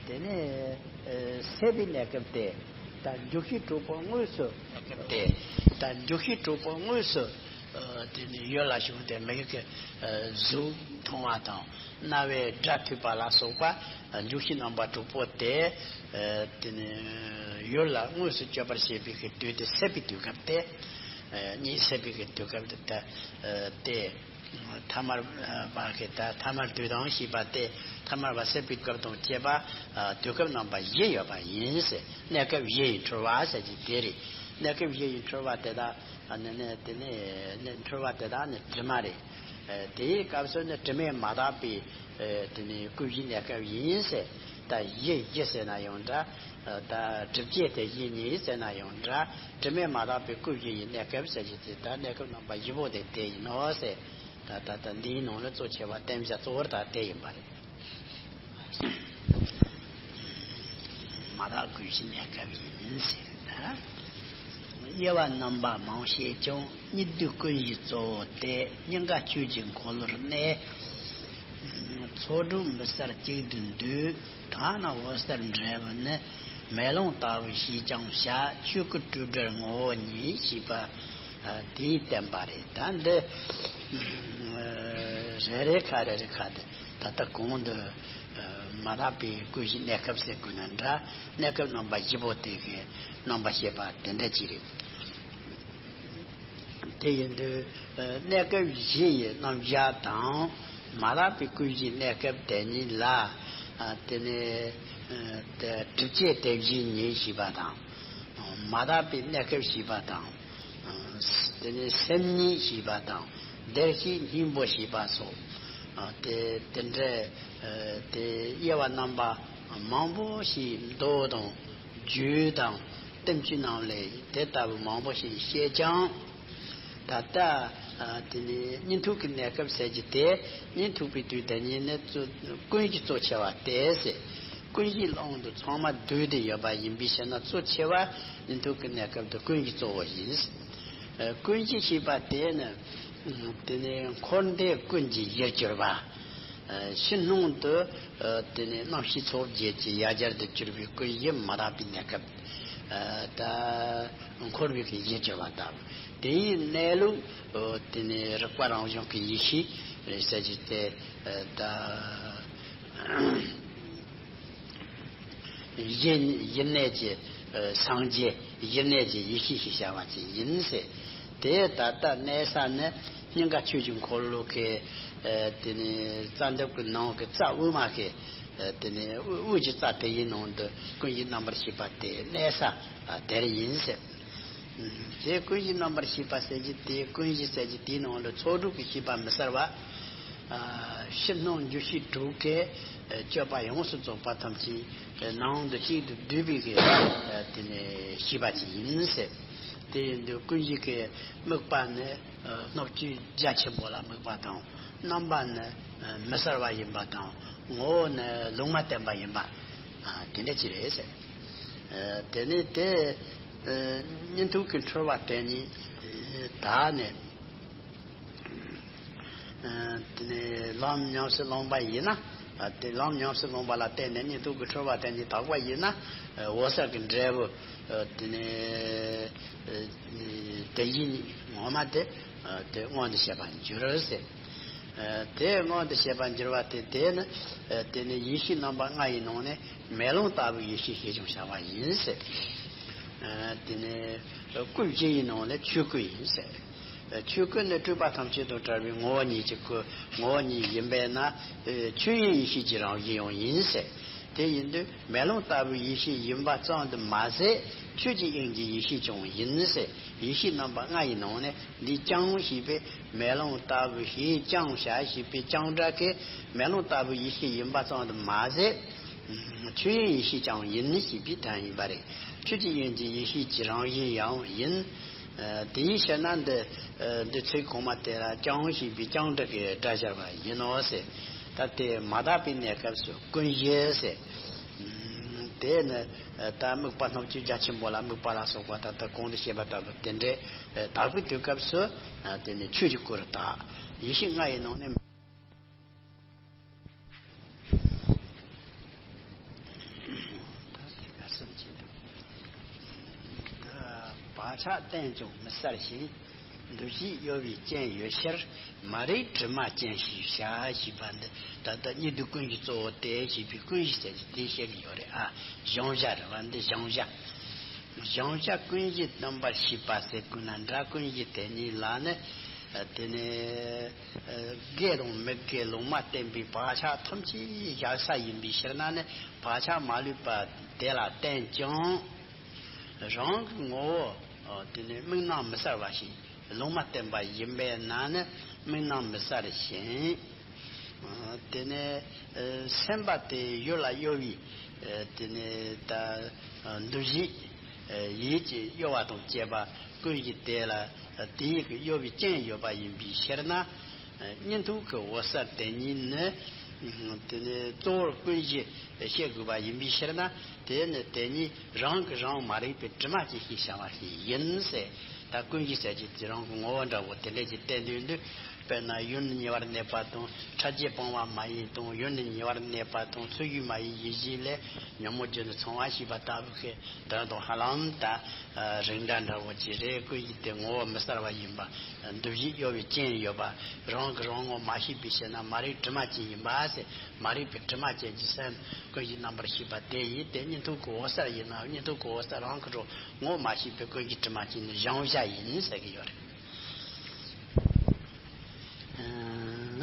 དེ། དེ་ནས་སད་པའི་གནས་སྐབས་དེ་ད་འཇུག་ཤེས་གྲོགས་པོ་དངོས་སུ་གནས་སྐབས་དེ་ད་འཇུག་ཤེས་གྲོགས་པོ་དངོས་སུ། དེ་ནི་ཡུལ་ལ་ཞུགས་ཏེ་མིག་གི་གཟུགས་མཐོང་བ་དང་རྣ་བའི་སྒྲ་ཐོས་པ་ལ་སོགས་པ་འཇུག་ཤེས་རྣམ་པ་དྲུག་པོ་དེ་དེ་ནི་ཡུལ་ལ་དངོས་སུ་སྤྱོད་པར་བྱེད་པའི་གི་དུས་དེ་སད་པའི་དུས་སྐབས་དེ། གཉིད་སད་པའི་གི་དུས་སྐབས་དེ་ད་དེ་ཐ་མལ་པ་གི་ད་ཐ་མལ་དུས་དང་ཞེས་པ་དེ་ཐ་མལ་པ་སད་པའི་སྐབས་དང་བཅས་པ་དུས་སྐབས་རྣམ་པ་བཞི་ཡོད་པ་ཡིན་ཟེར། གནས་སྐབས་བཞི་ཡི་འཁྲུལ་བ་ཟེར་གྱི་དེ་རེད། གནས་སྐབས་བཞི་ཡི་འཁྲུལ་བ་དེ་དག་ཨ་ནི་ནི་དེ་ནི་ནི་འཁྲུལ་བ་དེ་དག་ནི་དྲི་མ་རེད། ཨ་དེའི་སྐབས་སུ་ནི་དྲི་མས་མ་དག་པའི་ཨ་དེ་ནི་སྐུ་བཞིའི་གནས་སྐབས་ཡིན་ཟེར། ད་བཞི་བཞི་ཟེར་ན་ཡང་འདྲ། ཨ་ད་སྒྲིབ་བྱེད་དེ་བཞི་ཉིད་ཟེར་ན་ཡང་འདྲ། དྲི་མས་མ་དག་པའི་སྐུ་བཞི་ཡི་གནས་སྐབས་ཟེར་གྱི་དེ་ད་གནས་སྐབས་རྣམ་པ་བཞི་པོ་དེ་དེ་ཡིན་ནོ་ཟེར། ད་ད་ད་འདིའི་ནང་ལ་གཙོ་ཆེ་བ་བསྟན་བྱ་གཙོ་བོར་ད་དེ་ཡིན་པ་རེད། མ་དག་ཀུན་གཞི་གནས་སྐབས་ཡིན་ཟེར་ན། དབྱེ་བ་རྣམ་པ་མང་བྱས་ཀྱང་སྙིགས་དུས་ཀུན་གཞི་གཙོ་བོ་སྟེ་སྙིང་ག་ཆོས་ཀྱི་འཁོར་ལོར་གནས། ཚོགས་དྲུག་མི་གསལ་གཅིག་ཏུ་འདུས། ཐ་ན་འོད་གསལ་འབྲས་བུ་ནི། མེ་ལོང་ལྟ་བུ་ཞེས་ཀྱང་བྱ། ཆོས་སྐུ་སྤྲོས་བྲལ་ངོ་བོ་ཉིད། ཞེས་པ་དེས་བསྟན་པ་རེད། ད་འདི་རེ་རེ་ཁ་རེ་རེ་ཁ་དེ་ད་ལྟ་གོང་དུ་མ་དག་པའི་ཀུན་གཞི་གནས་སྐབས་ཟེར་དགོས་ན་འདྲ། གནས་སྐབས་རྣམ་པ་བཞི་པོ་དེ་གའི་རྣམ་པ་བཤད་པ་དེ་འདྲ་ཅིག་རེད། དེ་ཡིན་དུས་གནས་སྐབས་བཞི་ཡི་རྣམ་གཞག་དང་ མ་དག་པའི་ཀུན་གཞིའི་གནས་སྐབས་དེ་ཉིད་ལ། ཨ། དེ་ནས། ཨ། དེ་སྒྲིབ་བྱེད་དེ་བཞིན་ཉིད་ཞེས་པ་དང་། མ་དག་པའི་གནས་སྐབས་ཞེས་པ་དང་། ཨ། དེ་ནས་སེམས་ཉིད་ཞེས་པ་དང་། བདེར་གཤེགས་སྙིང་པོ་ཞེས་པ་སོགས། ཨ། དེ་དེ་འདྲའི། ཨ། དེ་དབྱེ་བ་རྣམ་པ་མང་པོ་ཞིག་མདོ་དང་། རྒྱུད་དང་། བསྟན་བཅོས་རྣམས་ལས་དེ་ལྟ་བུ་མང་པོ་ཞིག་བཤད་ཀྱང་། ད་ལྟ། ཨ། དེ་ནས་གཉིད་འཐུག་གི་གནས་སྐབས་ཟེར་གྱི་དེ། གཉིད་འཐུག་པའི་དུས་དེ་ཉིད་ནི་གཙོ། ཀུན་གཞི་གཙོ་ཆེ་བ་སྟེ་ཟེར། ཀུན་གཞིའི་དབང་དུ་ཚང་མ་བསྡུས་ཏེ་ཡོད་པ་ཡིན་པའི་ཕྱིར་ན། གཙོ་ཆེ་བ་གཉིད་འཐུག་གི་གནས་སྐབས་དེ་ཀུན་གཞི་གཙོ་བོ་ཡིན། ཨ། ཀུན་གཞི་ཞེས་པ་དེ་ནི། ཨ། དེ་ནི་འཁོར་འདས་ཀུན་གྱི་གཞིར་གྱུར་པ། ཨ། ཕྱི་སྣང་དུ། ཨ། དེ་ནི་རྣམ་ཤེས་ཚོགས་བརྒྱད་ཀྱི་ཡ་གྱལ་དུ་གྱུར་པའི་ཀུན་གཞི་མ་དག་པའི་གནས་སྐབས། ཨ། ད་འཁོར་བའི་གི་གཞིར་གྱུར་པ་ལྟ་བུ། དེའི་གནས་ལུགས། ཨ། དེ་ནི་རིག་པ་རང་བྱུང་གི་ཡེ་ཤེས་ཟེར་གྱི་དེ། ཨ། ད་གཞི། གཞི་གནས་ཀྱི། ཨ། སངས་རྒྱས། གཞི་གནས་ཀྱི་ཡེ་ཤེས་ཞེས་བྱ་བ་ཅིག་ཡིན་ཟེར། དེ་ད་ལྟ་གནས་ས་ནི་སྙིང་ག་ཆོས་ཀྱི་འཁོར་ལོ་གི། ཨ། དེ་ནི་རྩ་འདབ་ཀྱི་ནང་གི་རྩ་དབུ་མ་གི། ཨ། དེ་ནི་དབུས་ཀྱི་རྩ་དེ་ཡི་ནང་དུ་ཀུན་གཞི་རྣམ་པར་ཤེས་པ་དེ་གནས་ས། ཨ། དེར་ཡིན་ཟེར། ཨ། དེ་ཀུན་གཞི་རྣམ་པར་ཤེས་པ་ཟེར་གྱི་དེ། ཀུན་གཞི་ཟེར་གྱི་དེའི་ནང་དུ་ཚོགས་དྲུག་གི་ཤེས་པ་མི་གསལ་བ། ཨ། ཕྱི་སྣང་འགྱུ་ཤེས་དྲུག་གི། ཨ། སྤྱོད་པ་ཡོངས་སུ་རྫོགས་པ་ཐམས་ཅད། ཨ། ནང་དུ་གཅིག་ཏུ་བསྡུས་པའི་གི། ཨ། དེ་ནི་ཤེས་པ་ཅིག་ཡིན་ཟེར། དེ་ཡིན་དུས་ཀུན་གཞི་གི་དམིགས་པ་ནི། ཨ། སྣོད་བཅུད་རྒྱ་ཆེན་པོ་ལ་དམིགས་པ་དང་། རྣམ་པ་ནི། ཨ། མི་གསལ་བ་ཡིན་པ་དང་། ངོ་བོ་ནི་ལུང་མ་བསྟན་པ་ཡིན་པ། ཨ། དེ་འདྲ་ཅིག་རེད་ཟེར། ཨ། དེ་ནི་དེ། ཨ། གཉིད་འཐུག་གི་འཁྲུལ་བ་དེ་ཉིད་དག་ནས། ཨ། དེ་ནས་ལམ་ཉམས་སུ་བླངས་པ་ཡིན་ན། ཨ། དེ་ལམ་ཉམས་སུ་བླངས་པ་ལ་བརྟེན་ནས་གཉིད་འཐུག་གི་འཁྲུལ་བ་དེ་ཉིད་དག་པ་ཡིན་ན། ཨ། འོད་གསལ་གྱི་འབྲས་བུ། ཨ། དེ་ནས། ཨ། དེ་བཞིན་ངོ་མ་དེ། ཨ། དེ་མངོན་དུ་བྱེད་པར་འགྱུར་ཟེར། ཨ། དེ་མངོན་དུ་བྱེད་པར་འགྱུར་བ་དེ། དེ་ནི། ཨ། དེ་ནི་ཡེ་ཤེས་རྣམ་པ་ལྔ་ཡི་ནང་ནས་མེ་ལོང་ལྟ་བུའི་ཡེ་ཤེས་ཞེས་ཀྱང་བྱ་བ་ཡིན་ཟེར། ཨ། དེ་ནི་སྐུ་བཞི་ཡི་ནང་ནས་ཆོས་སྐུ་ཡིན་ཟེར། ཆོས་སྐུ་ནི་སྤྲོས་པ་ཐམས་ཅད་དང་བྲལ་བའི་ངོ་བོ་ཉིད་ཀྱི་སྐུ། ངོ་བོ་ཉིད་ཡིན་པས་ན། ཆོས་དབྱིངས་ཡེ་ཤེས་ཀྱི་རང་བཞིན་ཡང་ཡིན་ཟེར། དེ་ཡིན་དུས་མེ་ལོང་ལྟ་བུའི་ཡེ་ཤེས་ཡིན་པ་ཙམ་དུ་མ་ཟད། ཆོས་ཀྱི་དབྱིངས་ཀྱི་ཡེ་ཤེས་ཀྱང་ཡིན་ཟེར། ཡེ་ཤེས་རྣམ་པ་ལྔ་ཡི་ནང་ནས་འདི་ཀྱང་ཞེས་པའི་མེ་ལོང་ལྟ་བུ་ཞེས་ཀྱང་བྱ་ཞེས་པའི་ཀྱང་སྒྲ་གི་མེ་ལོང་ལྟ་བུའི་ཡེ་ཤེས་ཡིན་པ་ཙམ་དུ་མ་ཟད། ཆོས་དབྱིངས་ཡེ་ཤེས་ཀྱང་ཡིན་ཞེས་པའི་དོན་ཡིན་པ་རེད། ཆོས་ཀྱི་དབྱིངས་ཀྱི་ཡེ་ཤེས་ཀྱི་རང་བཞིན་ཡང་ཡིན། ཨ། དེའི་ཕྱིར་ན་འདི། ཨ། འདི་ཚིག་གོང་མ་དེ་ལ་ཀྱང་ཞེས་པའི་ཀྱང་སྒྲ་གི་སྒྲ་སྦྱར་བ་ཡིན་ནོ་ཟེར། ད་དེ་མ་དག་པའི་གནས་སྐབས་སུ་ཀུན་གཞི་ཟེར། ཨ། དེ་ནི། ཨ། ད་དམིགས་པ་སྣོད་བཅུད་རྒྱ་ཆེན་པོ་ལ་དམིགས་པ་ལ་སོགས་པ་ད་ལྟ་གོང་དུ་བཤད་པ་ལྟ་བུ་དེ་འདྲའི། ཨ། དག་པའི་དུས་སྐབས་སུ། ཨ། དེ་ནི་ཆོས་ཀྱི་སྐུ་རུ་དག། ཡེ་ཤེས་ལྔ་ཡི་ནང་ནས། བག་ཆགས་བརྟན་ཀྱང་མི་གསལ་ཞིང་། འདུ་ཤེས་གཡོ་བའི་རྐྱེན་ཡོད་ཕྱིར། མ་རིག་དྲི་མ་ཅན་ཞེས་བྱ། ཞེས་པ་འདི་ད་ལྟ་གཉིད་ལྡན་ཀུན་གཞི་གཙོ་བོ་སྟེ་ཞེས་པའི་ཀུན་གཞི་ཟེར་གྱི་དེ་བཤད་ཀྱི་ཡོད་རེད། ཨ། བཞག་བྱ་རེད་བ། འདི་བཞག་བྱ། བཞག་བྱ་ཀུན་གཞི་རྣམ་པར་ཤེས་པ་ཟེར་དགོས་ན་འདྲ། ཀུན་གཞི་དེ་ཉིད་ལ་ནི། ཨ། དེ་ནི། ཨ། དགེ་དང་མི་དགེ་ལུང་མ་བསྟན་པའི་བག་ཆགས་ཐམས་ཅད་བཞག་ས་ཡིན་པའི་ཕྱིར་ན་ནི། བག་ཆགས་མ་ལུས་པ་དེ་ལ་བརྟེན་ཀྱང་། རང་གི་ངོ་བོ། ཨ། དེ་ནི་དམིགས་རྣམ་མི་གསལ་བ་ཞིག་ལུང་མ་བསྟན་པ་ཡིན་པས་ན་ནི། དམིགས་རྣམ་མི་གསལ་ཞིང་། ཨ། དེ་ནི། ཨ། སེམས་པ་དེ་གཡོ་ལ་གཡོ་བའི། ཨ། དེ་ནི་ད། ཨ། འདུ་ཤེས། ཨ། ཡིད་ཀྱི་གཡོ་བ་དང་བཅས་པ་ཀུན་གཞི་དེ་ལ། ཨ། དེ་ཡི་གི་གཡོ་བའི་རྐྱེན་ཡོད་པ་ཡིན་པའི་ཕྱིར་ན། ཨ། གཉིད་འཐུག་གི་འོད་གསལ་དེ་ཉིད་ནི། ཨ། དེ་ནི་གཙོ་བོར་ཀུན་གཞི་བཤད་དགོས་པ་ཡིན་པའི་ཕྱིར་ན། དེ་ནི་དེ་ཉིད་རང་གིས་རང་མ་རིག་པའི་དྲི་མ་ཅན་ཞེས་བྱ་བ་ཞིག་ཡིན་ཟེར། ད་ཀུན་གཞི་ཟེར་གྱི་དེ་རང་གི་ངོ་བོ་འདྲ་བོ་དེ་འདྲ་ཅིག་བསྟན་དུས་འདི། དཔེར་ན་ཡུལ་ནི་ཉེ་བར་གནས་པ་དང་། ཕྲ་རྒྱས་སྤངས་པ་མ་ཡིན་དང་། ཡུལ་ནི་ཉེ་བར་གནས་པ་དང་། ཚུལ་བཞིན་མ་ཡིན་ཡིད་བཞིན་ལས། ཉོན་མོངས་རྒྱུ་ནི་ཚང་བ་ཞེས་པ་ལྟ་བུ་གི་དོན་དང་ཧ་ལམ་ད། ཨ། རིགས་འདྲ་འདྲ་བོ་ཅིག་རེད། ཀུན་གཞི་དེ་ངོ་བོ་མི་གསལ་བ་ཡིན་པ། འདུ་ཤེས་གཡོ་བའི་རྐྱེན་ཡོད་པ། རང་གིས་རང་ངོ་མ་ཤེས་པའི་ཕྱིར་ན་མ་རིག་དྲི་མ་ཅན་ཡིན་པ་ཟེར། མ་རིག་པའི་དྲི་མ་ཅན་གྱི་སེམས་ཀུན་གཞི་རྣམ་པར་ཤེས་པ་དེ་ཡིས་དེ་གཉིད་འཐུག་གི་འོད་གསལ་ཡིན་ན། གཉིད་འཐུག་གི་འོད་གསལ་རང་གིས་རང་ངོ་མ་ཤེས་པའི་ཀུན་གཞི་དྲི་མ་ཅན་ནི་བཞག་བྱ་ཡིན་ཟེར་གྱི་ཡོད་རེད།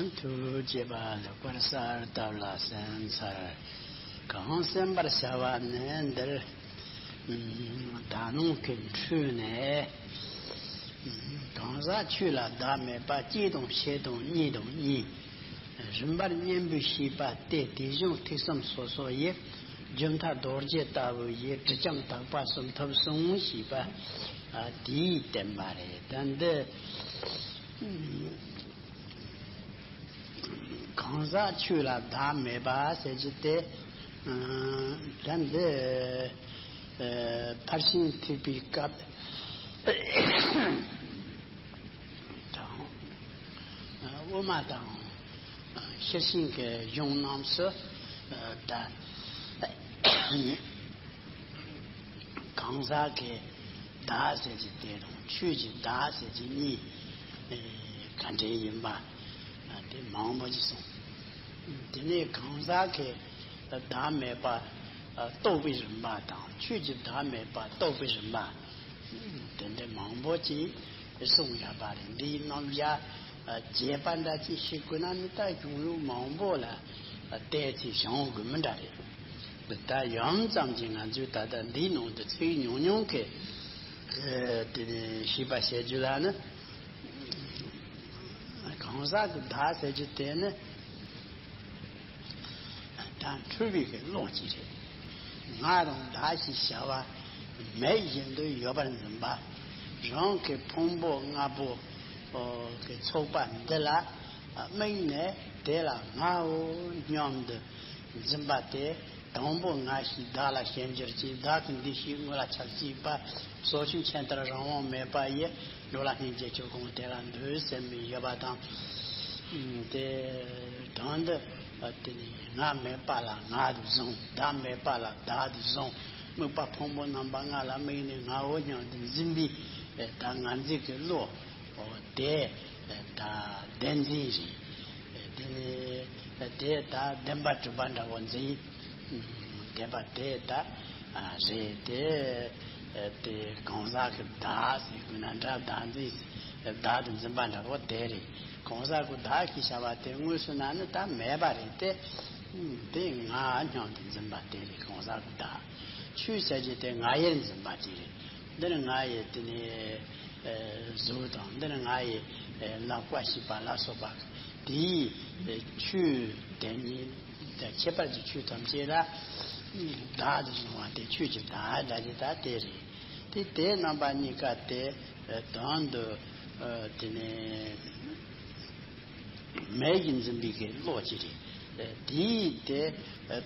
ཨ། ཐུགས་རྗེ་པ་ལེགས་པར་གསལ་བཏབ་ལ་གསན་ཚར། གང་གསན་པར་བྱ་བ་ནི་འདིར། ད་ནང་གི་འཕྲོས་ནས། གང་ཟག་ཆོས་ལ་བདག་མེད་པ་གཅིག་དང་ཕྱེད་དང་གཉིས་དང་གཉིས། རིམ་པར་གཉེན་པོས་ཤེས་པ་སྟེ། དེ་བཞིན་ཐེག་གསུམ་སོ་སོ་ཡི། རྒྱུན་མཐའ་རྡོ་རྗེ་ལྟ་བུ་ཡི། དྲི་ལྕམ་དག་པ་གསུམ་ཐོབ་གསུངས་ཞེས་པ། དེའི་བསྟན་པ་རེད། ད་འདི། གང་ཟག་ཆོས་ལ་བདག་མེད་པ་ཟེར་གྱི་དེ། ད་འདི། ཕར་ཕྱིན་ཐེག་པའི་སྐབས་དང་། དབུ་མ་དང་། ཤེར་ཕྱིན་གྱི་གཞུང་རྣམས་སུ། ད། གང་ཟག་གི་བདག་ཟེར་གྱི་དེ་དང་ཆོས་ཀྱི་བདག་ཟེར་གྱི་གཉིས། ག་འདྲ་ཡིན་པ། དེ་མང་པོ་ཅིག་གསུངས། དེ་ནས་གང་ཟག་གི་བདག་མེད་པ་རྟོགས་པའི་རིམ་པ་དང་ཆོས་ཀྱི་བདག་མེད་པ་རྟོགས་པའི་རིམ་པ། དེ་འདྲ་མང་པོ་ཅིག་གསུངས་ཡོད་པ་རེད། འདིའི་རྣམ་གཞག་རྒྱས་པ་འདྲ་ཅིག་ཤེས་དགོས་ན་ནི་ད་གཞུང་ལུགས་མང་པོ་ལ་བལྟས་ཚེ་བྱུང་དགོས་མི་འདྲ་རེད། ད་ཡང་ཙམ་གྱིས་ང་ཚོས་ད་ལྟ་འདིའི་ནང་དུ་ཚིག་ཉུང་ཉུང་གི། ཨེ། དེ་ནས་ཤེས་པ་བྱེད་རྒྱུ་ལ་ནི། གང་ཟག་གི་བདག་ཟེར་རྒྱུ་དེ་ནི། ད་འཁྲུལ་པའི་གི་བློ་ཅིག་རེད། ང་དང་བདག་ཞེས་བྱ་བ་མེད་བཞིན་དུ་ཡོད་པར་འཛིན་པ། རང་གི་ཕུང་པོ་ལྔ་པོ་གི་ཚོགས་པ་འདི་ལ་དམིགས་ནས་དེ་ལ་ངའོ་སྙམ་དུ་འཛིན་པ་དེ། དང་པོ་ང་ཞེས་བདག་ལ་ཞེན་གྱུར་ཅིང་། བདག་གི་འདི་ཞེས་དངོས་ལ་ཆགས་ཅིག་པ། ཟོ་ཆུན་ཆེན་ལྟར་རང་དབང་མེད་པ་ཡི། འགྲོ་ལ་སྙིང་རྗེ་ཆོས་སྐུ་དེ་ལ་འདུད་སེམས་མི་ཡོད་པ་དང་། དེ་དོན་དུ་དེ་ནི་ང་མེད་པ་ལ་ང་དུ་བཟུང་། བདག་མེད་པ་ལ་བདག་དུ་བཟུང་། དམིགས་པ་ཕུང་པོ་རྣམ་པ་ལྔ་ལ་དམིགས་ནས་ངའོ་སྙམ་དུ་འཛིན་པའི་ད་ང་འཛིན་གྱི་བློ། ཨོ་དེ་ད་བདེན་འཛིན་རེད། དེ་ནི་དེ་ད་བདེན་པ་གྲུབ་པ་འདྲ་བོ་འཛིན། བདེན་པ་དེ་ད་རེད་དེ། དེ་གང་ཟག་གི་བདག་ཟེར་དགོས་ན་འདྲ། བདག་འཛིན། བདག་ཏུ་འཛིན་པ་འདྲ་བོ་དེ་རེད། གང་ཟག་གི་བདག་གི་བྱ་བ་དེ་དངོས་སུ་ན་ནི་ད་མེད་པ་རེད་དེ། དེ་ང་སྙམ་དུ་འཛིན་པ་དེ་རེད། གང་ཟག་གི་བདག་ཆོས་བྱ་རྒྱུ་དེ་ང་ཡིར་འཛིན་པ་ཅིག་རེད། འདིར་ང་ཡི་དེ་ནས་གཟུགས་དང་། འདིར་ང་ཡི་ལག་པ་ཞེས་པ་ལ་སོགས་པ་དེའི་ཆོས་དེ་ཉིད་ཁྱད་པར་གྱི་ཆོས་ཐམས་ཅད་ལ་བདག་ཏུ་བཟུང་བ་དེ་ཆོས་ཀྱི་བདག་འདྲ་ཞིག་ད་དེ་རེད། དེ་དེ་རྣམ་པ་གཉིས་ཀ་དེ་དོན་དུ་དེ་ནས། མེད་ཀྱི་འཛིན་པའི་གི་བློ་ཅིག་རེད། དེའི་དེ་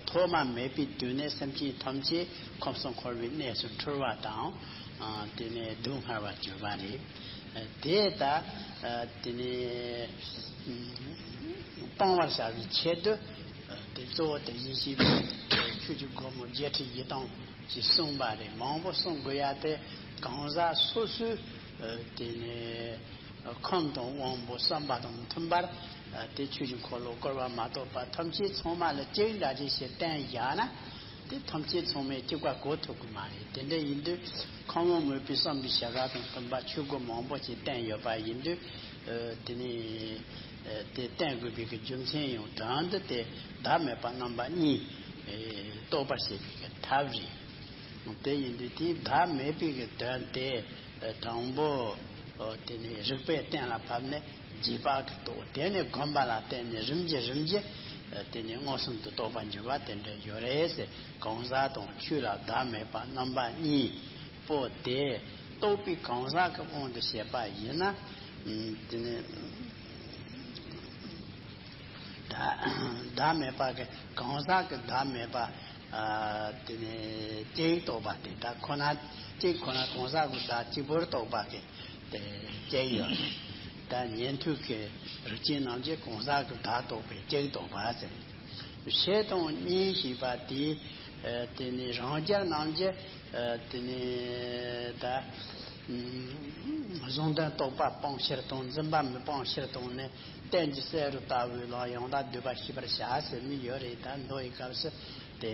ཐོག་མ་མེད་པའི་དུས་ནས་སེམས་ཅན་ཐམས་ཅད་ཁམས་གསུམ་འཁོར་བའི་གནས་སུ་འཁྲུལ་བ་དང་། དེ་ནས་སྡུག་བསྔལ་བར་གྱུར་པ་རེད། དེ་ད་དེ་ནས་སྤང་བར་བྱ་བའི་ཆེད་དུ། དེ་གཙོ་བོ་དེ་བཞིན་གཤེགས་པའི་ཆོས་ཀྱི་སྒོ་མོ་བརྒྱད་ཁྲི་བཞི་སྟོང་ཅིག་གསུངས་པ་རེད། མང་པོ་གསུང་དགོས་ཡ་དེ་གང་ཟག་སོ་སོའི་དེ་ནས། ཁམས་དང་དབང་པོ་བསམ་པ་དང་མཐུན་པར། དེ་ཆོས་ཀྱི་འཁོར་ལོ་བསྐོར་བ་མ་གཏོགས་པ་ཐམས་ཅད་ཚང་མ་ལ་གཅིག་འདྲ་ཅིག་ཞེས་བསྟན་བཞག་ན། དེ་ཐམས་ཅད་ཚང་མས་གཅིག་པ་གོ་ཐུབ་ཀྱི་མ་རེད། དེ་འདྲ་ཡིན་དུས་ཁམས་དབང་མོས་པའི་བསམ་པའི་བྱ་བ་དང་མཐུན་པ་ཆོས་སྒོ་མང་པོ་ཞིག་བསྟན་ཡོད་པ་ཡིན་དུས། དེ་ནི་དེ་བསྟན་དགོས་པའི་གི་རྒྱུ་མཚན་ཡང་དོན་དུ་དེ་བདག་མེད་པ་རྣམ་པ་གཉིས་རྟོགས་པར་བྱེད་པའི་གི་ཐབས་རེད། དེ་ཡིན་དུས་དེའི་བདག་མེད་པའི་གི་དོན་དེ། དང་པོ། དེ་ནས་རིགས་པས་གཏན་ལ་ཕབ་ནས་རྗེས་དཔག་གི་རྟོགས། དེ་ནས་སྒོམ་པ་ལ་བརྟེན་ནས་རིམ་གྱིས་རིམ་གྱིས། དེ་ནས་མངོན་སུམ་དུ་རྟོགས་པར་འགྱུར་བ་དེ་འདྲ་ཡོད་རེད་ཟེར། གང་ཟག་དང་ཆོས་ལ་བདག་མེད་པ་རྣམ་པ་གཉིས་པོ་དེ་རྟོགས་པའི་གང་ཟག་གི་དབང་དུ་བྱས་པ་ཡིན་ན། དེ་ནས། ད་བདག་མེད་པ་གི་གང་ཟག་གི་བདག་མེད་པ། དེ་ནས་གཅིག་རྟོགས་པ་དེ་དག་ཁོ་ན། གཅིག་ཁོ་ན་གང་ཟག་གི་བདག་གཅིག་པུར་རྟོགས་པ་གི་དེ་གཅིག་ཡོད་རེད། ད་ཉན་ཐོས་ཀྱི་རིགས་ཅན་རྣམས་ཀྱིས་གང་ཟག་གི་བདག་རྟོགས་པའི་གཅིག་རྟོགས་པ་ཟེར། ཕྱེད་དང་གཉིས་ཞེས་པ་དེ། དེ་ནས་རང་རྒྱལ་རྣམས་ཀྱིས། དེ་ནས་ད། གཟུང་དོན་རྟོག་པ་སྤང་ཕྱིར་དང་འཛིན་པ་མི་སྤང་ཕྱིར་དང་ནི། གཏན་གྱི་བསེ་རུ་ལྟ་བུའི་ལམ་ཡང་དག་བསྡུས་པ་ཤེས་པར་བྱ་ཟེར་ནི་ཡོད་རེད། ད་མདོ་ཡི་སྐབས་སུ་དེ།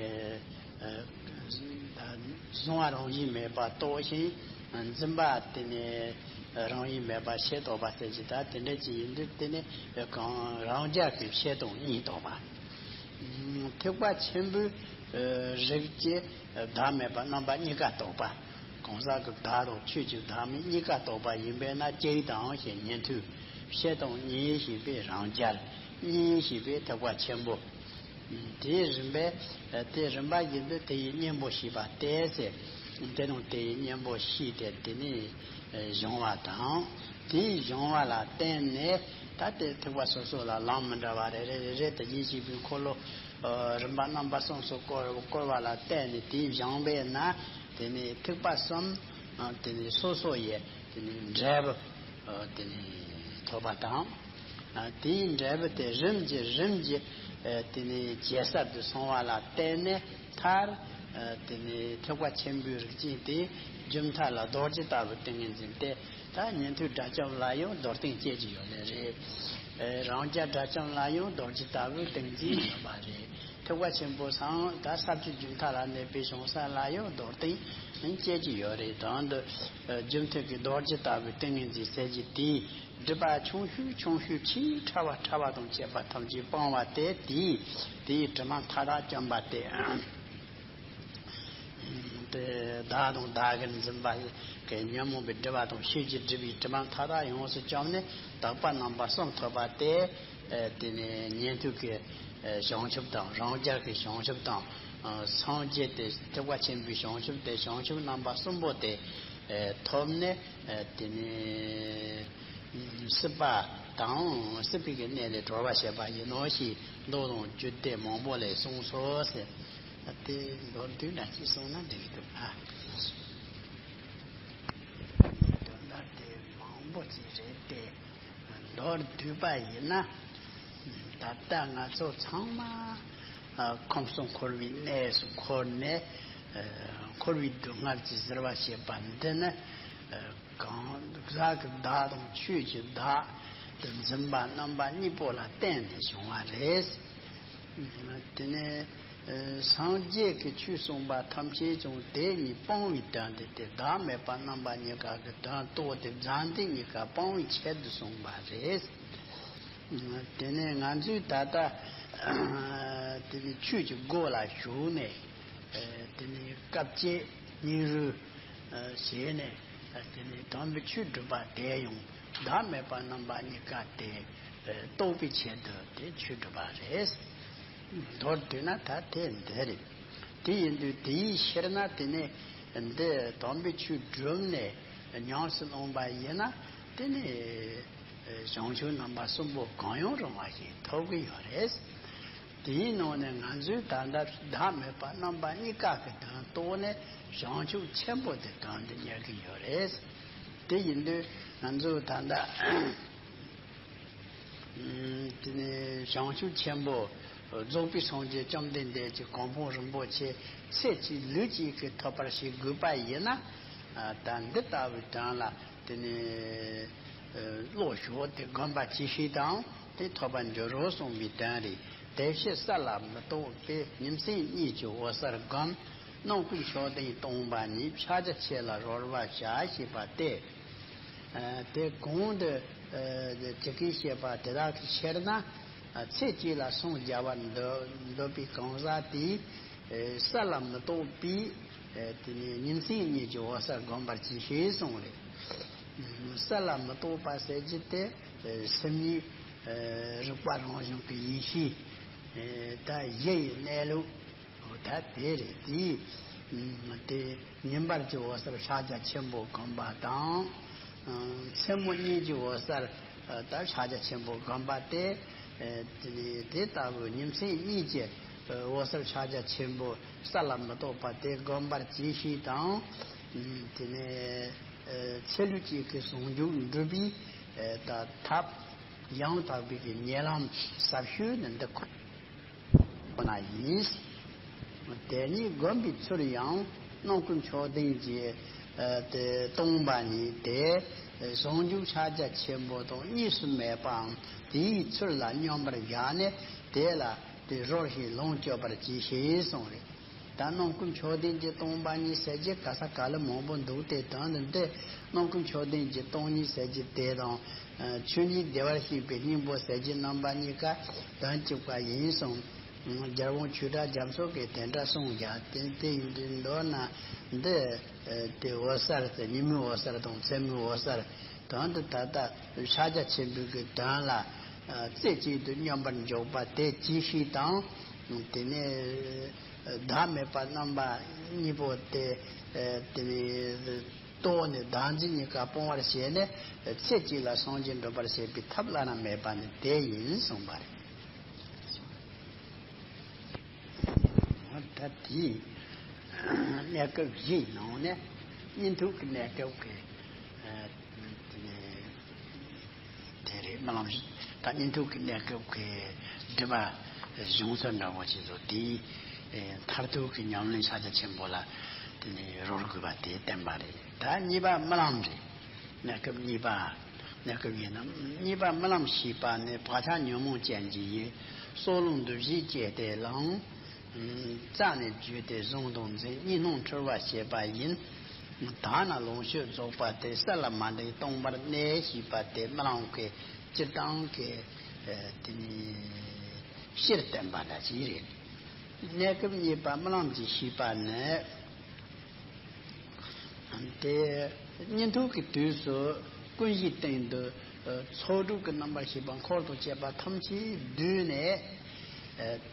གཟུང་བ་རང་བཞིན་མེད་པ་རྟོགས་ཤིང་། འཛིན་པ་དེ་ནི་ རང་ཡུལ་མེད་པ་ཕྱིར་ལྡོག་པ་ཟེར་གྱི། ད་དེ་འདྲ་ཅིག་ཡིན་དུས་དེ་ནི་གང་རང་རྒྱལ་གྱི་ཕྱིར་དང་གཉིས་ལྡོག་པ། ཐེག་པ་ཆེན་པོའི་རིགས་ཀྱི་བདག་མེད་པ་རྣམ་པ་གཉིས་ཀ་ལྡོག་པ། གང་ཟག་གི་བདག་དང་ཆོས་ཀྱི་བདག་མེད་གཉིས་ཀ་ལྡོག་པ་ཡིན་པས་ན། གཅིག་དང་ཞེས་ཉན་ཐོས། ཕྱིར་དང་གཉིས་ཞེས་པས་རང་རྒྱལ། གཉིས་ཞེས་པས་ཐེག་པ་ཆེན་པོ། དེའི་རིམ་པས་དེ་རིམ་པ་བཞིན་དུ་དེ་ཡི་གཉེན་པོ་ཞེས་པ་སྟེ་ཟེར། དེ་རྣམས་དེ་ཡི་གཉེན་པོ་ཞེས་ཏེ་དེ་ནས་སྦྱོང་བ་དང་། དེའི་སྦྱོང་བ་ལ་བརྟེན་ནས་ད་དེ་ཐེག་པ་སོ་སོ་ལ་ལམ་མི་འདྲ་བ་རེ་རེ་རེ་རེ་དེ་ཉིད་ཞིག་པའི་འཁོར་ལོ། རིམ་པ་རྣམ་པ་གསུམ་སོགས་བསྐོར་བསྐོར་བ་ལ་བརྟེན་ནས་དེའི་སྦྱོང་བས་ན། དེ་ནས་ཐེག་པ་གསུམ་དེ་ནས་སོ་སོ་ཡི་དེ་ནས་འབྲས་བུ་དེ་ནས་ཐོབ་པ་དང་། དེའི་འབྲས་བུ་དེ་རིམ་གྱིས་རིམ་གྱིས་དེ་ནས་ཇེ་ཟབ་ཏུ་སོང་བ་ལ་བརྟེན་ནས། མཐར་དེ་ནས་ཐེག་པ་ཆེན་པོའི་རིགས་ཅན་དེ་རྒྱུན་མཐའ་ལ་རྡོ་རྗེ་ལྟ་བུའི་ཏིང་ངེ་འཛིན་ཏེ། ད་ཉན་ཐོས་དགྲ་བཅོམ་ལ་ཡང་རྡོར་སྟེང་སྐྱེ་གི་ཡོད་ནི་རེད། རང་རྒྱལ་དགྲ་བཅོམ་ལ་ཡང་རྡོ་རྗེ་ལྟ་བུའི་ཏིང་འཛིན་ཡོད་པ་རེད། ཐེག་པ་ཆེན་པོ་སང་ད་ས་བཅུ་རྒྱུན་མཐའ་ལ་གནས་པའི་བྱང་ས་ལ་ཡང་རྡོར་སྟེང་སྐྱེ་གི་ཡོད་རེད། དོན་དུ་རྒྱུན་མཐའི་གི་རྡོ་རྗེ་ལྟ་བུའི་ཏིང་ངེ་འཛིན་ཟེར་གྱི་དེའི་སྒྲིབ་པ་ཆུང་ཤོས་ཆུང་ཤོས་ཆེས་ཕྲ་བ་ཕྲ་བ་དང་བཅས་པ་ཐམས་ཅད་སྤངས་པ་སྟེ། དེའི་དེའི་དྲི་མ་མཐའ་དག་བཅོམ་པ་སྟེ། དེ་བདག་དང་བདག་གིར་འཛིན་པ་གི་ཉོན་མོངས་པའི་སྒྲིབ་པ་དང་ཤེས་བྱའི་སྒྲིབ་པའི་དྲི་མ་མཐའ་དག་ཡོངས་སུ་བཅོམ་ནས་དག་པ་རྣམ་པ་གསུམ་ཐོབ་པ་སྟེ། དེ་ནས་ཉན་ཐོས་ཀྱི་བྱང་ཆུབ་དང་རང་རྒྱལ་གྱི་བྱང་ཆུབ་དང་། སངས་རྒྱས་ཏེ་ཐེག་པ་ཆེན་པོའི་བྱང་ཆུབ་སྟེ། བྱང་ཆུབ་རྣམ་པ་གསུམ་པོ་དེ་ཐོབ་ནས། དེ་ནས་སྲིད་པ་དང་སྲིད་པའི་གི་གནས་ལས་གྲོལ་བར་བྱེད་པ་ཡིན་ནོ་ཞེས་མདོ་དང་རྒྱུད་སྡེ་མང་པོ་ལས་གསུངས་སོ་ཟེར། དེ་མདོར་བསྡུས་ན་ཅི་གསུངས་ན་འགྲིག་གི་འདུག་ཨ། དོན་དག་དེ་མང་པོ་ཅིག་རེད་དེ། མདོར་བསྡུས་པ་ཡིན་ན། ད་ལྟ་ང་ཚོ་ཚང་མ་ཨ་ཁམས་གསུམ་འཁོར་བའི་གནས་སུ་འཁོར་ནས། ཨ་འཁོར་བའི་སྡུག་བསྔལ་གྱིས་གཟིར་བར་བྱེད་པ་འདི་ནི། ཨ་གང་ཟག་གི་བདག་དང་ཆོས་ཀྱི་བདག་ཏུ་འཛིན་པ་རྣམ་པ་གཉིས་པོ་ལ་བརྟེན་ནས་བྱུང་བ་རེད། དེ་ནས་སངས་རྒྱས་ཀྱིས་ཆོས་གསུངས་པ་ཐམས་ཅད་ཀྱང་དེ་ཉིད་སྤོང་བའི་དོན་དེ་སྟེ། བདག་མེད་པ་རྣམ་པ་གཉིས་ཀ་གི་དོན་རྟོགས་ཏེ། བདག་འཛིན་གཉིས་ཀ་སྤོང་བའི་ཆེད་དུ་གསུངས་པ་རེད། དེ་ནས་ང་ཚོས་ད་ལྟ་དེ་ནས་ཆོས་ཀྱི་སྒོ་ལ་ཞུགས་ནས། དེ་ནས་སྐབས་གཅིག་སྙིང་རུས་བྱས་ནས། དེ་ནས་དམ་པའི་ཆོས་སྒྲུབ་པ་དེ་ཡང་བདག་མེད་པ་རྣམ་པ་གཉིས་ཀ་དེ་རྟོགས་པའི་ཆེད་དུ་དེ་ཆོས་སྒྲུབ་པ་རེད། མདོར་བསྡུས་ན་ད་དེ་འདི་རེད། དེ་ཡིན་དུས་དེའི་ཕྱིར་ན་དེ་ནས་འདི་དམ་པའི་ཆོས་བསྒྲུབས་ནས་ཉམས་སུ་བླངས་པ་ཡིན་ན། དེ་ནས་བྱང་ཆུབ་རྣམ་པ་གསུམ་པོ་གང་ཡང་རུང་བ་ཞིག་ཐོབ་ཀྱི་ཡོད་རེད། དེའི་ནང་ནས་ང་ཚོས་ད་ལྟ་བདག་མེད་པ་རྣམ་པ་གཉིས་ཀ་གི་དོན་རྟོགས་ནས་བྱང་ཆུབ་ཆེན་པོ་དེ་དོན་དུ་གཉེར་གྱི་ཡོད་རེད། དེ་ཡིན་དུས་ང་ཚོས་ད་ལྟ་དེ་ནས་བྱང་ཆུབ་ཆེན་པོ་རྫོགས་པའི་སངས་རྒྱས་བཅོམ་ལྡན་འདས་ཀྱི་གོ་འཕང་རིན་པོ་ཆེ་ཚེ་གཅིག་ལུས་གཅིག་གིས་ཐོབ་པར་བྱེད་དགོས་པ་ཡིན་ན། ད་འདི་ལྟ་བུའི་དོན་ལ་དེ་ནས་བློ་ཞུགས་ཏེ་སྒོམ་པ་ཇི་ཞིག་དང་དེ་ཐོབ་པར་འགྱུར་རོ་གསུངས་པའི་དོན་རེད། དེ་ཕྱིར་གསལ་ལ་མི་རྟོག་པའི་ཉིན་མཚན་གཉིས་ཀྱི་འོད་གསལ་སྒོམ། རྣམ་ཀུན་མཆོག་ལྡན་སྟོང་པ་ཉིད། ཕྱག་རྒྱ་ཆེ་ལ་རོལ་པར་བྱ་ཞེས་པ་སྟེ། དེ་གོང་དུ་ཇི་སྐད་བཤད་པ་དེ་དག་གི་ཕྱིར་ན། ཚེ་གཅིག་ལ་སངས་རྒྱ་བར་འདོད་པའི་གང་ཟག་དེས་གསལ་ལ་མི་རྟོག་པའི་དེ་ནས་ཉིན་མཚན་གཉིས་ཀྱི་འོད་གསལ་སྒོམ་པར་གྱིས་ཤིག་གསུངས་རེད། གསལ་ལ་མི་རྟོག་པ་ཟེར་རྒྱུ་དེ་སེམས་ཉིད་རིག་པ་རང་བྱུང་གི་ཡེ་ཤེས་ད་གཞི་ཡི་གནས་ལུགས། འོ་ད་དེ་རེད། དེ་དེ་ཉིན་པར་གྱི་འོད་གསལ་ཕྱག་རྒྱ་ཆེན་པོ་བསྒོམ་པ་དང་། མཚན་མོ་གཉིད་ཀྱི་འོད་གསལ་ད་ཕྱག་རྒྱ་ཆེན་པོ་བསྒོམ་པ་སྟེ། དེ་ནས་དེ་ལྟ་བུའི་ཉིན་མཚན་གཉིས་ཀྱི་འོད་གསལ་ཕྱག་རྒྱ་ཆེན་པོ་གསལ་ལ་མི་རྟོག་པ་དེ་བསྒོམ་པར་གྱིས་ཤིག་དང་། དེ་ནས་ཚེ་ལུས་གཅིག་གི་ཟུང་འཇུག་འགྲུབ་པའི་ད་ཐབས་ཡང་དག་པའི་གི་ཉེ་ལམ་ཟབ་ཤོས་ནི་འདི་ཁོ་ན་ཡིན། དེ་ཉིད་བསྒོམ་པའི་ཚུལ་ཡང་རྣམ་ཀུན་མཆོག་ལྡན་གྱི་དེ་སྟོང་པ་ཉིད་དེ་ཟུང་འཇུག་ཕྱག་རྒྱ་ཆེན་པོ་དང་གཉིས་སུ་མེད་པའམ་དེའི་ཚུལ་ལ་སྙོམས་པར་བཞག་ནས་དེ་ལ་དེ་རོལ་ཞིང་ལོངས་སྤྱོད་པར་གྱིས་ཤིག་གསུངས་རེད། ད་ ད་རྣམ་ཀུན་མཆོག་ལྡན་གྱི་སྟོང་པ་ཉིད་ཟེར་གྱི་ག་ས་ག་ལ་མང་པོ་འདུག་སྟེ། དོན་དུ་འདི་རྣམ་ཀུན་མཆོག་ལྡན་གྱི་སྟོང་ཉིད་ཟེར་གྱི་དེ་དང་། ཆོས་ཉིད་བདེ་བར་གཤེགས་པའི་སྙིང་པོ་ཟེར་གྱི་རྣམ་པ་གཉིས་ཀ་དོན་གཅིག་པ་ཡིན་གསུངས། རྒྱལ་དབང་ཆོས་གྲགས་རྒྱ་མཚོ་གིས་དེ་འདྲ་གསུངས་ཀྱང་། དེ་དེ་ཡིན་དུས་མདོར་ན་འདི་དེ་འོད་གསལ་དེ་ཉིན་མོའི་འོད་གསལ་དང་མཚན་མོའི་འོད་གསལ། དོན་དུ་ད་ལྟ་ཕྱག་རྒྱ་ཆེན་པོའི་གི་དོན་ལ་རྩེ་གཅིག་ཏུ་སྙོམས་པར་འཇུག་པ་དེ་ཅི་ཞིག་དང་། དེ་ནས་བདག་མེད་པ་རྣམ་པ་གཉིས་པོ་དེ་དེ་ནས་རྟོགས་ནས་བདག་འཛིན་གཉིས་ཀ་སྤོང་བར་བྱས་ནས། ཚེ་གཅིག་ལ་སངས་རྒྱས་འགྲུབ་པར་བྱེད་པའི་ཐབས་བླ་ན་མེད་པ་ནི་དེ་ཡིན་གསུངས་པ་རེད། ད་དེའི་གནས་སྐབས་བཞིའི་ནང་ནས་གཉིད་འཐུག་གི་གནས་སྐབས་ཀྱི་ཨ་དེ་ནས་དེ་རེད། རྨི་ལམ་ཞིག་ད་གཉིད་འཐུག་གི་གནས་སྐབས་ཀྱི་སྒྲིབ་པ་གཞུང་ཚུལ་འདྲ་བོ་ཞིག་ཏུ་དེའི་ཨེ་མཐར་ཐུག་གི་ཉམས་ལེན་ཕྱག་རྒྱ་ཆེན་པོ་ལ་དེ་ནས་རོལ་དགོས་པ་དེ་བསྟན་པ་རེད། ད་གཉིས་པ་རྨི་ལམ་རེད། གནས་སྐབས་གཉིས་པ། གནས་སྐབས་ཡིན་ན་གཉིས་པ་རྨི་ལམ་ཞེས་པ་ནི་བག་ཆགས་ཉོན་མོངས་ཅན་གྱི་ཡིད། སྲོག་རླུང་འདུ་བྱེད་བཅས་ཏེ་ལངས། རྩ་ནས་བརྗོད་དེ་བཟུང་དང་འཛིན། གཉིད་སྣང་འཁྲུལ་བ་བྱེད་པ་ཡིན། ད་ནི་ལོངས་སྤྱོད་རྫོགས་པ་སྟེ། གསལ་ལ་མ་འདྲེས་སྟོང་པར་གནས་ཞེས་པ་དེ་རྨི་ལམ་གྱི་སྤྱིར་བཏང་གི་ཨ་དེ་ནི་སྤྱིར་བསྟན་པ་འདྲ་ཞིག་རེད། གནས་སྐབས་གཉིས་པ་རྨི་ལམ་གྱི་ཤེས་པ་ནི། དེ་གཉིད་འཐུག་གི་དུས་སུ་ཀུན་གཞིའི་སྟེང་དུ་ཚོགས་དྲུག་གི་རྣམ་པར་ཤེས་པ་འཁོར་དང་བཅས་པ་ཐམས་ཅད་བསྡུས་ནས་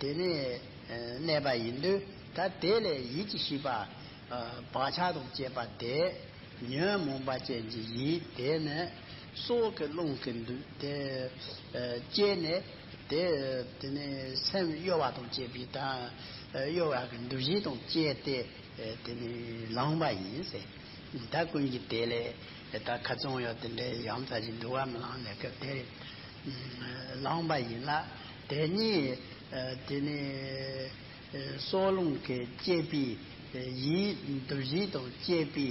དེ་ནས་གནས་པ་ཡིན་དུས། ད་དེ་ལས་ཡིད་ཀྱི་ཤེས་པ་བག་ཆགས་དང་བཅས་པ་དེ་ཉོན་མོངས་པ་ཅན་གྱི་ཡིད་དེ་ནི་སྲོག་གི་རླུང་གི་འདུ་དེ་སྐྱེས་ནས། དེ་དེ་ནས་སེམས་གཡོ་བ་དང་བཅས་པའི་ད་གཡོ་བ་གི་འདུ་བྱེད་དང་བཅས་ཏེ་དེ་ནས་ལངས་པ་ཡིན་ཟེར། ད་ཀུན་གྱིས་དེ་ལས་ད་ཁ་ཚང་ཡང་དེ་འདྲའི་ཡང་ཚ་ཞིག་འདུག་བ། རྨི་ལམ་གནས་སྐབས་དེ་ལངས་པ་ཡིན་ལ། དེ་ཉིད་དེ་ནས་སྲོག་རླུང་གིས་བསྐྱེད་པའི་ཡིད། འདུ་བྱེད་དང་བཅས་པའི་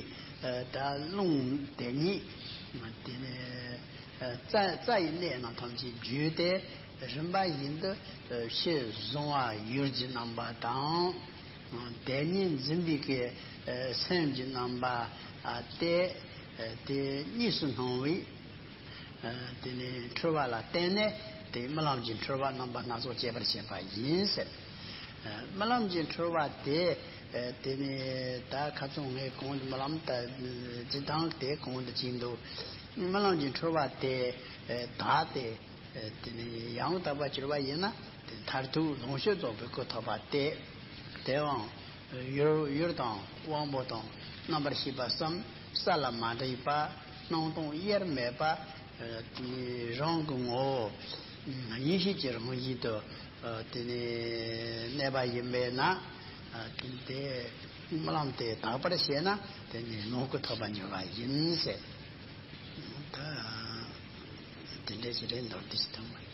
ད་རླུང་དེ་ཉིད་དེ་ནས་རྩ་རྩ་ཡི་གནད་རྣམས་ཐམས་ཅད་བརྗོད་དེ། རིམ་པ་བཞིན་དུ་ཕྱི་གཟུང་བ་ཡུལ་གྱི་རྣམ་པ་དང་། དེ་ཉིད་འཛིན་པའི་གི་སེམས་ཀྱི་རྣམ་པ་སྟེ། དེ་གཉིས་སུ་སྣང་བའི་དེ་ནས་འཁྲུལ་པ་ལ་བརྟེན་ནས་དེ་རྨི་ལམ་གྱི་འཁྲུལ་པ་རྣམ་པ་སྣ་ཚོགས་སྐྱེད་པར་བྱེད་པ་ཡིན་ཟེར། རྨི་ལམ་གྱི་འཁྲུལ་པ་དེ་དེ་ནས་ད་ཁ་ཚང་ངས་གོང་དུ་རྨི་ལམ་ད་སྤྱིར་བཏང་དེ་གོང་དུ་ཕྱིན་འདུག་རྨི་ལམ་གྱི་འཁྲུལ་པ་དེ་དག་སྟེ། དེ་ནས་ཡང་དག་པར་གྱུར་པ་ཡིན་ན། དེ་མཐར་ཐུག་ལོངས་སྤྱོད་རྫོགས་པའི་སྐུ་ཐོབ་པ་སྟེ། དེའང་ཡུལ་ཡུལ་དང་དབང་པོ་དང་རྣམ་པར་ཤེས་པ་གསུམ་གསལ་ལ་མ་འདྲེས་པ། སྣང་སྟོང་དབྱེར་མེད་པ། དེ་ནས་རང་གི་ངོ་བོ་ཡེ་ཤེས་ཀྱི་རང་བཞིན་དུ་དེ་ནས་གནས་པ་ཡིན་པས་ན། དེ་རྨི་ལམ་དེ་དག་པར་བྱས་ན་དེ་ནས་ལོངས་སྐུ་ཐོབ་པར་འགྱུར་བ་ཡིན་ཟེར། ད་དེ་འདྲ་ཞིག་རེད། མདོར་བསྡུས་ཤིག་བཏང་བ།